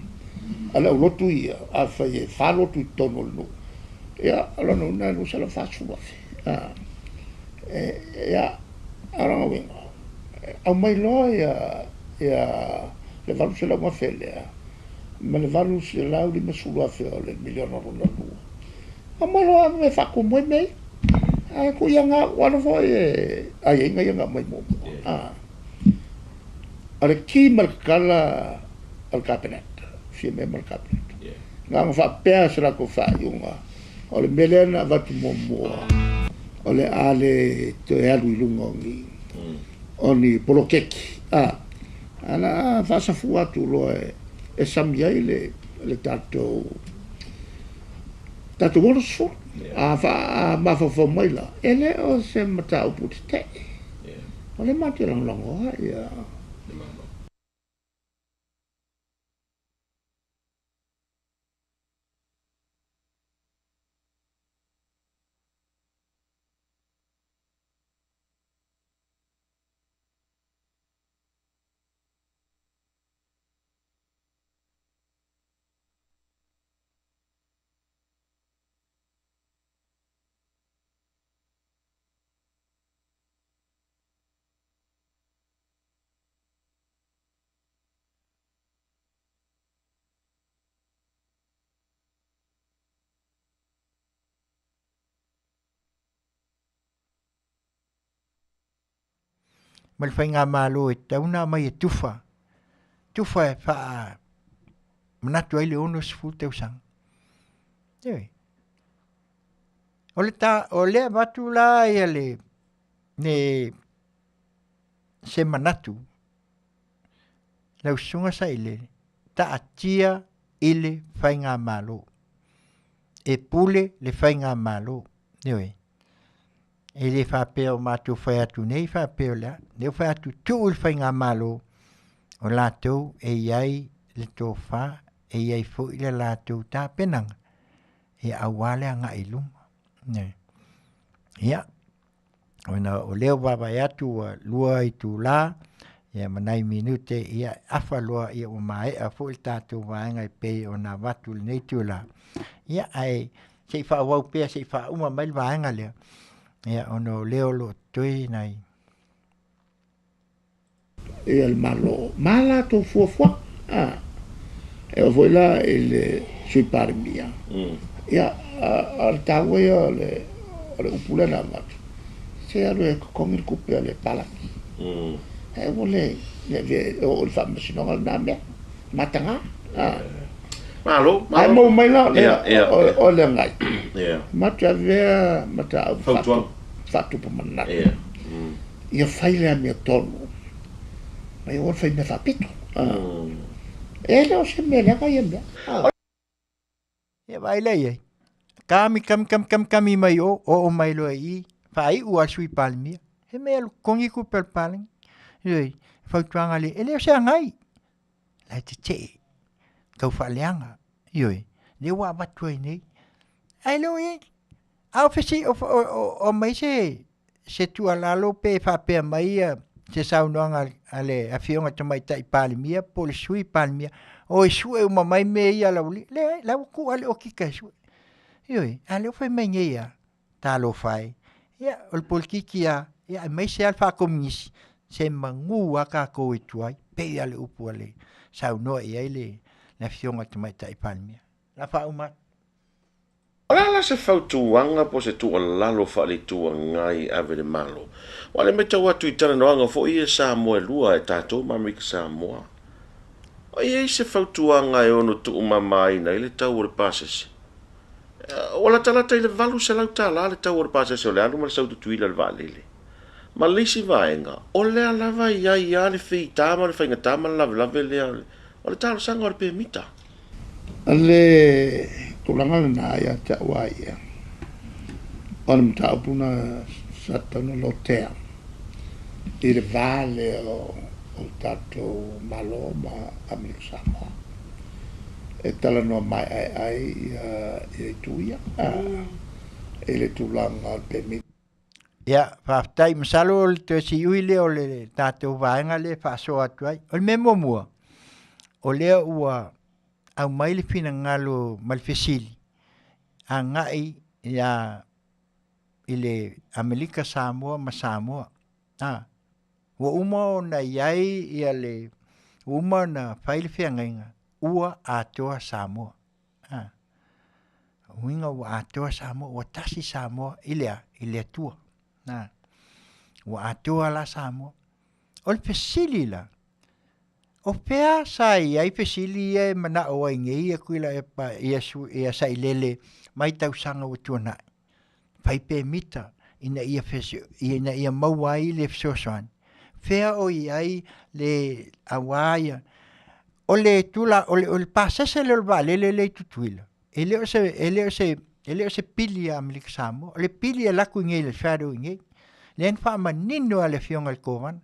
a le aulotu ia, afai e fa lotu i totonu o le nuu, ia o lona uiga e 240,000. Ia, a o lona uiga, aumai loa ia le 800,000 lea, ma le 850,000 o le miliona lona lua. Aumai loa ave e faatumu ai mea ia. Ae tuu ia na ua alu foi e aiaiga ia na aumai muamua. A. O le ki ma le tatala o le Kapeneta, Fiamē ma le Kapeneta. Na ona faapea se latou faaiuga, o le mea lea na avatu muamua, o le a le toe alu i luga o ni o ni poloketi, a, ae o le a faasafua atu loa e sami ai le tatou tatou 60. A mafaufau mai la, e le o se mataupu tetee. O lea matou te lagolago ia. Ma le faigamalo e tatau ona aumai e tufa, tufa e faamanatu ai le 60 tausaga. Ioe. O le ta, o lea avatu la ia le, le se manatu, lau susuga Sailele, taatia i le faigamalo. E pule le faigamalo. Ioe. E le faapea o matou fai atu nei faapea o le a. Lea ua fai atu tuu i le faigamalo, o latou e i ai le tofa, e i ai foi le latou tapenaga ia aua le agai i luma. Ia, ona o lea ua vaavaai atu ua 2 itula ia ma nai minute, ia afa loa ia ua maea foi le tatou vaega e pei ona avatu i lenei itula. Ia ae se i faaauau pea se i faauma mai le vaega lea, ia ona o lea o lo o totoe nai Ia le Malo ma a latou fuafuaga. A, e oo foi la i le Sui Palemia, ia, o le taua ia o le, o le upu lea na avatu, se alu e totogi le tupe a le palagi. Ae aua le avea e oo i le faamasinoga lena mea, mataga. A. Malo, malo. Ae maua mai la o le agai, matou te avea mataupu faatupu manatu. Ia fai le amiotonu, ma ia aua le fai mea faapito. E le o se mea leaga ia mea. Ia vaai lea i ai. Kami, kami, kami, kami, kami mai o, oo mai loa i i, faaiu a le Sui Palemia. He mea alu totogi tupe a le palagi. Ioe, fautuaga le, e le o se agai, la e tetee, tau faaleaga. Ioe, lea ua avatu ai nei. Ae le o i ai, a o fesi, o, o, o, aumai se, se tuualalo pe faapea mai ia se saunoaga a le Afioga i le Tamaitai Palemia po o le Sui Palemia, o e sue uma mai mea ia a le aualii. Leai, la ua tuu lava le okika e sue. Ioe, a o lea ua fai mai nei lava, talofa e, ia o le polokiki lava, aemaise lava le faakominisi, se manu lava tatou e tuai, pei lava o le upu a le saunoa i ai le Afioga i le Tamaitai Palemia. O le a faauma atu. O le a la se fautuaga po o se tuualalo faale-Itu Agai e ave i le Malo? Aua o lea e matau atu i talanoaga foi ia Samoa e lua e tatou ma Amerika Samoa, o i ai se fautuaga e ono tuumamaina ai le tau o le pasese? Ua latalata i le $800 le tau o le pasese o le alu ma le sau i Tutuila i le vaalele. Ma le isi vaega, o lea lava e i ai lava le feita ma le faigata ma le lavelave lea o le talosaga o le pemita. O le tulaga lena ia te au a ia, o le mataupu na sa tatau ona lotea i le va lea o le tatou Malo ma Amerika Samoa e talanoa maeaea ai ia itu ia i le tulaga o le pemita. Ia, faafetai, masalo o le toe siui lea o le tatou vaega lea e faasoa atu ai. O le mea muamua, o lea ua aumai le finagalo ma le fesili agai ia i le Amerika Samoa ma Samoa. A, ua uma ona i ai ia le, ua uma ona fai le feagaiga, ua atoa Samoa. A, uiga ua atoa Samoa, ua tasi Samoa i le a? I le Atua. A, ua atoa la Samoa. O le fesili la, o fea sa i ai fesili ia e manao ai nei ia Tuilaepa ia, ia Sailele mai tausaga ua tuanai? Fai pemita ina ia, ina ia maua ai le fesoasoani. Fea o i ai le auā ia? O le tula, o le, o le pasese lea o le vaalele lea i Tutuila, e le o se, e le o se, e le o se pili a Amerika Samoa. O le pili e alu atu i inei i le Federal i inei. Lea na faamanino lava e le Afioga i le Kovana.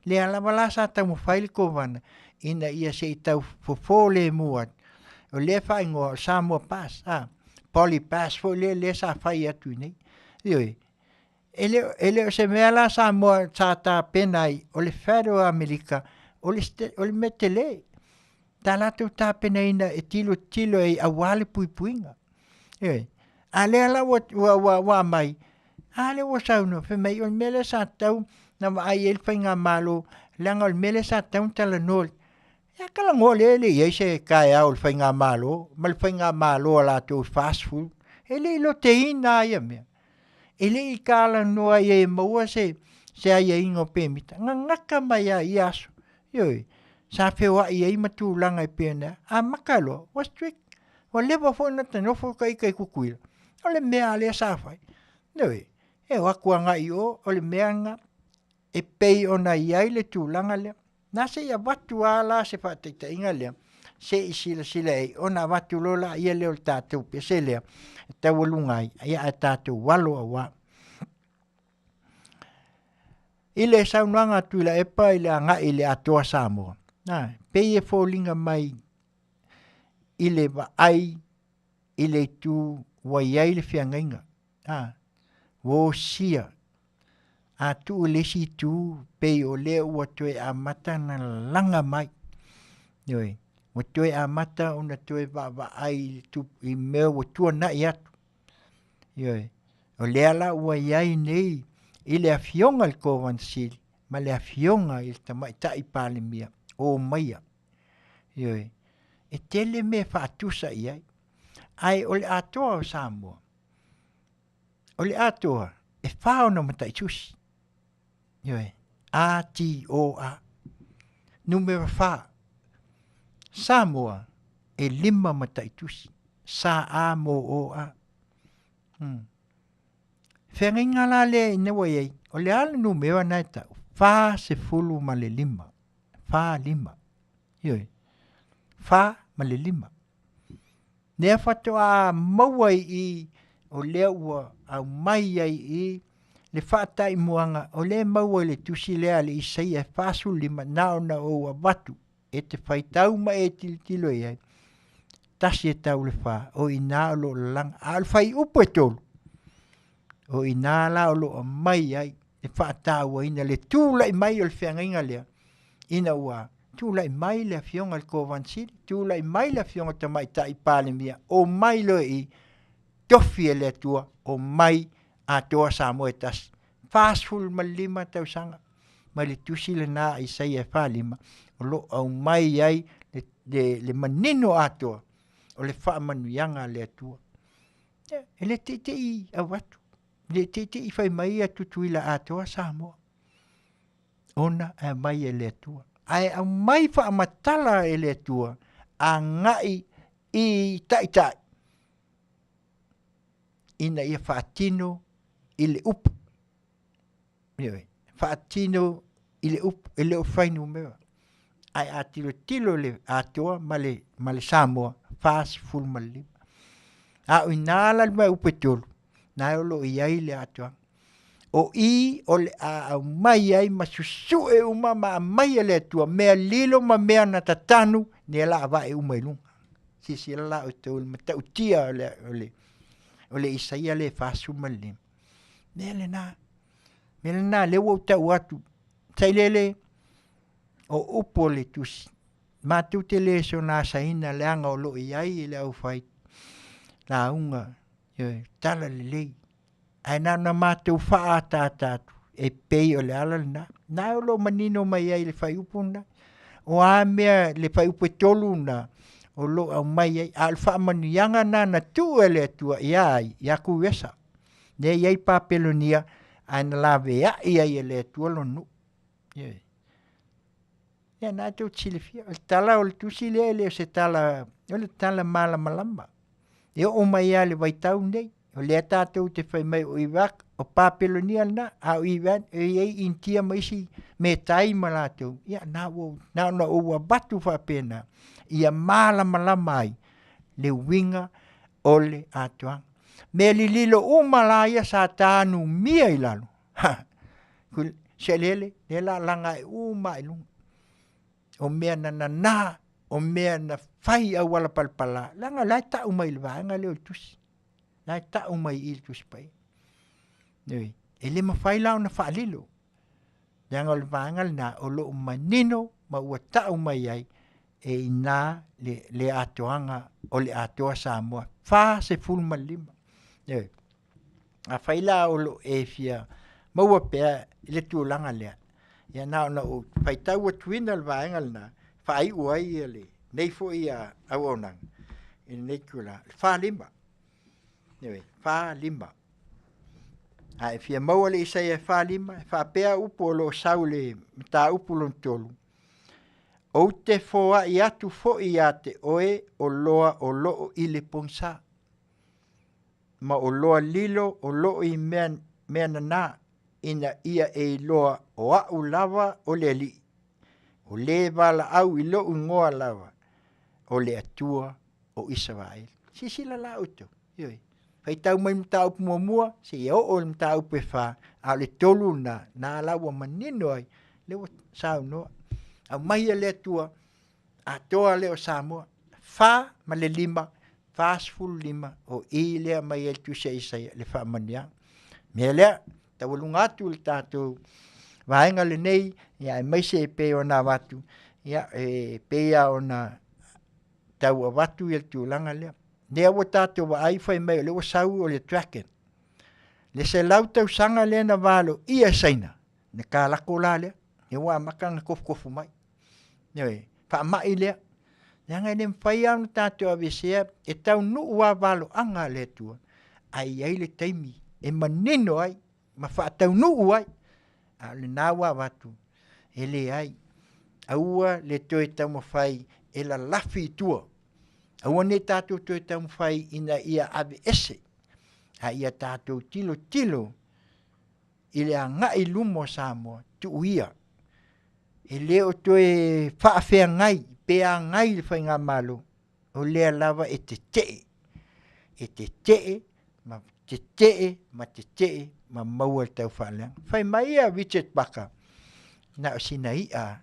Lea lava la sa taumafai le Kovana ina ia se i tau fofo lemu atu. O lea e faaigoa o Samoa Pass, a, Poly Pass foi lea lea sa fai atu i inei. Ioe, e le, e le o se mea la Samoa sa tapena ai, o le Federal Amerika, o le, o le mea tele. Ta latou tapenaina e tilotilo ai aua le puipuiga. Ioe, a lea la ua, ua, ua, ua aumai, a lea ua saunoa, fai mai o le mea lea sa tatau na vaai ai le faigamalo, leaga o le mea lea sa tatau ona talanoa. Ia talanoa lea e le i ai se taeao o le faigamalo ma le faigamalo a latou fast food. E le i loteina lava ia mea. E le i talanoa ai e maua se, se aiaiga o pemita. Gagata mai lava i ia aso. Ioe, sa feoai ai ma tulaga e pei ona amata loa, ua strict. Ua leva foi ona ta nofo ta ita i Tutuila, o le mea lava lea sa fai. Ioe, e o atu agai i o, o le mea lena e pei ona i ai le tulaga lea. Na se i avatu lava la se faataitaiga lea, se i silasila i ai, ona avatu loa laia lea o le tatou pese lea e taualuga ai, ia ae tatou alo aua. I le saunoaga a Tuilaepa i le agai i le Atoa Samoa, na, pei e foliga mai i le vaai i le itu ua i ai le feagaiga, a, ua osia, a tuu i le isi itu pei o lea ua toe amata ona lalaga mai, ioe, ua toe amata ona toe vaavaai i mea ua tuanai atu, ioe. O lea la ua i ai nei i le Afioga i le Kovana Sili ma le Afioga i le Tamaitai Palemia o omaia, ioe, e tele mea e faatusa i ai, ae o le atoa o Samoa, o le atoa e fa ona mataitusi, ioe, A T O A, numera fa, Samoa e lima mataitusi, Sa A M O A. Feagaiga la lea ina ua i ai, o le a le numera na e tau? 45, fa lima. Ioe. 4 ma le 5. Lea faatoa maua i i o lea ua aumai ai i i le faataimuaga o lea e maua i le tusi lea a le Isaia e 45, na ona ou avatu e te faitau ma e tilotilo i ai, tasi e tau le fa, o i ina o lo o lalaga. A o le fuaiupu e tolu, o i ina la o lo o aumai ai le faatauaina le tulai mai o le feagaiga lea, ina ua tulai mai le afioga i le Kovana Sili, tulai mai le afioga i le Tamaitai Palemia, omai loa i i, tofi e le Atua, omai atoa Samoa e tasi. 45 tausaga mai le tusi lena a Isaia e 45, o lo o aumai ai le, le, le manino atoa o le faamanuiaga a le Atua. E le teitei avatu, e le teitei fai mai ia Tutuila atoa Samoa, ona e aumai e le Atua. Ae aumai faamatala e le Atua agai i taitai ina ia faatino i le upu. Ioe, faatino i le upu, e le o fuainumera. Ae a tilotilo le atoa ma le, ma le Samoa, 45. A o ina la le fuaiupu e tolu, na o lo o i ai le atoaga. O i o le a aumai ai ma susue uma ma aumai e le Atua mea lilo ma mea na tatanu, lea la avae uma i luga. Silasila la outou i le matautia o le, o le, o le Isaia lea e 45. Mea lena, mea lena lea ua ou tau atu, sailele o upu o le tusi, matou te le soona asaina leaga o lo o i ai le aufai lauga ioe, tala lelei. Ae na ona matou faaataata atu e pei o le ala lena. Na o lo o manino mai ai i le fuaiupu lena. O a mea le fuaiupu e tolu lena o lo o aumai ai, a o le faamanuiaga lena na tuu e le Atua ia ai? Ia Kuesa. Lea e i ai Papelonia ae na laveai ai e le Atua lona nuu. Ioe. Ia na tou te silafia, o le tala o le tusi lea e le o se tala, o le tala malamalama. E oo mai lava i le vaitau lenei, o lea tatou te fai mai o Iraq, o Papelonia lena, a o Iran, e i ai Initia ma isi metai ma latou, ia na ua, na ona ou avatu faapena, ia malamalama ai le uiga o le atoaga. Mea lililo uma la ia sa tanumia i lalo, ha, se eleele, lea la laga ae uma i luga. O mea na nana, o mea na fai auala palapala, leaga o la e tau mai i le vaega lea o le tusi. La e tau mai i le Tusi Paia. Ioe, e le mafai la ona faalilo, leaga o le vaega lena o lo o manino ma ua tau mai ai e i ina le, le atoaga o le atoa Samoa 45. Ioe. Afai la o lo o e fia maua pea i le tulaga lea, ia na ona ou faitau atuina le vaega lena, faaiu ai ia lenei foi auaunaga i lenei itula, le 45. Ioe, 45. A e fia maua le Isaia e 45, e faapea upu o lo o sau i le mataupu lona tolu, Ou te foai atu foi ia te oe oloa o lo o i le pogisa, ma oloa lilo o lo o i mea, mea nana, ina ia e iloa o au lava o le Alii, o le valaau i lou igoa lava, o le Atua o Isaraelu. Silasila la outou, ioe, faitau mai le mataupu muamua seia oo i le mataupu e fa, a o le tolu lena, na la ua manino ai, lea ua saunoa. Aumai e le Atua, atoa lea o Samoa, fa ma le lima, 45, o i lea mai ai le tusi a Isaia, le faamanuiaga. Mea lea, taualuga atu le tatou vaega lenei, ia aemaise e pei ona avatu, ia e pei lava ona tau avatu ia le tulaga lea. Lea ua tatou vaai fai mai o lea ua sau o le dragon. Le 100 tausaga lea na valoia e Saina, na kalako la lea, lea ua amata ona tofutofu mai. Ioe, faamai lea. Leaga e le mafai lava ona tatou aveesea, e taunuu lava valoaga a le Atua, ae i ai le taimi e manino ai ma faataunuu ai, a o lena ua avatu, e leai, aua le toe taumafai e lalafi i tua, aua ne i tatou toe taumafai ina ia aveese, a ia tatou tilotilo i le agai i luma o Samoa, tuu ia, e le o toe faafeagai. Pe agai le faigamalo, o lea lava e tetee, e tetee ma tetee ma tetee ma maua le taufaaleaga. Fai mai ia Richard Parker, na o sina i'a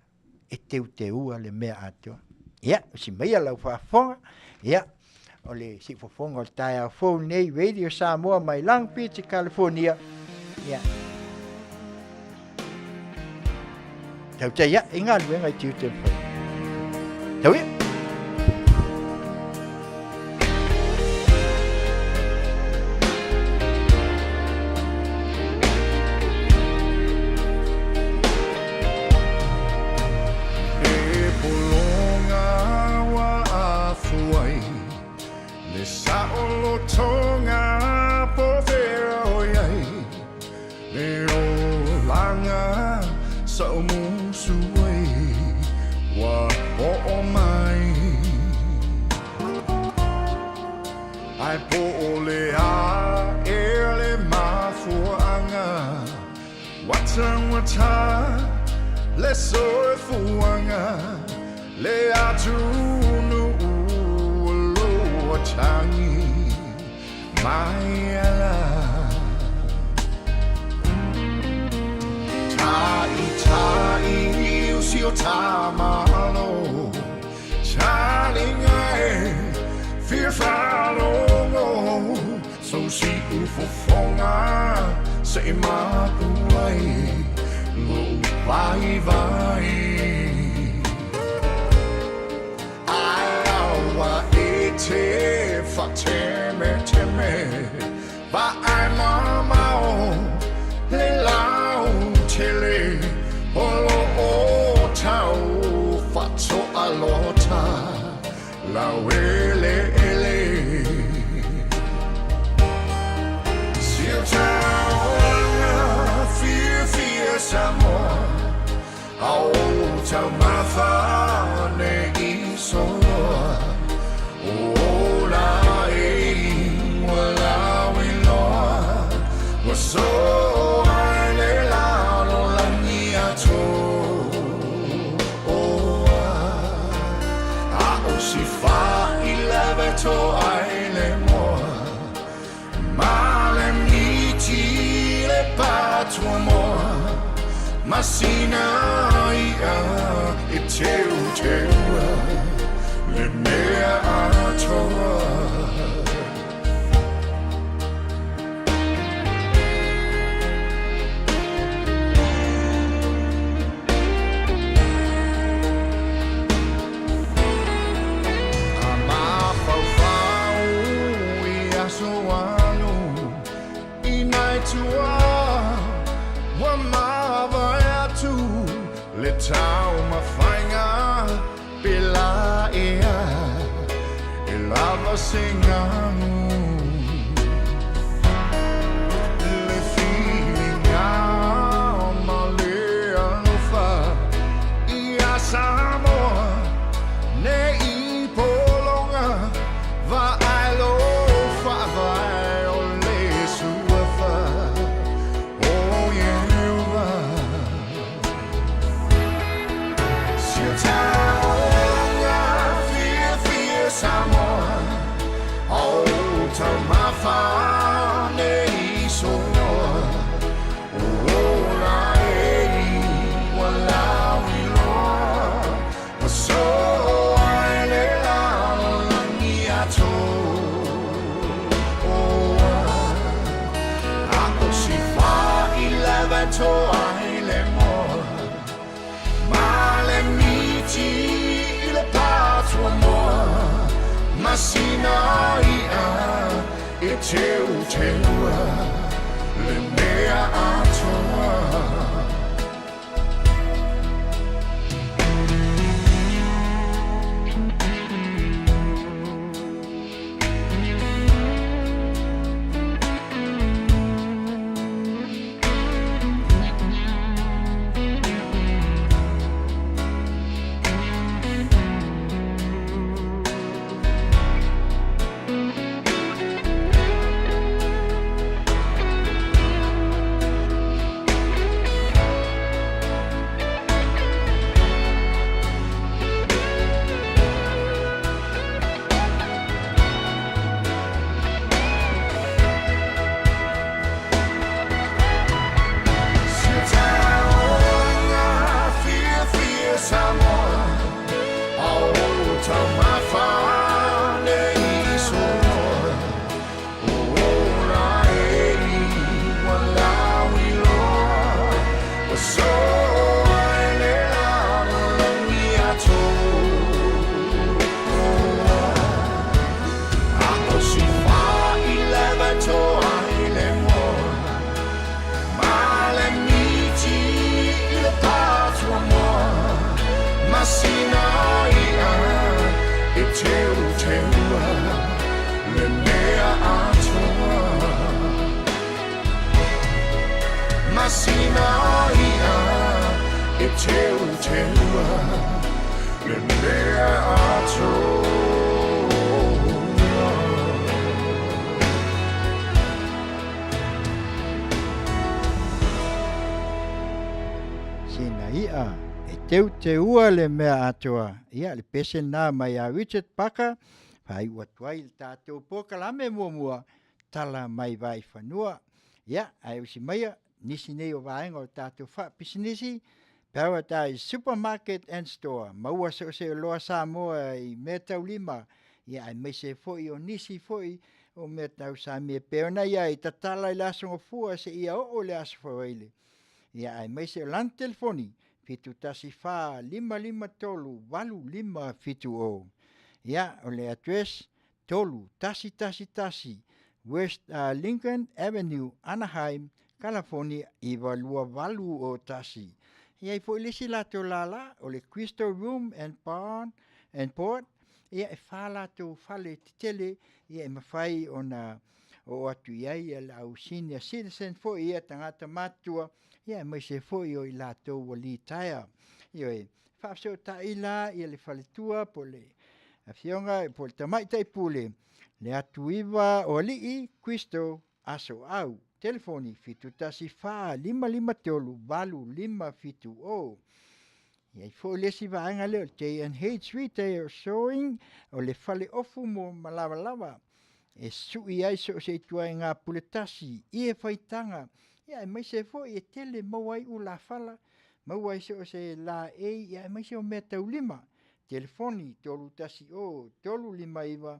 e teuteua le mea atoa. Ia, usi maia lau faafofoga, ia, o le siufofoga o le taeao fou lenei, Radio Samoa mai Long Beach, California. Ia, tautai ae i galuega i tiute ma faiva. Tau ia! E pologa ua afu ai Le saolotoga po fea o i ai Le olaga sa ou musu ai Ua oo mai Ae po o le a ea le mafuaaga Ua taugata le soifuaga Le atunuu o lo o tagi mai ala Ta'ita'i o si o ta Malo Talinga e fia faalogo So siufofoga se i mapu ai lou vaivai Ae aua e te faatemeteme Vaai mamao le lautele O lo o tau faatoalota laueleele Si o ta olaga fiafia Samoa A o taumafa ne i soloa O ola e ua lauiloa Ua soa i le lalolagi atoa A o si faileve toa i le moa Ma le miti le patuamoa Ma sina i'a e teuteua Le mea atoa. A mafaufau i aso alu i nai tua ua mavae atu le taumafaiga pe la ea e lava se galu Le filiga ma le alofa ia Samoa ne i pologa vaai lo faavae o le suafa o Ieova. Si o ta olaga fiafia Samoa O taumafa ne i soloa O ola e ua lauiloa Ua soa i le lalolagi atoa A o si faileve toa i le moa Ma le miti i le patuamoa Ma sina i'a e teuteua Le mea atoa. Sina i'a e teuteua le mea atoa. Sina i'a e teuteua le mea atoa. Ia, le pese lena mai ia Richard Parker, faaiu atu ai le tatou polokalame muamua, Tala Mai Vaifanua. Ia, ae usi maia nisi nei o vaega o tatou faapisinisi, Paradise Supermarket and Store, maua so o se oloa Samoa i meataulima, ia aemaise foi o nisi foi o mea tau samia e pei ona i ai, tatala i le Aso Gafua seia oo i le Aso Faraile. Ia aemaise o lana telefoni, 714 553 8570. Ia, o le address, 3111 West Lincoln Avenue, Anaheim, California 92801. E i ai foi le isi latou lala, o le Crystal Room and Barn and Board, ia e fa latou fale tetele, ia e mafai ona oo atu i ai le au senior citizen foi ia tagata matutua, ia aemaise foi o i latou ua litaea. Ioe, faafesootai la ia le faletua po o le afioga po o le tamaitai pule, Leatuiva o Alii Crystal Asoau. Telefoni 714 553 8570. E i ai foi le isi vaega lea o le J&H Retail Sewing, o le fale ofu mo malavalava e sui ai so o se ituaiga puletasi, ie faitaga, ia aemaise foi e tele maua ai ulafala, maua ai so o se laei, ia aemaise o meataulima. Telefoni 310 359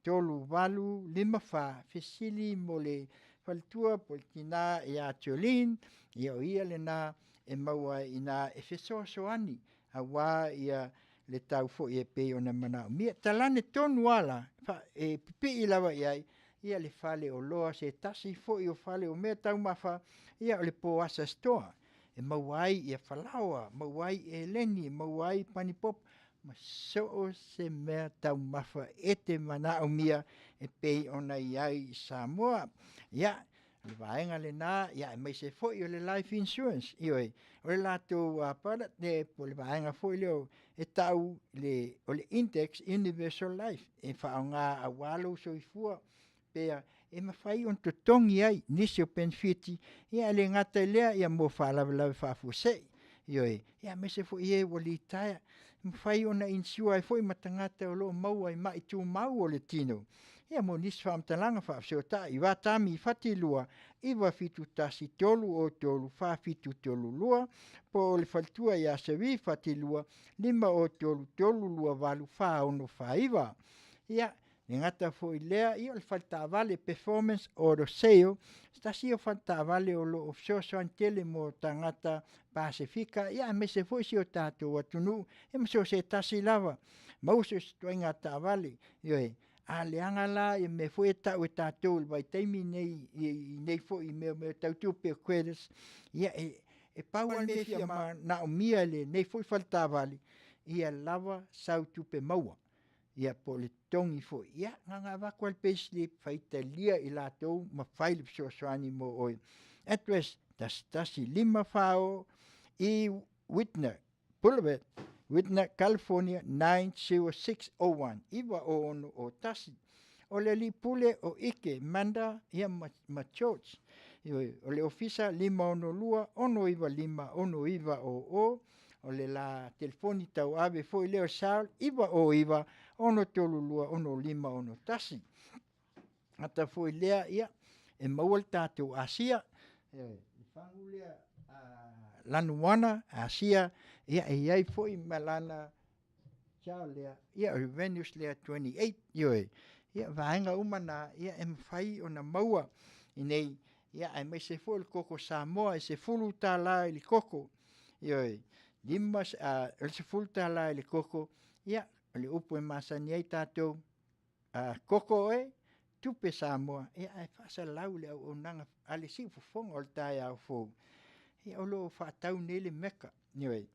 3854, fesili mo le faletua po o le tina ia Jolene, ia o ia lena e maua ai i ina e fesoasoani aua ia le tau foi e pei ona manaomia. Talane tonu lava la, e pipii lava i ai ia le faleoloa, se tasi foi o fale o meataumafa, ia o le Poasa Store, e maua ai ia falaoa, maua ai eleni, maua ai panipopo, ma so o se meataumafa e te manaomia e pei ona i ai i Samoa. Ia, o le vaega lena, ia aemaise foi o le life insurance, ioe, o le latou product le po o le vaega foi lea e tau le, o le Index Universal Life, e faaaoga aua lou soifua pea e mafai ona totogi ai nisi o penefiti, ia e le gata i lea ia mo faalavelave faafuasei. Ioe, ia aemaise foi e ua litaea, e mafai ona insure ai foi ma tagata o lo o maua i mai tumau o le tino. Ia mo nisi faamatalaga faafesootai i Vatami Fatilua 971 303 4732 po o le faletua ia Seri Fatilua 503 328 4649. Ia, e gata foi i lea, ia o le faletaavale Performance Auto Sale, se tasi ia o faletaavale o lo o fesoasoani tele mo tagata Pasefika, ia aemaise foi si o tatou atunuu, ia ma so o se tasi lava. Maua so o se ituaiga taavale, ioe. A leaga la ia mea foi ia e tau e tatou i le vaitaimi nei i nei foi mea o mea tau tupe o credits, ia e pau lava le mea e fia manaomia e lenei foi faletaavale, ia lava sau tupe maua. Ia po o le totogi foi, ia na ona avatu lava le payslip, faitalia i latou ma fai le fesoasoani mo oe. Address, 1154 E Whitner Boulevard, Whitner, California 90601, 90601. O le alii pule o Ike Manda ia ma, ma George. Ioe, o le ofisa 562 695 6900 o le la telefoni tauave foi lea o Charles 909 632 6561. Gata foi lea, ia, e maua le tatou Asia, le fagu lea a Lanumoana, Asia, ia, e i ai foi ma lana child lea, ia, o le venues lea 28, ioe, ia, vaega uma na, ia, e mafai ona maua i nei, ia, aemaise foi o le koko Samoa e $10 i le koko, ioe, o le $10 i le koko, ia, o le upu e masani ai tatou, a koko oe, tupe Samoa, ia ae faasalau le auaunaga a le siufofoga o le taeao fou. Ia o lo o faatau nei le Meka, ioe,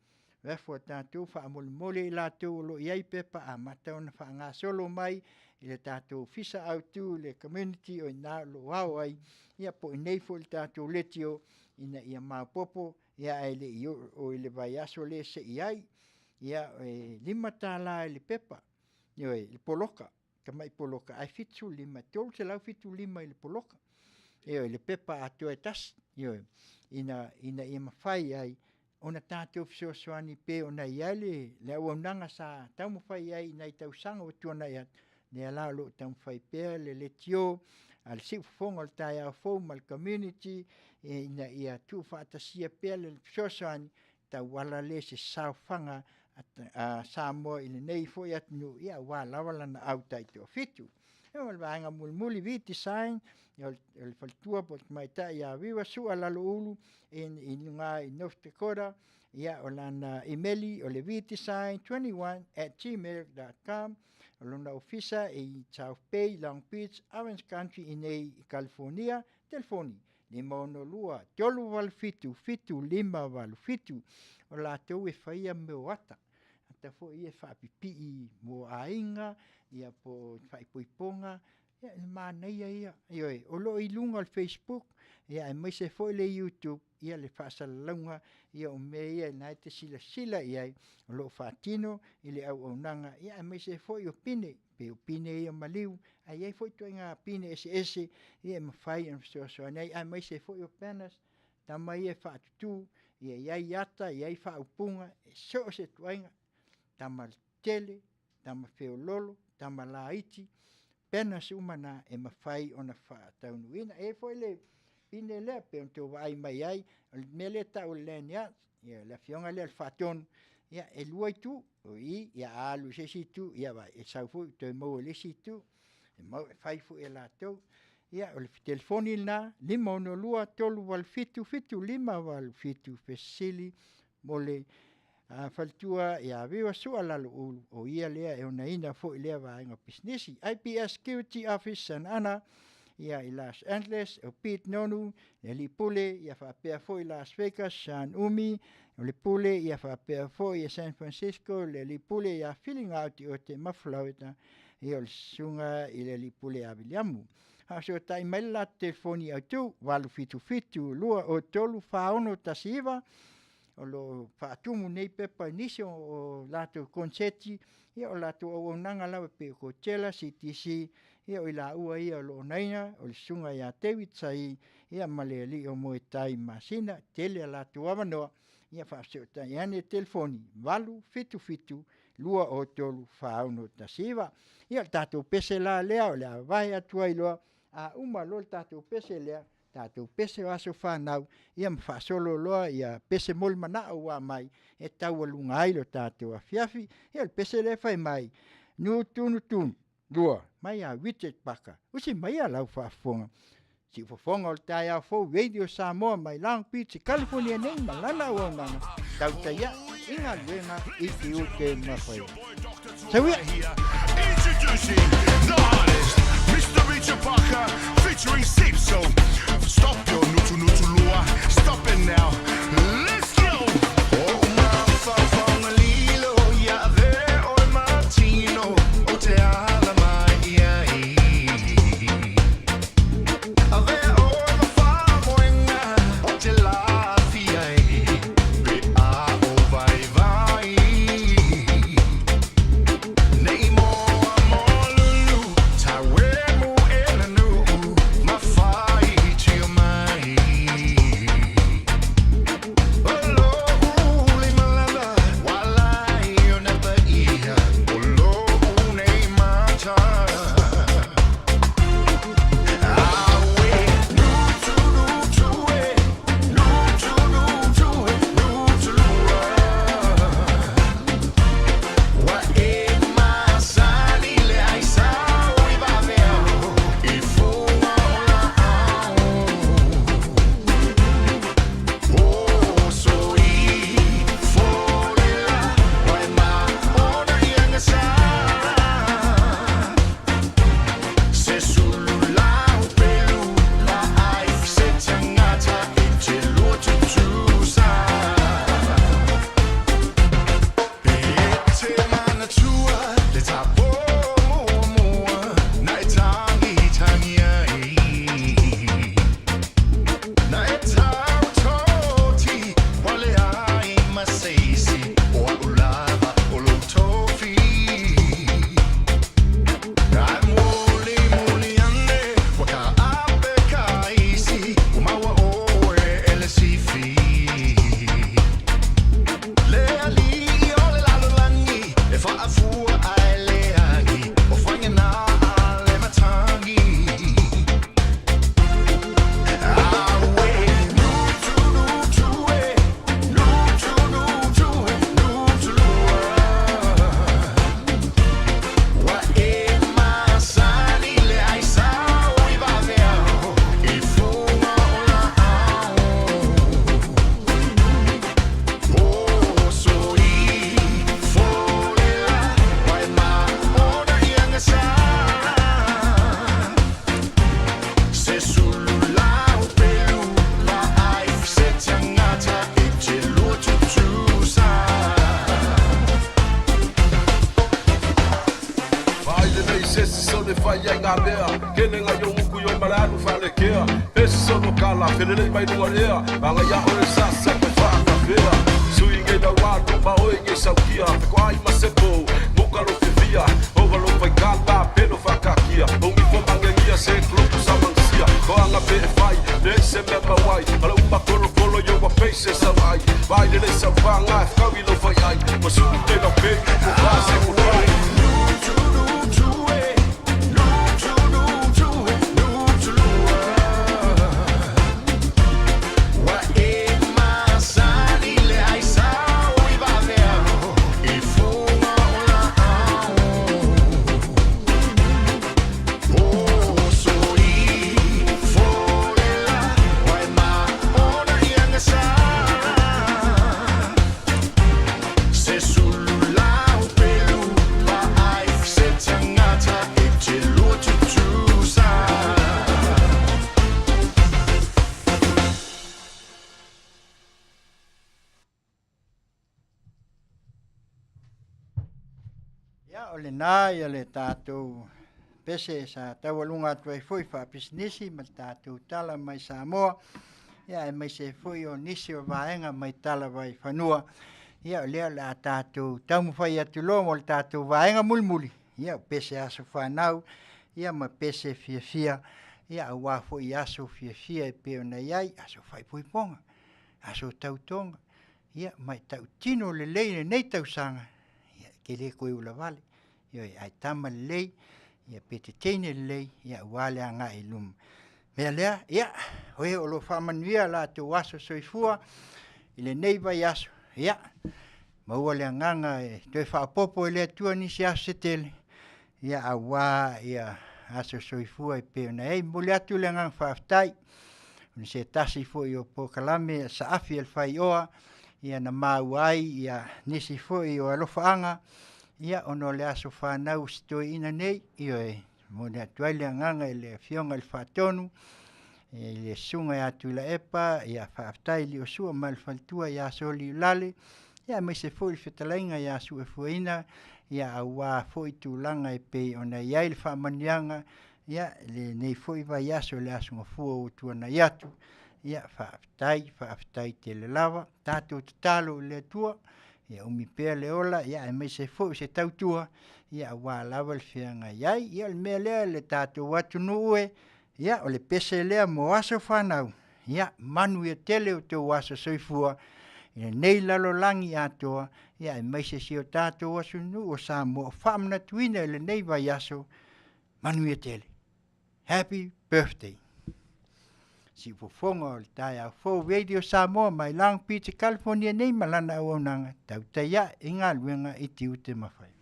lafo a tatou faamolemole i latou o lo o i ai pepa amata ona faagasolo mai i le tatou ofisa autu i le community o i ina o lo o ao ai, ia po o i inei foi i le tatou leitio. ina ia maopoopo, ia ae le i oo i le vaiaso lea se i ai. Ia e $5 i le pepa, ioe, i le poloka, tamai poloka ae 75, e $375 i le poloka, ioe, le pepa atoa e tasi, ioe, ina ia mafai ai ona tatou fesoasoani e pei ona i ai le auaunaga sa taumafai ai i nai tausaga ua tuanai atu, lea la o lo o taumafai pea le leitio a le Siufofoga o le Taeao Fou ma le community ina ia tuufaatasia pea le fesoasoani e tauala lea i se saofaga a Samoa i lenei foi atunuu aua lava lana au taitoafitu. Ia ma le vaega mulimuli, V Design, o le faletua po o le tamaitai ia Viva Sua Laloulu i luga i North Dakota. Ia, o lana imeli o le vdesign21@gmail.com. O lona ofisa i South Bay, Long Beach, Orange Country i inei i Kalifonia. Telefoni, 562 387 7587. O latou e faia mea o ata, ata foi ia e faapipii mo aiga, ia po o faaipoipoga, ia o le manaia ia. Ioe, o lo o i luga o le facebook aemaise foi le youtube le faasalalauga o mea ia o lena e te silasila i ai o lo o faatino i le auaunaga, aemaise foi o pine, pei o pine ia maliu, ae i ai foi ituaiga pine eseese e mafai ona fesoasoani ai, aemaise foi o banners, tama ia e faatutu, e i ai ata e i ai faaupuga, e so o se ituaiga, tama tetele, tama feoloolo, tama laiti, banners uma na e mafai ona faataunuuina. E i ai foi le pine lea pei ona outou vaai mai ai, o le mea lea e tau o le lanyard, le afioga lea i le Faatonu, e lua itu, o i a alu i se isi itu, ia vaai, e sau foi toe maua i le isi itu, e fai foi e latou. Ia, o le telefoni lena, 562 387 7587, fesili mo le faletua ia Viva Sua Laloulu, o ia lea e onaina foi lea vaega o pisinisi. IPS Security Office Santa Ana, ia i Los Angeles, o Pete Nonu, le alii pule, ia faapea foi Las Vegas, Sean Umi, o le pule, ia faapea foi San Francisco, le alii pule ia Filiga Oteote ma Florida, ia o le susuga i le alii pule ia Viliamu. Faafesootai mai le latou telefoni autu, 877 203 4619. O lo o faatumu nei pepa i nisi o latou koneseti, ia o latou auaunaga lava pei o Coachella, CTC, ia o i laua ia o lo o onaina, o le susuga ia David Saii ma le alii o Moetai i Masina. E tele a latou avanoa, ia faafesootai ane i le telefoni 877 203 4619. Ia o le tatou pese la lea o le a vavae atu ai loa, a uma loa le tatou pese lea, tatou pese o aso fanau, ia ma faasolo loa pese mo le manao ua aumai e taualuga ai lo tatou afiafi. Ia o le pese lea fai mai, Nutunutunu lua, mai ia Richard Parker, usi maia lau faafofoga. Siufofoga o le taeao fou Radio Samoa mai Long Beach i California nei ma lana auaunaga tautai ae i galuega i tiute ma faiva. Sau ia! Introducing the hottest, Mr. Richard Parker, featuring Sipso. Stop your nutu nutu lua, stop it now. Let's go! Oh, mafafagalilo, ia ave oe matino, o te ala mai ia i. Avea oe ma faamoega o te lafia e, pe a o vaivai. Nei moa molulu, tauemu e le nuu, ma faitio mai. Se si so le fai ai ngā mea Kele ngā yo muku yo mala alu whale kea Pe si so no kala Felele mai lunga lea Manga ia oe sa sa koe whakawhea Sui ngei lau alu ma oe ngei saukia Fe ko ai ma sepo Muka lo fevia Ova lo fai kala Pelo whakakia Ongi fo mangengia se klopu sa mangsia Ko anga pe e whai Le se mea mawai Ala uma kolo kolo yo wa face sa vai Vai le le sa whanga E whakawi lo whai ai Ma su te lau pe Ko wha se ko whai. Se sulu lau pelu pa ai se tangata e te lua tutusa. Ia, o lenā ia le tatou pese sa taualuga atu ai foi faapisinisi ma le tatou tala mai Samoa, ia aemaise ai foi o nisi o vaega mai tala vaifanua. Ia o lea o le a tatou taumafai atu loa mo le tatou vaega mulimuli, ia o pese aso fanau, ia ma pese fiafia, ia aua foi aso fiafia e pei ona i ai, aso faaipoipoga, aso tautoga, ia ma e tautino lelei lenei tausaga, ia e te le toe ulavale. Ioe, ae tama lelei, ia pe te teine lelei, ia aua le agai i luma. Mea lea, ia, o e o lo o faamanuia latou aso soifua i lenei vaiaso, ia, maua le agaga e toe faaopoopo e le Atua nisi aso se tele, ia aua ia aso soifua e pei ona i ai. E momoli atu le agaga faafetai ona se tasi foi o polokalame saafi a le faioa ia na maua ai ia nisi foi o alofaaga ia ona o le aso fanau o si toeaina nei, ioe, e momoli atu ai le agaga i le Afioga i le Faatonu, i le Susuga ia Tuilaepa, ia faafetai i Liosua ma le faletua ia Soliulale, ia aemaise foi le fetalaiga ia Suefueina, ia aua foi tulaga e pei ona i ai le faamanuiaga, ia lenei foi vaiaso i le Aso Gafua ua tuanai atu, ia faafetai, faafetai tele lava. Tatou tatalo i le Atua, ia umi pea le ola, ia aemaise foi o se tautua, ia aua lava le feagai ai. Ia o le mea lea le tatou atunuu e, ia o le pese lea mo aso fanau, ia manuia tele o outou aso soifua i lenei lalolagi atoa, ia aemaise si o tatou atunuu o Samoa o faamanatuina i lenei vaiaso, manuia tele. Happy Birthday. Siufofoga o le taeao fou Radio Samoa mai Long Beach, California nei ma lana auaunaga tautai ae i galuega i tiute ma faiva.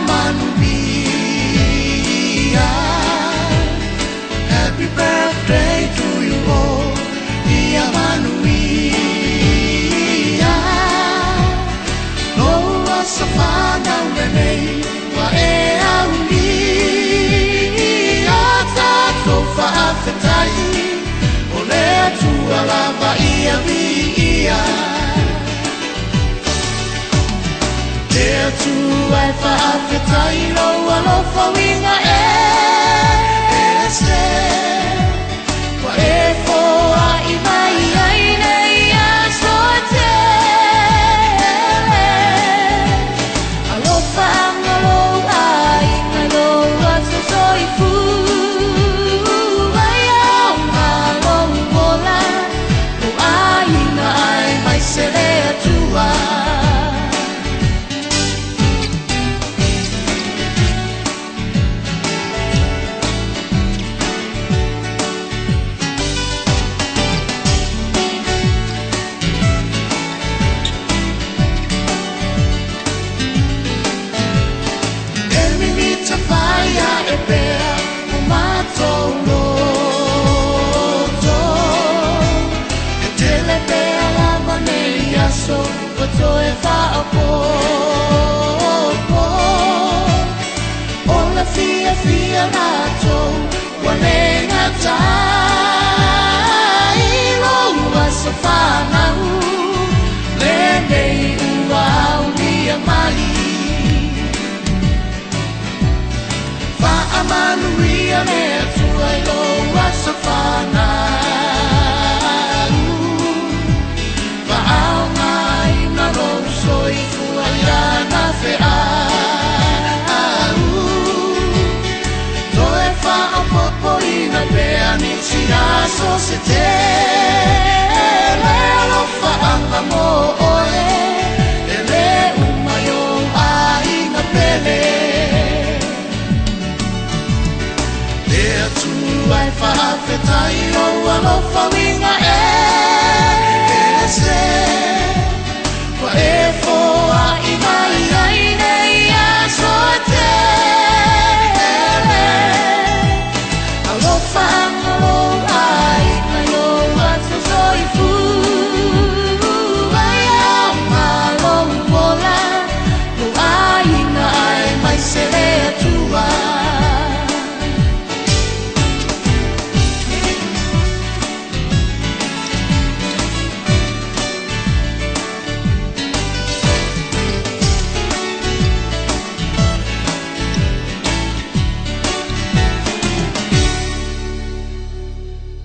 manuia. Happy birthday to you all. Ia manuia. Lou aso fanau lenei ua e aulia. Tatou faafetai o le Atua lava ia viia. Le Atua e faafetai lou alofa uiga ese. Ua e foai mai ai nei aso e tele. Alofa anga lou aiga lou aso soifua. Ia aoga lou ola, lou aiga aemaise le Atua. E mimita fai ae pea o matou loto. E tele pea lava nei aso ua toe faaopoopo. O le fiafia latou ua le gatai. Lou aso fanau lenei ua aulia mai. Faamanuia le Atua i lou aso fanau. Faaaogaina lou soifua i lana feau. Toe faaopoopoina pea nisi aso se tele. Alofaaga mo oe e le uma i ou aiga pele. Le Atua e faafetai lou alofa uiga ese. Ua e foai mai ai nei aso e tele. Alofa anga lou aiga i lou aso soifua. Ia aoga lou ola, lou aiga aemaise le Atua.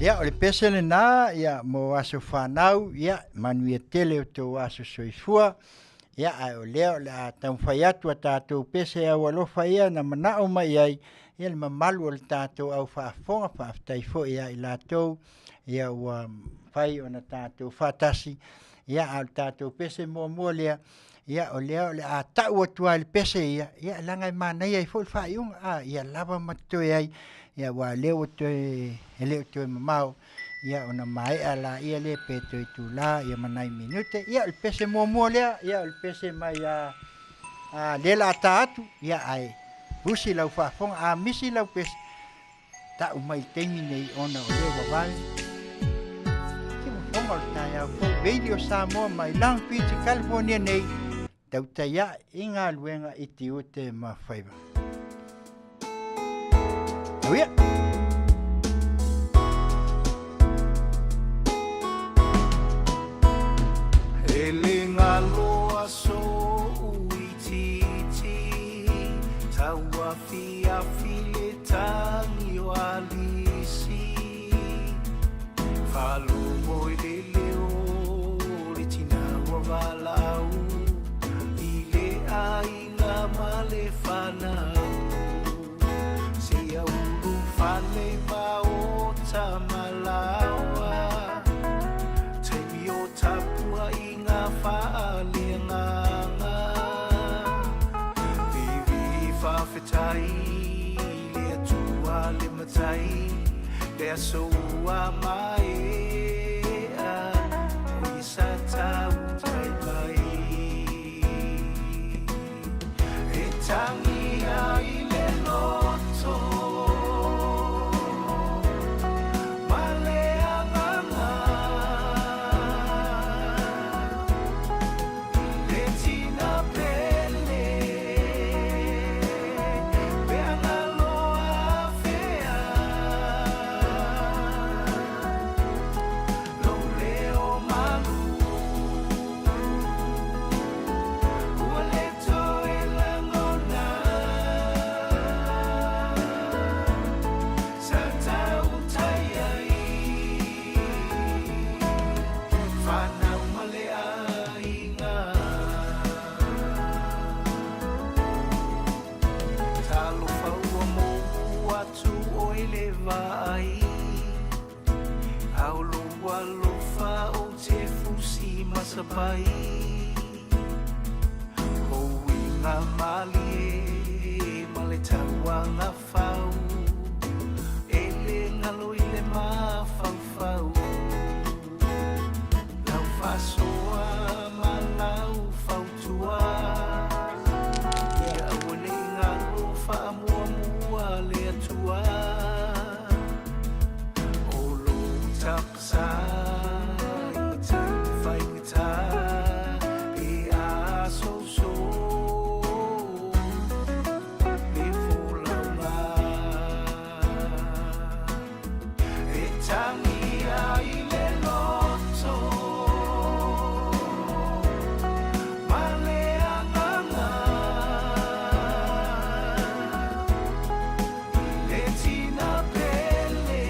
Ia, o le pese lenā, ia, mo aso fanau, ia, manuia tele o tou aso soifua, ia, ae o lea o le a taumafai atu a tatou pese au alofa ia na manao mai ai, ia, le mamalu o le tatou au faafofoga, faafetai foi ia i latou, ia, ua mafai ona tatou faatasi, ia, a o le tatou pese muamua lea, ia, o lea o le a tau atu lava i le pese ia, ia, leaga e manaia ai foi le faaiuga, a, ia lava ma totoe ai, ia, aua o lea ua toe, e le o toe mamao, ia, ona maea laia lea pe toe itula, ia, ma nai minute. Ia, o le pese muamua lea, ia, o le pese mai a, a lea o le a ta atu, ia, ae usi lau faafofoga, a misi lau pese, tau mai i le taimi nei ona o lea ua vave. Ke fofoga o le taeao fou, Radio Samoa mai Long Beach, California nei, tautai ae i galuega i tiute ma faiva. Tau ia! E le galo aso uitiiti, tauafiafi le tagi o Alisi. Faalogo i le leo o le tina ua valaau i le aiga ma le fanau. Seia ulu fale ma o Tamalaoa, taimi o tapuaiga faaleagaga. Vivi faafetai le Atua le Matai, le aso ua maea, o ia sa tautai mai. E tangi atu oe le vaai A o lou alofa ou te fusi ma sapai O uiga malie ma le tauaga fau E le galo i le mafaufau Lau faasoa ma lau fautua Ia aua ne i galo faamuamua le Atua O lou tapasā i taimi faigata Pe a soso le folauga E tangi ai le loto ma le agaga I le tina pele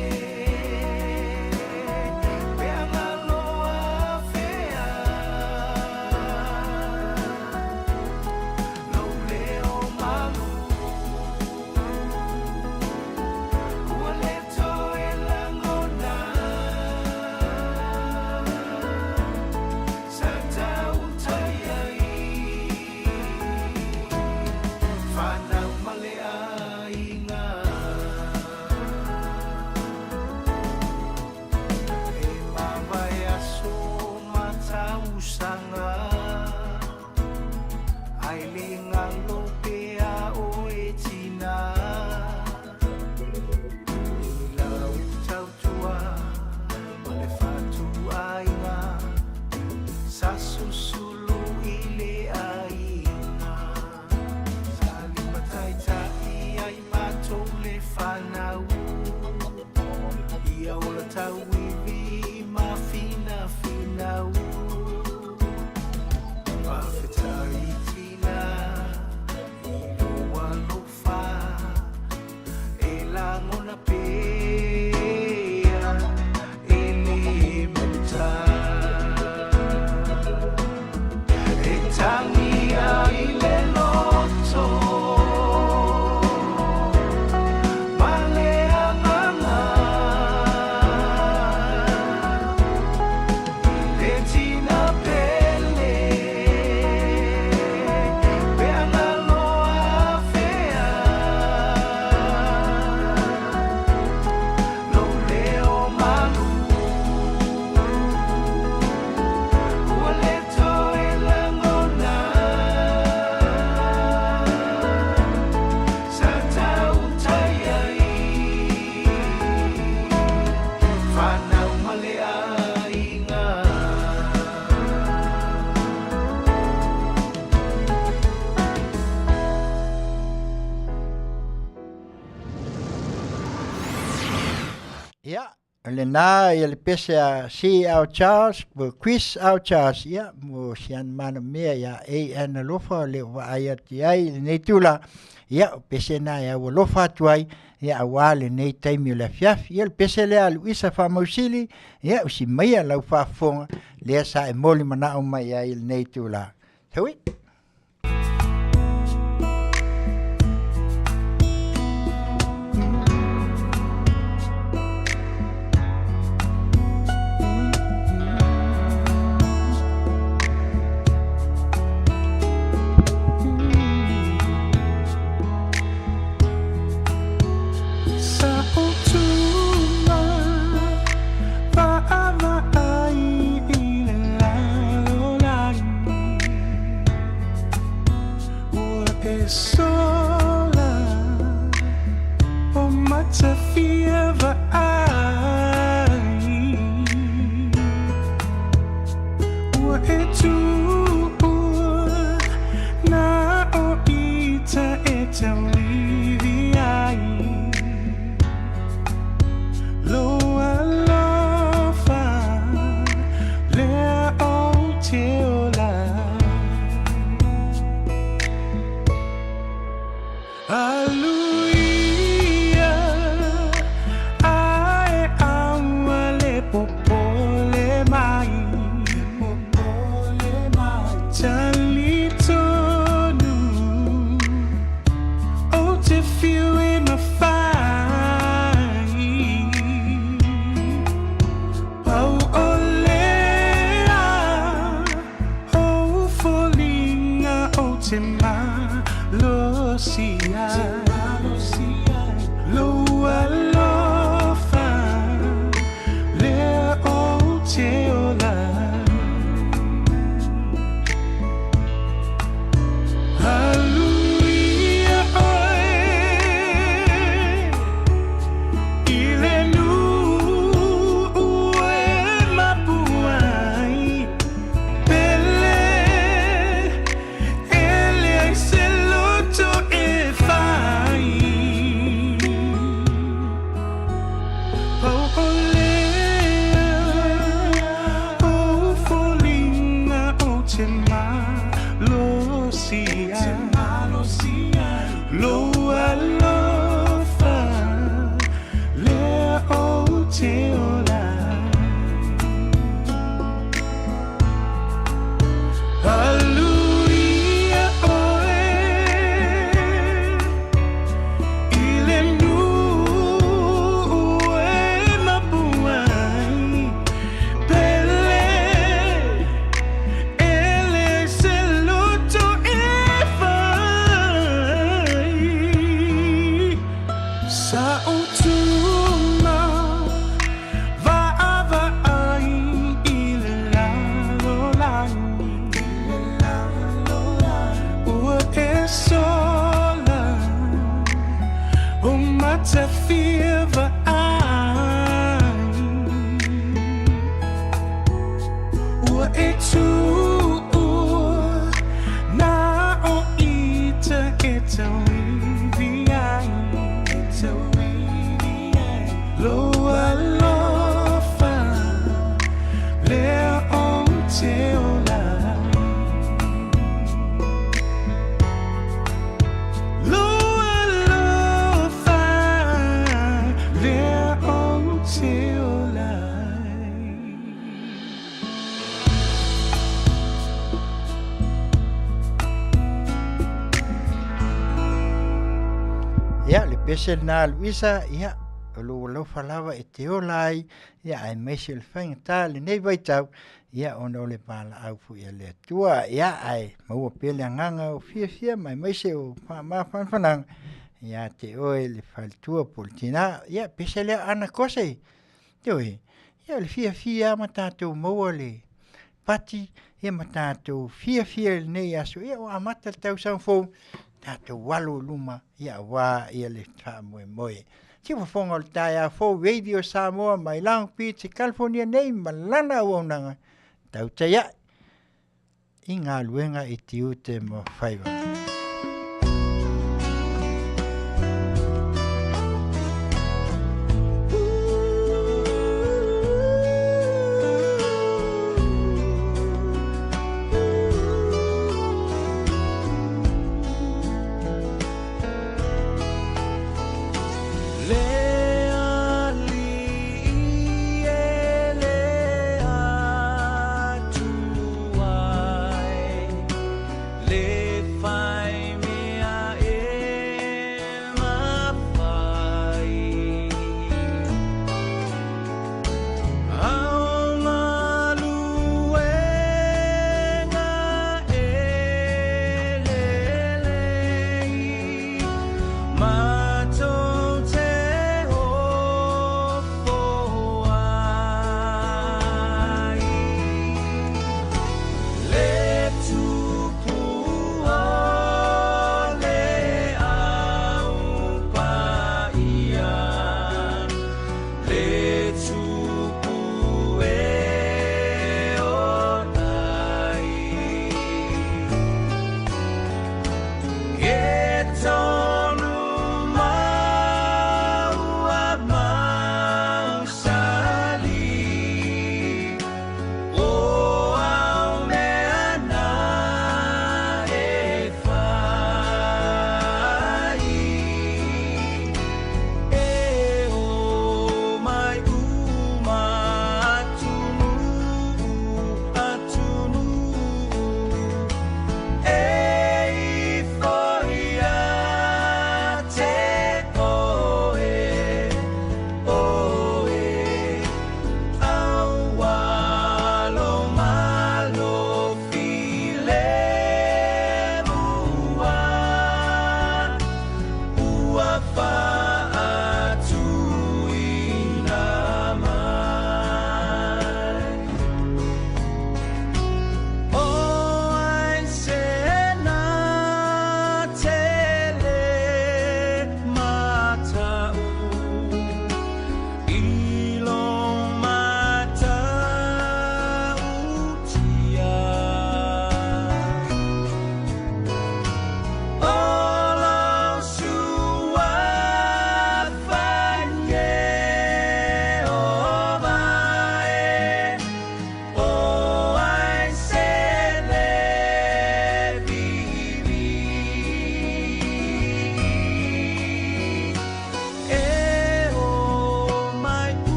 pe a galo afea Lou leo malu Ua le toe lagona Sa tautai ai Fanau ma le aiga E mavae aso ma tausaga Ae le galo pea oe tina I lau tautua ma le fatuaiga Sa susulu i le aiga Sa limataitai ai matou le fanau Ia ola tauivi ma finafinau Faafetai tina i lou alofa E lagona pea e le muta E tangi ai le loto ma le agaga I le tina pele pe a galo afea Lou leo malu Ua le toe lagona Sa tautai ai Fanau ma le aiga. Ia, o lena ia le pese a C.L. Charles, po Chris L. Charles, ia, mo si ana manaomia ia A.N. Alofa o le o vaai atu i ai i lenei tula, ia, o pese na e au alofa atu ai, ia auā lenei taimi o le afiafi. Ia, o le pese lea a Luisa Faamausili, ia, usi maia lau faafofoga, lea sa e moli manao mai ai i lenei itula. Hui! Sa utuga vaavaai i le lalolagi Ua e sola o matafia vaai Ua e tuua na o ita e tauivi ai Lou alofa lea ou te ola ai. Aluia, Sa utuma vaavaai i le lalolagi Ua e sola o matafia vaai Ua e tuua na o ita e tauivi ai Lou alofa lea ou te ola ai Lou alofa lea ou te ola ai. Ia, le pese lena a Luisa, ia, o lou alofa lava e te ola ai, ia, aemaise o le faigata i lenei vaitau, ia, ona o le valaau foi a le Atua. Ia, ae maua pea le agaga o fiafia ma aemaise o faamafanafanaga ia te oe le faletua po o le tina. Ia, pese lea Ana Kose, ioe, ia o le fiafia lava ma tatou maua le pati ia ma tatou fiafia i lenei aso, ia ua amata le tausaga fou, tatou alo i luma ia aua ia le faamoemoe. Siufofoga o le taeao fou Radio Samoa mai Long Beach, California nei ma lana auaunaga tautai ae i galuega i tiute ma faiva. Le Alii e le Atua e, le fai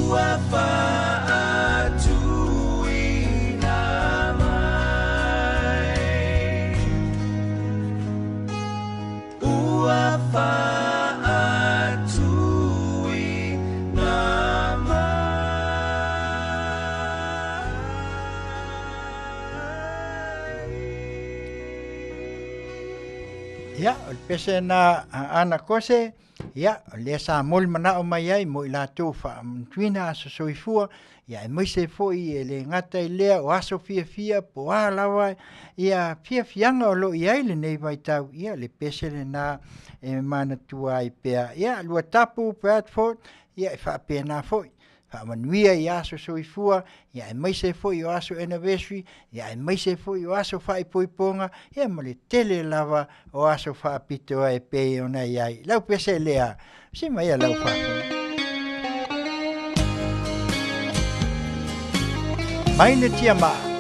Ua faatuina mai. Ua faatuina mai. Ia, o le pese na a Ana Kose, ia, o lea sa molimanaʻo mai ai mo i latou faamanatuina aso soifua, ia aemaise foi e le gata i lea o aso fiafia po o a lava ia fiafiaga o loo i ai lenei vaitau, ia le pese lenā e manatua ai pea. Ia Luatapu Bradford, ia e faapena foi, faamanuia i aso soifua, ia aemaise foi o aso anniversary, ia aemaise foi o aso faaipoipoga, ia ma le tele lava o aso faapitoa e pei ona i ai lau pese lea si mai lau faafofoga mai le tiamaa.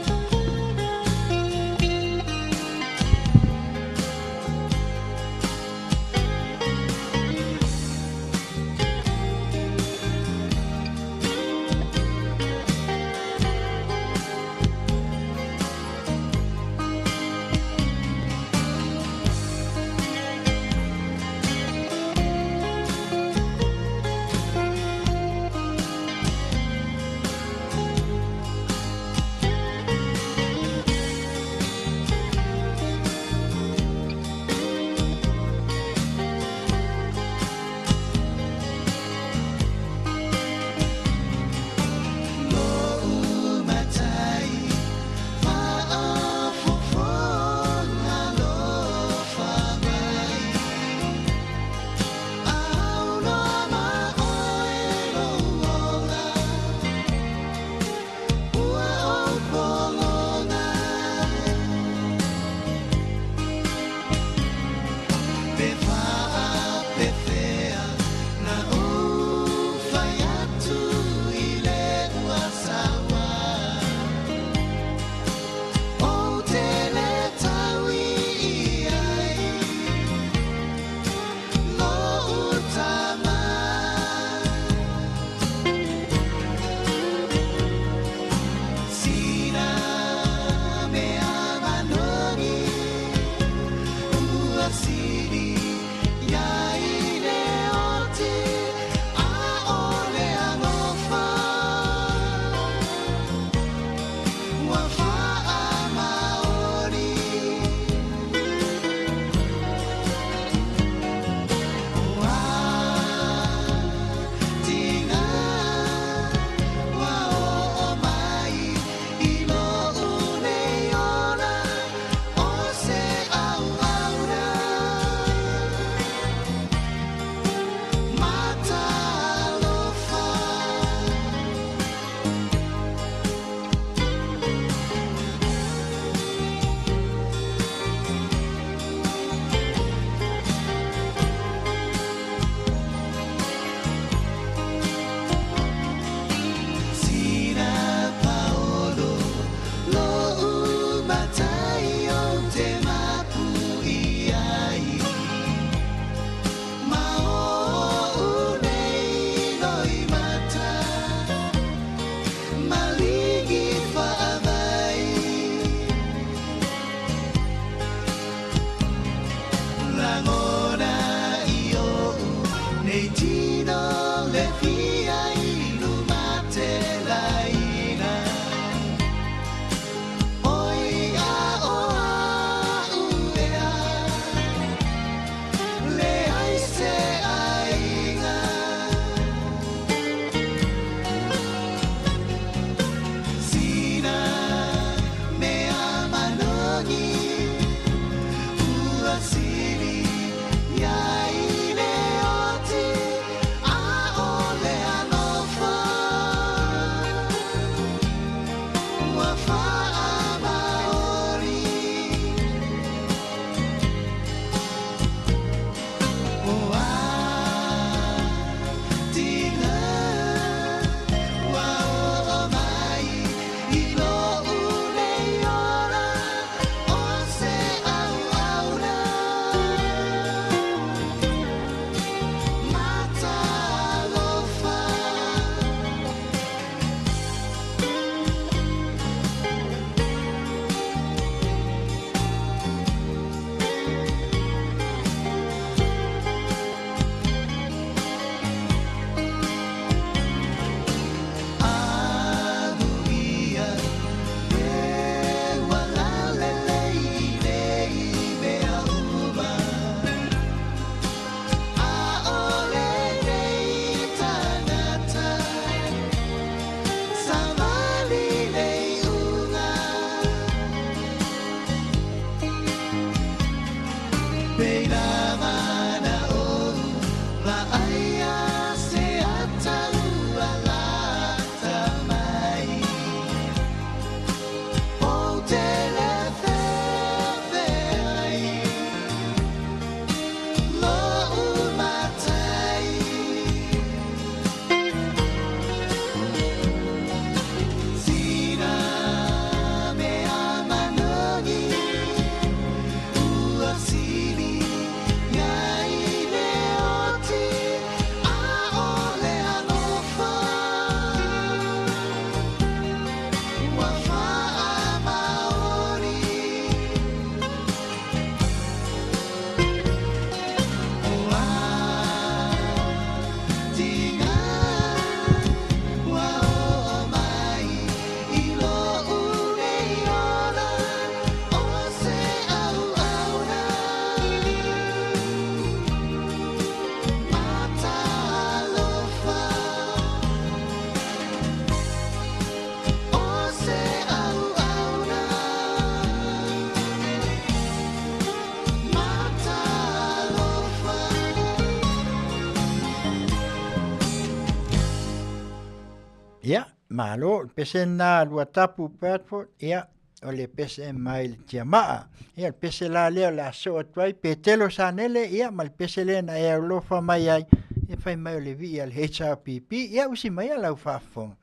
Ia, malo, le pese lena a Luatapu Bradford, ia, o le pese mai le Tiamaa. Ia, le pese la lea o le a soo atu ai Petelo Sanele, ia, ma le pese lea na e alofa mai ai, ia fai mai o le vii a le HRPP, ia usi mai a lau faafofoga.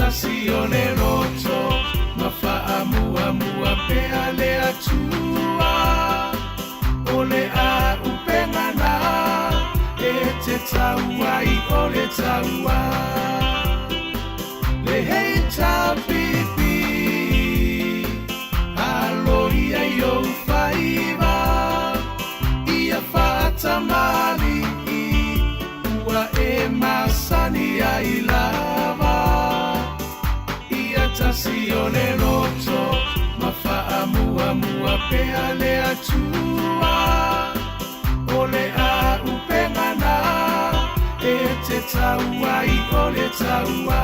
tasi o le loto ma faamuamua pea le Atua. O le auupega na e te tau ai o le taua. Le HRPP alo ia i ou faiva ia faatamali'i ua e masani ai lava. Ia tasi o le loto ma faamuamua pea le Atua. O le auupega na e te tau ai o le taua.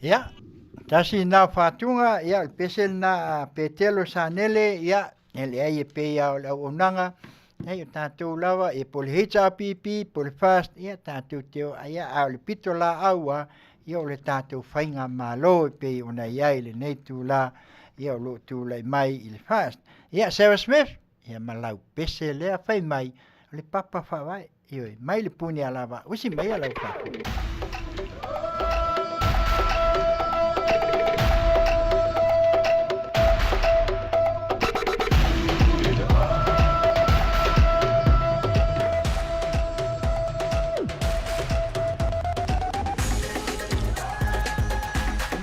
Ia, tasi na o faatuga, ia, o le pese lena a Petelo Sanele, ia, e leai e pei lava o le auaunaga, ia, o tatou lava, ia po o le HRPP, po o le FAST, ia, tatou te o, ia, a o le pitolaau lava, ia, o le tatou faigamalo e pei ona i ai lenei itula, ia, o lo o tulai mai i le FAST. Ia, Sarah Smith, ia, ma lau pese lea fai mai, o le papa faavae, ioe, mai le puni alava, usi mai lau faatuga.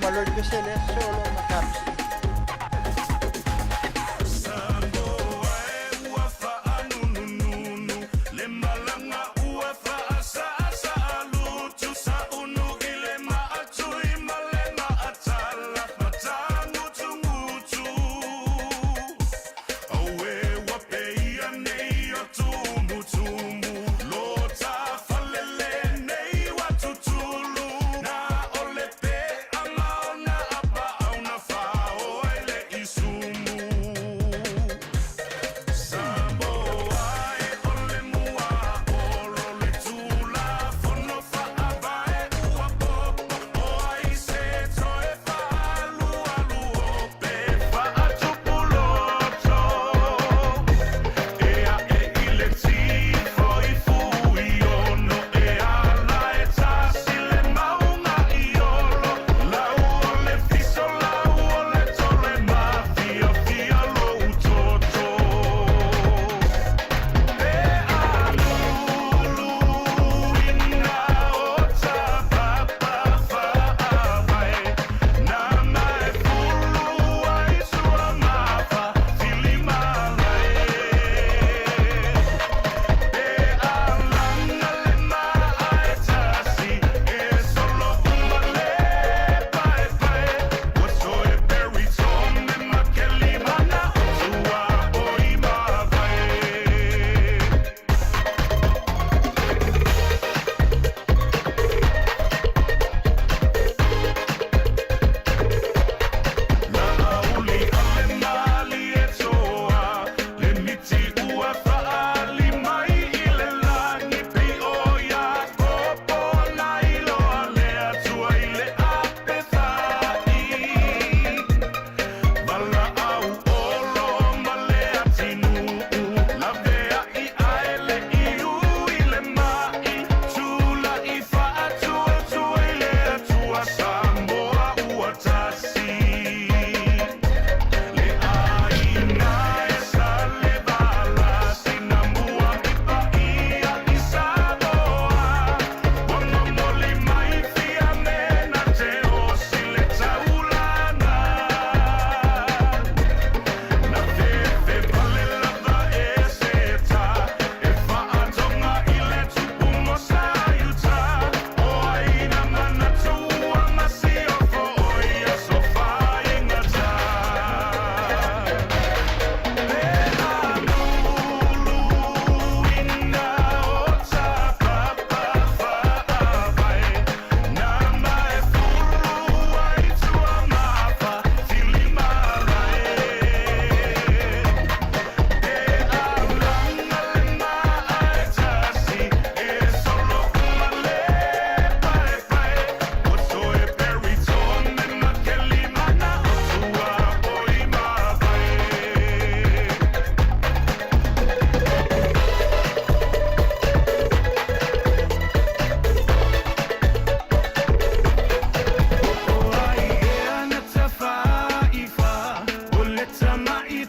Uma loa le pese lea, soo loa ma tapisi.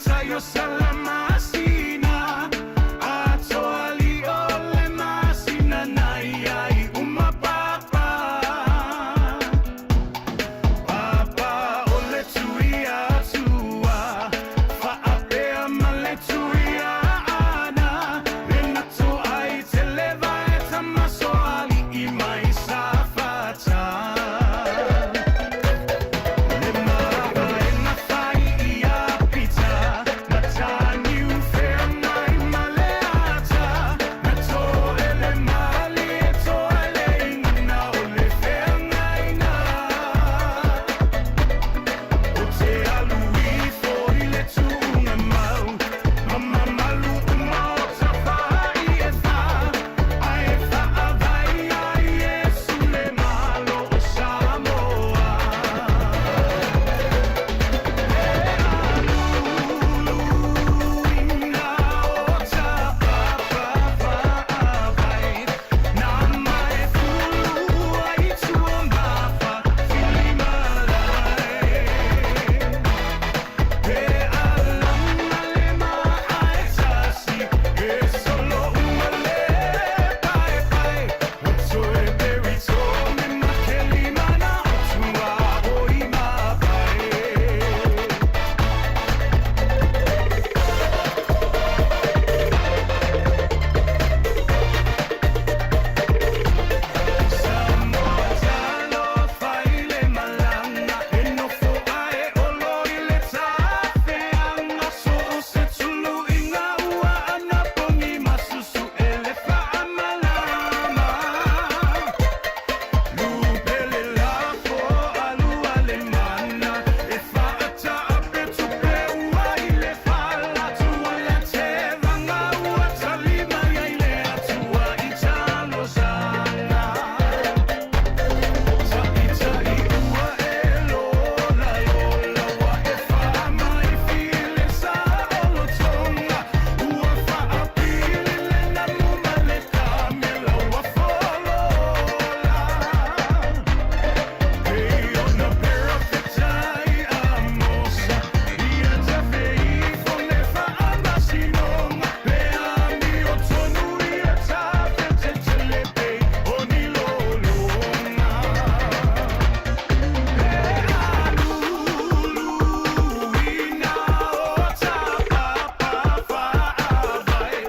tai o Salamasina. Atoa li o le masina na ia i uma papa. Papa o le tui atua, faapea ma le tui ana. Le nato ai te leva e tamasoali i mai safata. Le mavaega fai ia Pita, mataniu feagai ma le ata. Na toele malie toele ingana o le feagaiga. O te alu ifo i le tuuga mau, ma mamalu uma o tafai e fa, ae faavae ai Iesu le Malo o Samoa. Ina o ta faavae, na mae fulu ai tua mafa filimalae. Pe alanga le maae tasi, e solo uma le pae pae. O toe peri tome makeli mana o tua o i mapae. Samoa talofa i le malaga, e nofo ae olo i le tafeaga. So o se tuluiga ua anapogi masusu e le faamalama. Lupele lafo alua le mana, e faataa tupe ua i le fala. Tua tevaga ua talima ai le Atua i talosaga. Taʻitaʻi ua e lola lola ua e faamaifile sa olotoga. Ua faapili le namu ma le kamela ua folola. Pei ona perofetai a Mosa, ia tafeifo le faamasinoga. Pe amio tonu ia tafetetele pei o ni lologa. Ina o ta faavae,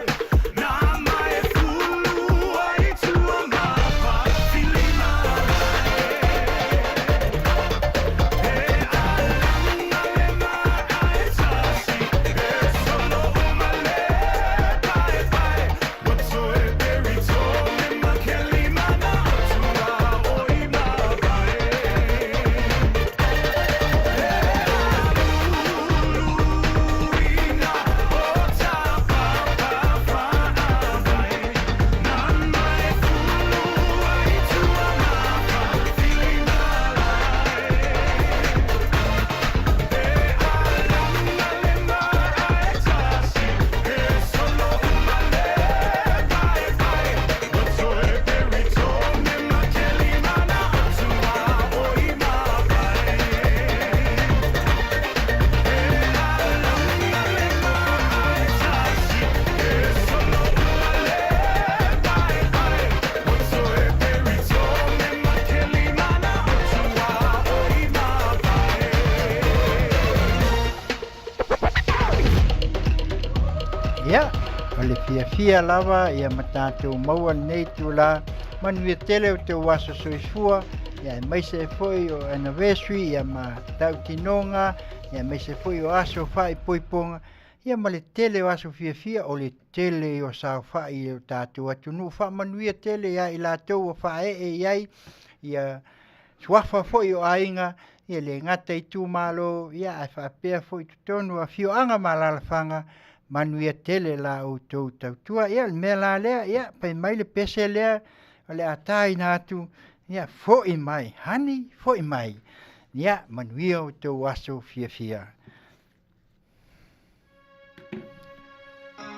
na mae fulu ai tua mafa filimalae. Pe alanga le maae tasi, e solo uma le pae pae. Ua toe peri tome makeli mana o tua o i mapae. Ina o ta faavae, na mae fulu ai tua mafa filimalae. Pe alanga le maae tasi, e solo uma le pae pae. Ua toe peri tome makeli mana o tua o i mapae. Pe alanga le maae tasi, e solo uma le pae pae. Ua toe peri tome makeli mana o tua o i mapae. Ia, o le fiafia lava ia ma tatou maua lenei itulā, manuia tele o tou aso soifua, ia aemaise ai foi o anniversary ia ma tautinoga, ia aemaise foi o aso faaipoipoga, ia ma le tele o aso fiafia o le tele o saofai o tatou atunuu faamanuia tele ia i latou ua faaee i ai ia suafa foi o aiga, ia le gata i itumalo, ia ae faapea foi i totonu o afioaga ma alaalafaga, manuia tele la outou tautua. Ia o le mea la lea, ia fai mai le pese lea o le a taina atu, ia foi mai, honey, foi mai. Ia manuia outou aso fiafia.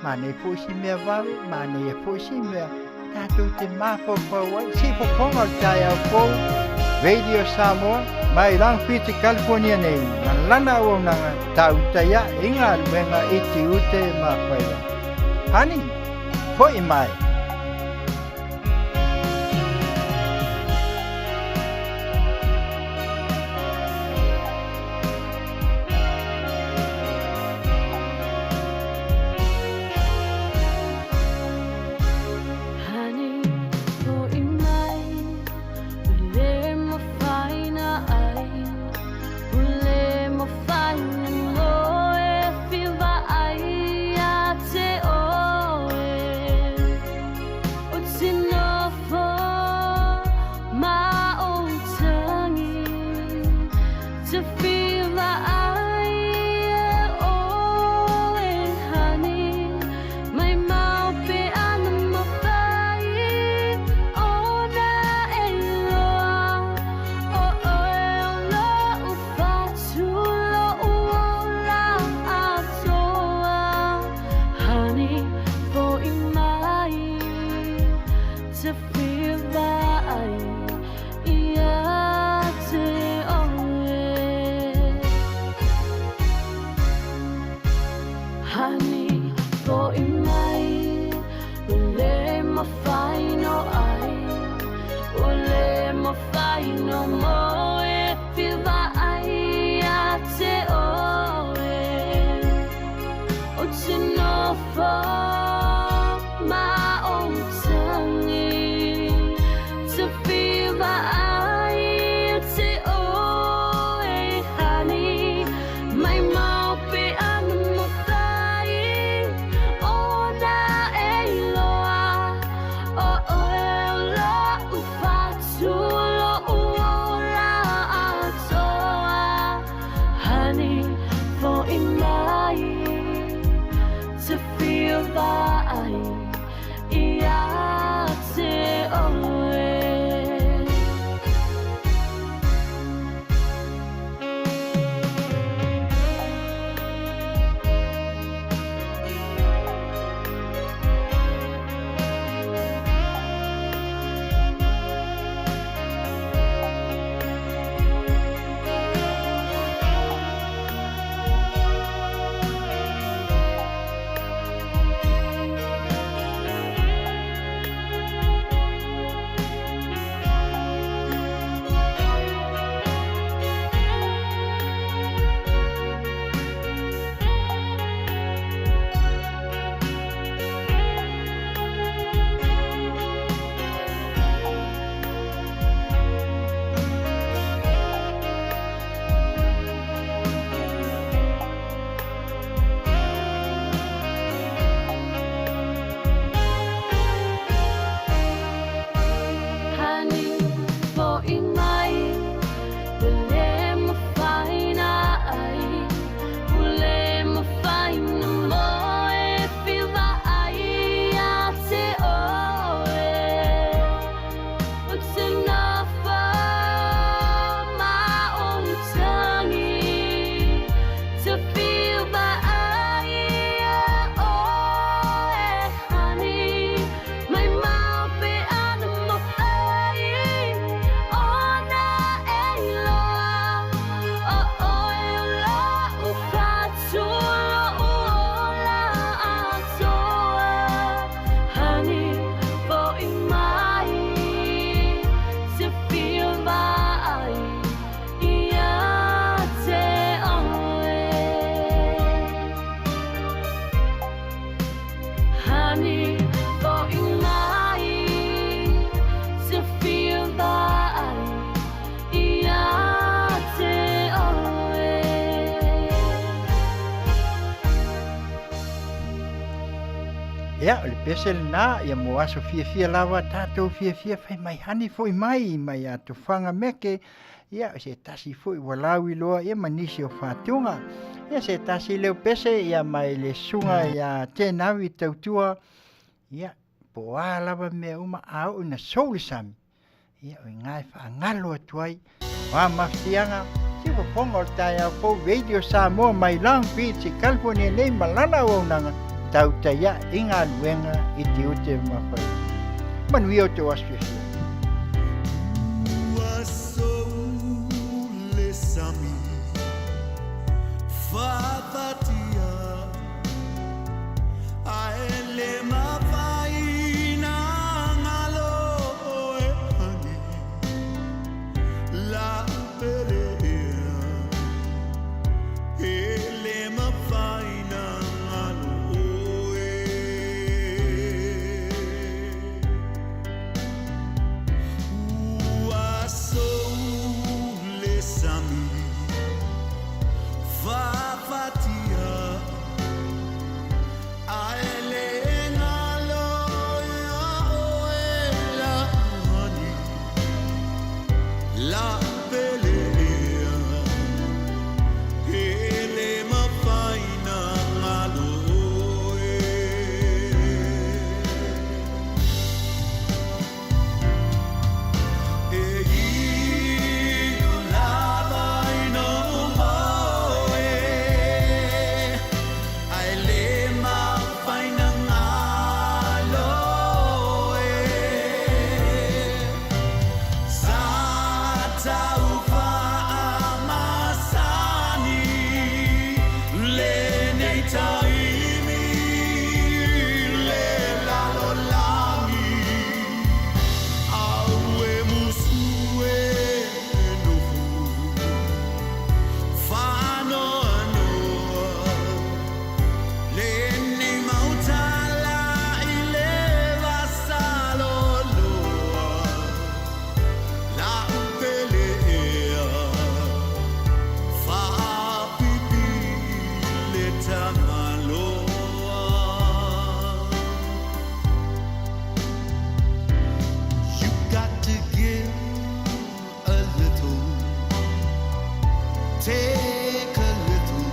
Manaia foi si mea vave, manaia foi si mea tatou te mafaufau ai. Siufofoga o le taeao fou, Radio Samoa, Mai Long Beach, California nei, ma lana auaunaga tautai aʻe i galuega i tiute ma faiva. Honey, foʻi mai! Honey, foʻi mai, ua le mafai na ai, ua le mafai na moe fevaai ia te oe. O te nofo ma o tangi, te fevaai e oe, honey, mai mau pe ana mafai ona e iloa o oe o loʻu fatu, loʻu ola atoa. Honey, foʻi mai te fevaai ia te oe. Honey, foʻi mai, ua le mafai no ai, ua le mafai no moe fevaai ia te oe. O te nofo ma o tangi, te fevaai ia te oe, honey, mai mau pe ana mafai ona e iloa o oe o loʻu fatu, loʻu ola atoa. Honey, foʻi mai te fevaai ia te oe. Honey, foʻi mai, ua le mafai na ai, ua le mafai na moe fevaai ia te oe. O te nofo ma o tangi, te fevaai ia oe, honey, mai mau pe ana mafai ona e iloa o oe o loʻu fatu, loʻu ola atoa. Honey, foʻi mai te fevaai ia te oe. Honey, foʻi mai te fevaai ia te oe. Ia, o le pese lenā, ia mo aso fiafia lava tatou fiafia fai mai honey foʻi mai mai ia Tofaga Meke, ia o se tasi foʻi ua lauiloa ia ma nisi o fatuga. Ia se tasi leo pese ia mai le susuga ia Tenawi Tautua, ia po o a lava mea uma a oo ina sou le sami. Ia, o iga e faagalo atu ai o a mafatiaga se fofoga o le taeao fou Radio Samoa mai Long Beach i California nei ma lana auaunaga tautai aʻe i galuega i tiute ma faiva. Manuia o tou aso fiafia. Ua sou sami Faafatia Ae le mafai na galo oe honey La upele ea E le mafai na galo oe. Ua sou le sami Faafatia Ae le galo ia oe la'u honey La'u pele ea E le mafai na galo oe. E iu lava ina ou moe Ae le mafai na galo oe. Sa tau faamasani lenei taimi le lalolagi Au e musu e nofo faanoanoa Lenei maota la i le vasaloloa La'u pele ea Faapipi le tamaloa. You got to give a little, take a little,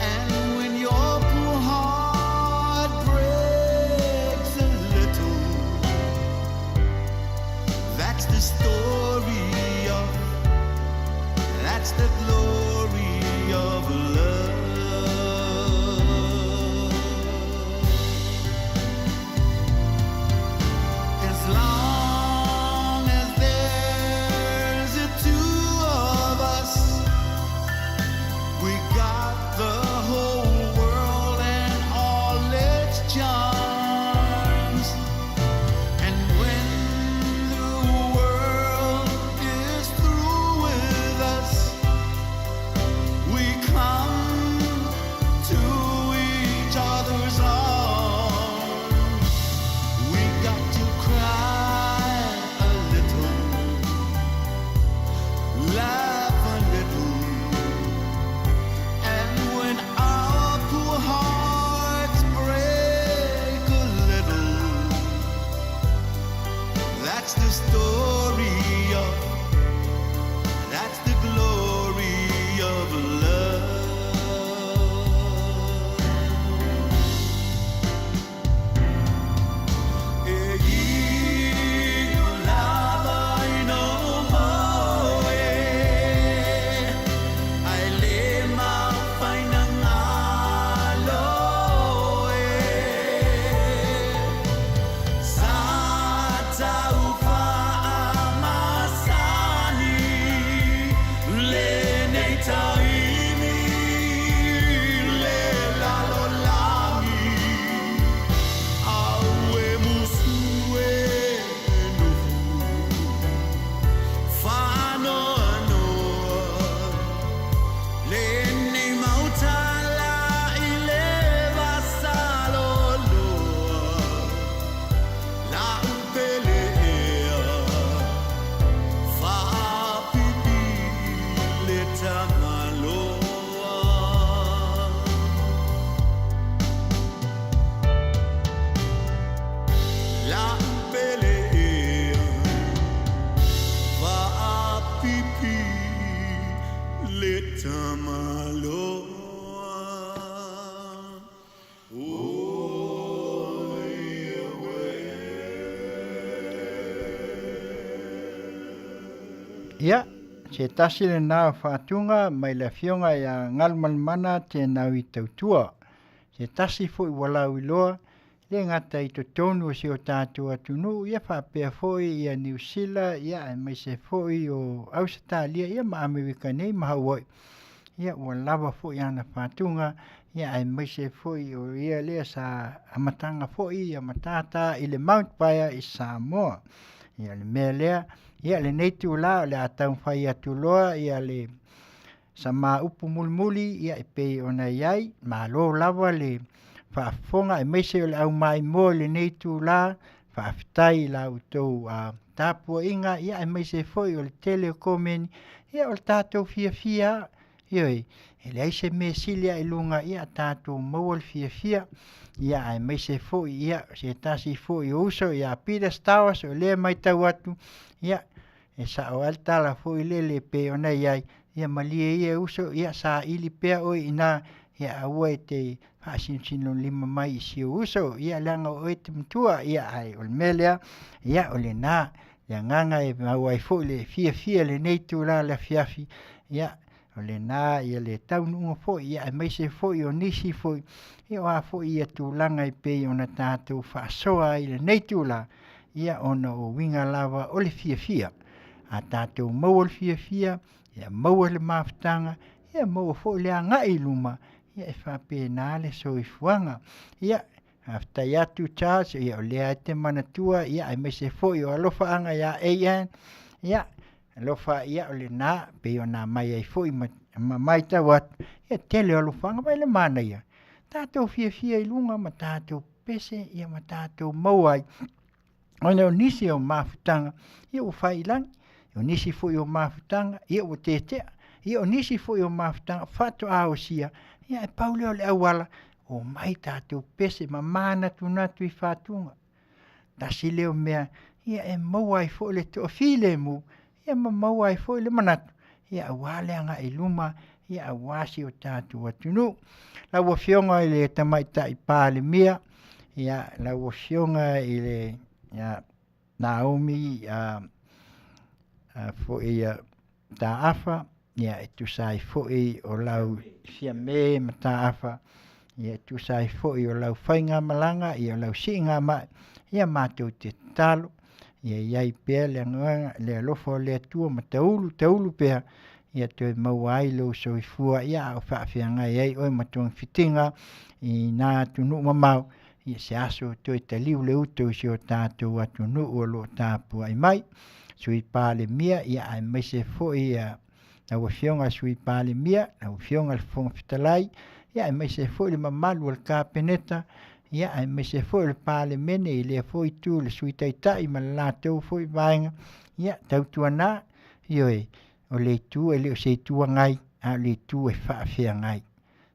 and when your poor heart breaks a little, that's the story of, that's the glory of love. As long as there's the two of us, we got the whole world and all its charms. And when the world is through with us, we come to each other's arms. We got to cry a little, laugh a little, and when our poor hearts break a little, that's the story of, that's the glory of love. E iu lava ina ou moe Ae le mafai na galo oe. Sa tau faamasani lenei taimi le lalolagi Au e musu e nofo faanoanoa Lenei maota la i le vasaloloa La'u pele ea Faapipi le tamaloa. La'u pele ea Faapipi le tamaloa. Ia, se tasi lenā o faatuga mai le Afioga ia Galumalemana Te Nau i Tautua. Se tasi foi ua lauiloa le gata i totonu o si o tatou atunuu, ia faapea foi ia Niu Sila, ia aemaise foi o Ausetalia, ia ma Amerika nei ma Hawaii. Ia ua lava foi ana faatuga, ia aemaise foi o ia lea sa amataga foi ia matata i le Mount Vaea i Samoa. Ia o le mea lea, ia lenei itula o le a taumafai atu loa ia le sama upu mulimuli ia e pei ona i ai, malo lava le faafofoga aemaise o le aumaimoa i lenei itula, faafetai i la outou tapuaiga ia aemaise foi o le tele o komeni, ia o le tatou fiafia lava. Ioe, e leai se mea e sili ae i luga ia tatou maua le fiafia, ia aemaise foi ia o se tasi foi o uso ia Peter Stowers o lea e matau atu, ia e sao lava le tala foi lele e pei ona i ai, ia malie ia uso, ia saili pea oe i ina, ia aua e te faasinosinolima mai i si ou uso, ia leaga o oe e te matua. Ia ae o le mea lea, ia o lena le agaga e maua ai foi le fiafia i lenei itula o le afiafi, ia o lena le taunuuga foi ia aemaise foi o nisi foi ia o a foi ia tulaga e pei ona tatou faasoa ai i lenei itula, ia ona o uiga lava o le fiafia. A tatou maua le fiafia, ia maua le mafutaga, ia maua foi le agai i luma, ia e faapena le soifuaga. Ia faafetai atu Charles, ia o lea e te manatua ia aemaise foi o alofaaga ia AN, ia alofa ia o lena e pei ona aumai ai foi ma matau atu, ia tele o alofaaga vaai le manaia. Tatou fiafia i luga ma tatou pepese ia ma tatou maua ai ona o nisi o mafutaga ia ua fai i lagi, o nisi foi o mafutaga ia ua tetea, ia o nisi foi o mafutaga faatoa osia, ia ae pau lea o le auala, omai tatou pepese ma manatunatu i fatuga. Tasi lea o mea ia e maua ai foi le toafilemu, ia ma maua ai foi le manatu, ia aua le agai i luma, ia aua si o tatou atunuu. Lau Afioga i le Tamaitai Palemia, ia lau Afioga i le Naomi foi Mataafa, ia e tusa ai foi o lau Fiame Mataafa, ia e tusa ai foi o lau faigamalaga, ia o lau siigamai, ia matou te tatalo, ia i ai pea le agaga le alofa o le Atua ma taulu taulu pea ia toe maua ai lou soifua ia a o faafeagai ai oe ma togafitiga i na atunuu mamao, ia se aso toe taliu le uto i si o tatou atunuu o lo o tapuai mai. Sui Palemia ia aemaise foi ia lau Afioga i le Sui Palemia, lau Afioga i le Fofoga Fetalai, ia aemaise foi le mamalu o le Kapeneta, ia aemaise foi o le Palemene i lea foi itu i le Sui Taitai ma le latou foi Vaega, ia tautuana, ioe, o le itu e le o se Itu Agai, a o le itu e faafeagai.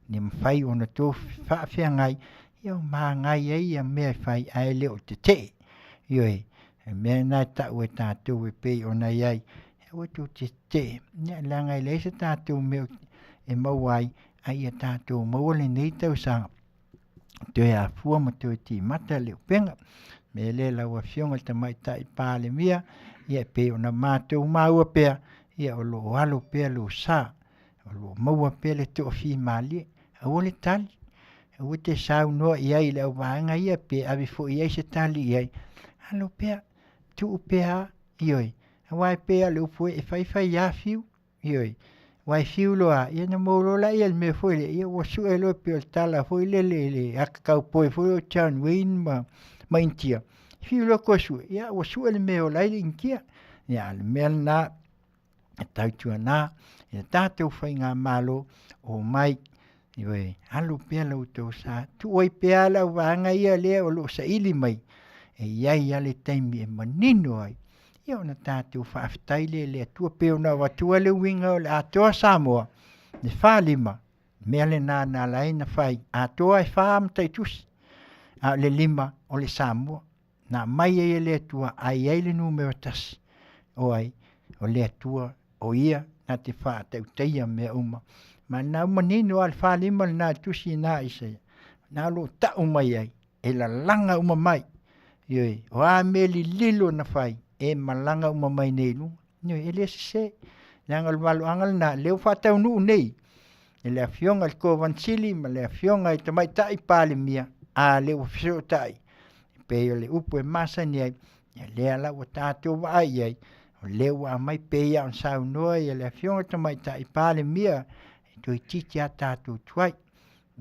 Ina ia mafai ona outou faafeagai, ia ma agai ai ia mea e fai ae le o tetee. Ioe, o le mea lena e tau e tatou e pei ona i ai, aua tou te tetee, leaga e leai se tatou mea e maua ai, a ia tatou maua lenei tausaga toe afua ma toe timata le upega. O le mea lea lau Afioga i le Tamaitai Palemia, ia e pei ona matou maua pea, ia o lo o alo pea lou sa, o lo o maua pea le toafimalie. Aua le tali, aua te saunoa i ai i le auvaega ia pe ave foi i ai se tali i ai, alo pea, tuu pea, ioe, aua e pei lava o le upu e fai fai lava fiu, ioe. Aua e fiu loa lava, ia ona maua loa lea o le mea foi lea, ia ua sue loa pei o le tala foi lele i le ata cowboy foi lea o John Wayne ma Initia, fiu loa toe sue, ia ua sue le mea e ola ai le Initia. Ia a o le mea lena, e tautuana ia tatou faigamalo, omai, ioe, alu pea lo outou sa, tuu ai pea le auvaega ia lea o lo o saili mai, e i ai lava le taimi e manino ai, ia ona tatou faafetai lea i le Atua, pei ona avatua le uiga o le Atoa Samoa, le 45, mea lena na ala ai ona fai, atoa e fa mataitusi, a o le lima o le Samoa. Na aumai ai e le Atua ae i ai le numera tasi, o ai? O le Atua, o Ia na te faatautaia mea uma. Ma o lena ua manino lava le 45 lena i le tusi lena a Isaia, o lena o lo o tau mai ai, e lalaga uma mai. Ioe, o a mea lililo na fai, e malaga uma mai nei i luga. Ioe, e le sese, leaga o le valoaga lena, o lea ua faataunuu nei e le Afioga i le Kovana Sili ma le Afioga i le Tamaitai Palemia, a lea ua fesootai. pei o le upu e masani ai, ia lea la ua tatou vaai i ai, o lea ua aumai pei lava ona saunoa ia le Afioga i le Tamaitai Palemia, e toeitiiti lava tatou tuai.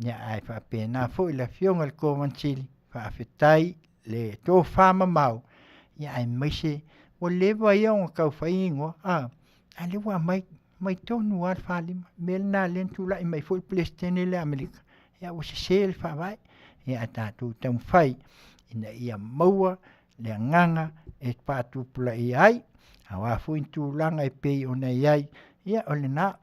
Ia ae faapena foi le Afioga i le Kovana Sili, faafetai le tofamamao, ia aemaise ua leva ia ona tau fai igoa, a lea ua aumai, aumai tonu lava le 45. O le mea lena lea na tulai mai ai foi le Peresetene lea a Amerika, ia ua sese le Faavae. Ia ae tatou taumafai ina ia maua le agaga e faatupulaia ai, o a foi ni tulaga e pei ona i ai, ia o lena.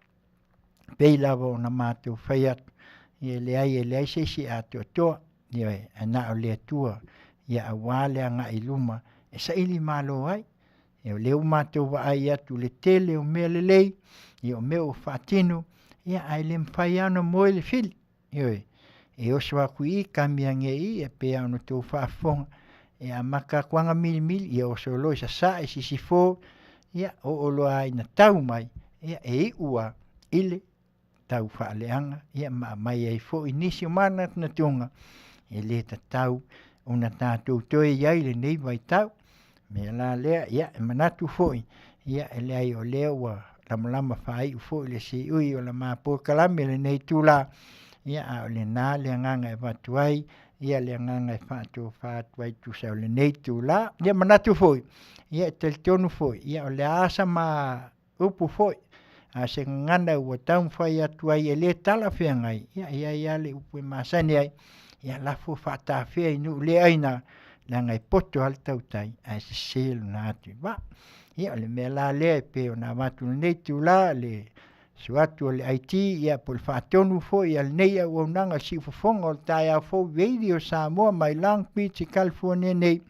E pei lava ona matou fai atu, ia e leai e leai se isi e atoatoa, ioe, ae na o le Atua, ia aua le agai i luma e saili malo ai. Ia o lea ua matou vaai atu i le tele o mea lelei, ia o mea ua faatino, ia ae le mafai lava ona moe le fili, ioe. E oso atu i i kami ane i i, e pei lava ona outou faafofoga, e amata atu lava ona milimili, ia oso loa i sasae, sisifo, ia oo loa lava ina tau mai, ia e iu lava i le taufaaleaga ia ma aumai ai foi nisi o manatunatuga e le tatau ona tatou toe i ai i lenei vaitau. O le mea la lea, ia e manatu foi, ia e leai o lea ua lamalama faaiu foi le siui o le ma polokalame i lenei itula, ia a o lena le agaga e avatu ai ia le agaga e faatofa atu ai e tusa o lenei itula. Ia manatu foi, ia e talitonu foi, ia o le a sama upu foi, a o se gagana ua taumafai atu ai e le talafeagai, ia e i ai lava le upu e masani ai, ia lafo faatafea i nuu le aina, leaga e poto lava le tautai ae sese lona atu i vaa. Ia o le mea la lea e pei ona avatu i lenei itula le susu atu o le IT ia po o le faatonu foi a lenei auaunaga i le siufofoga o le taeao fou Radio Samoa mai Long Beach i California nei,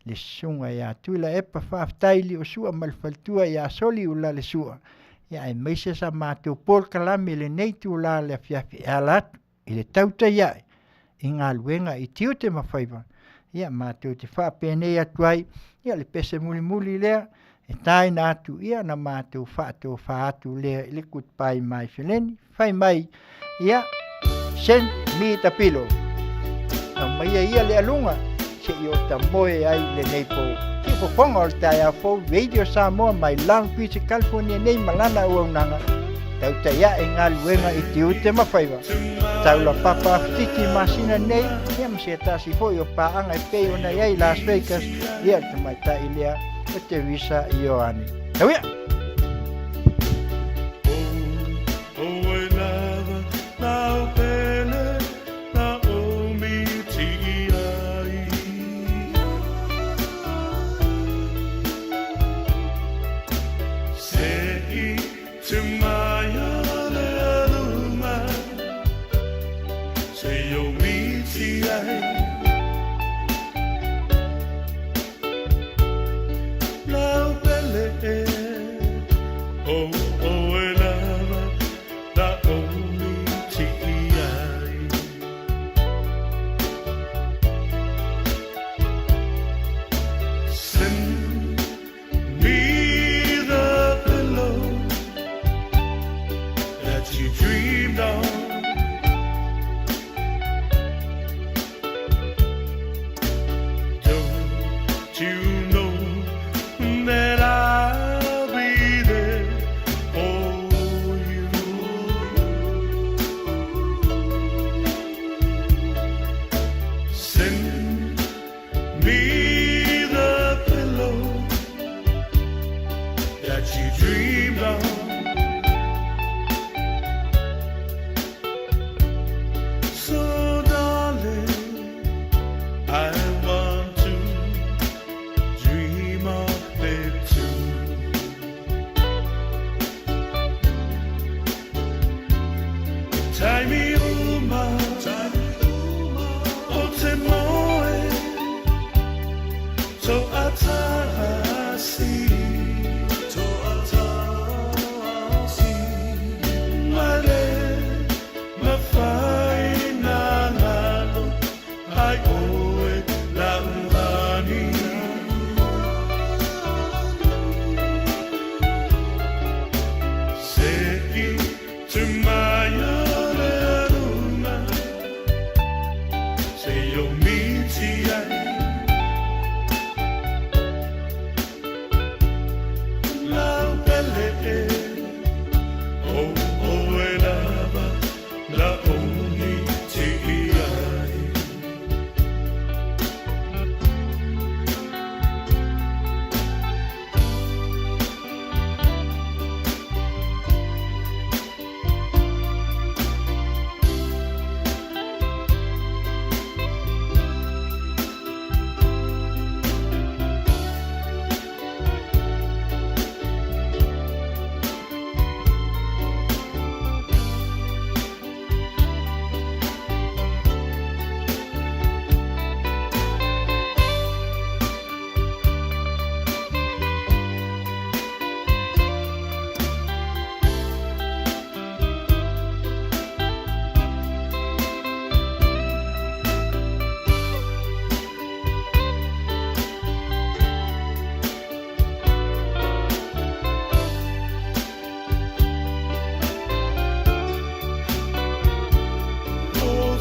le susuga ia Tuilaepa Faafetai Liosua ma le faletua ia Soli Ulalesua, ia aemaise sa matou polokalame i lenei itula o le afiafi e ala atu i le tautai ae i galuega i tiute ma faiva, ia matou te faapenei atu ai, ia o le pese mulimuli lea e taina atu ia ona matou faatofa atu lea i le goodbye my feleni fai mai ia send me the pillow aumaia ia le aluga se i o ta moe ai lenei po siufofoga o le taeao fou Radio Samoa mai Long Beach California nei ma lana auaunaga tautai ae galuega i tiute ma faiva taula papa awhititi masina nei ia ma se tasi foi o paaga e pei ona i ai Las Vegas ia le tamaitai lea o Teresa Ioane. Tau ia! That you dreamed of.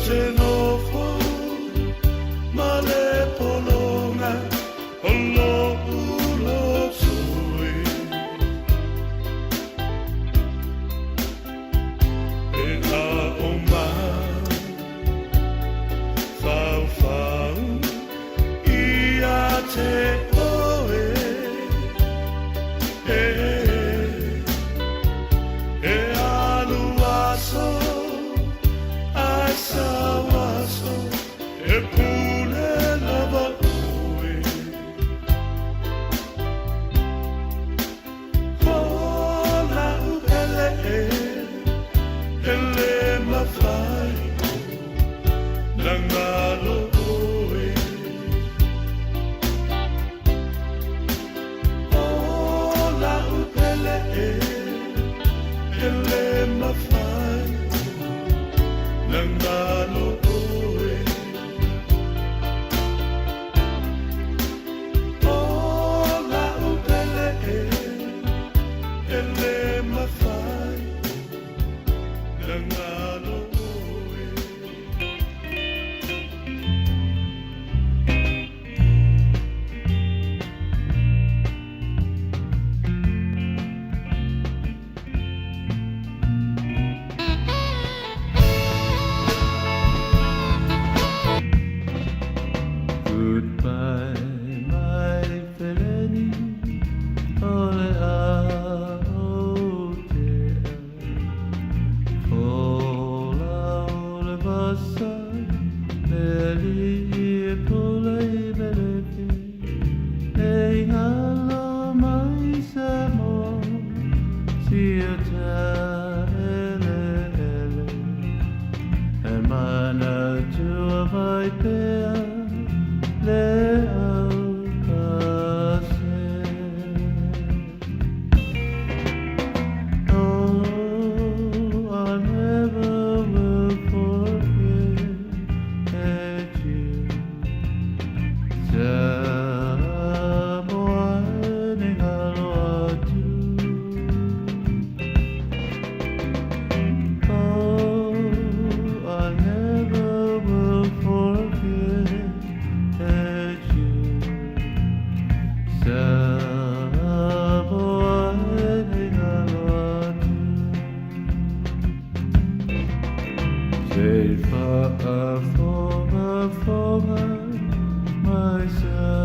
te nofo ma le pologa o lo'u loto e. E a'o mafaufau ia te oe e. E alu aso ae sau aso e pule lava oe. O la'u pele e, e lē mafai ona galo oe. O la'u pele e, e lē mafai ona galo oe. O la'u pele e, e lē mafai ona galo oe. Goodbye, my feleni, o le a o te Fola o le vasa, le li e pula i melefi, e ngalo mai sa mo, si o ta ele ele. E mana tua vai pea, le au pase. Oh, I never will forget you. Samoa ni ngalo atu. Oh, I never will forget you. Samoa ni ngalo atu. Se faafogafoga mai sa.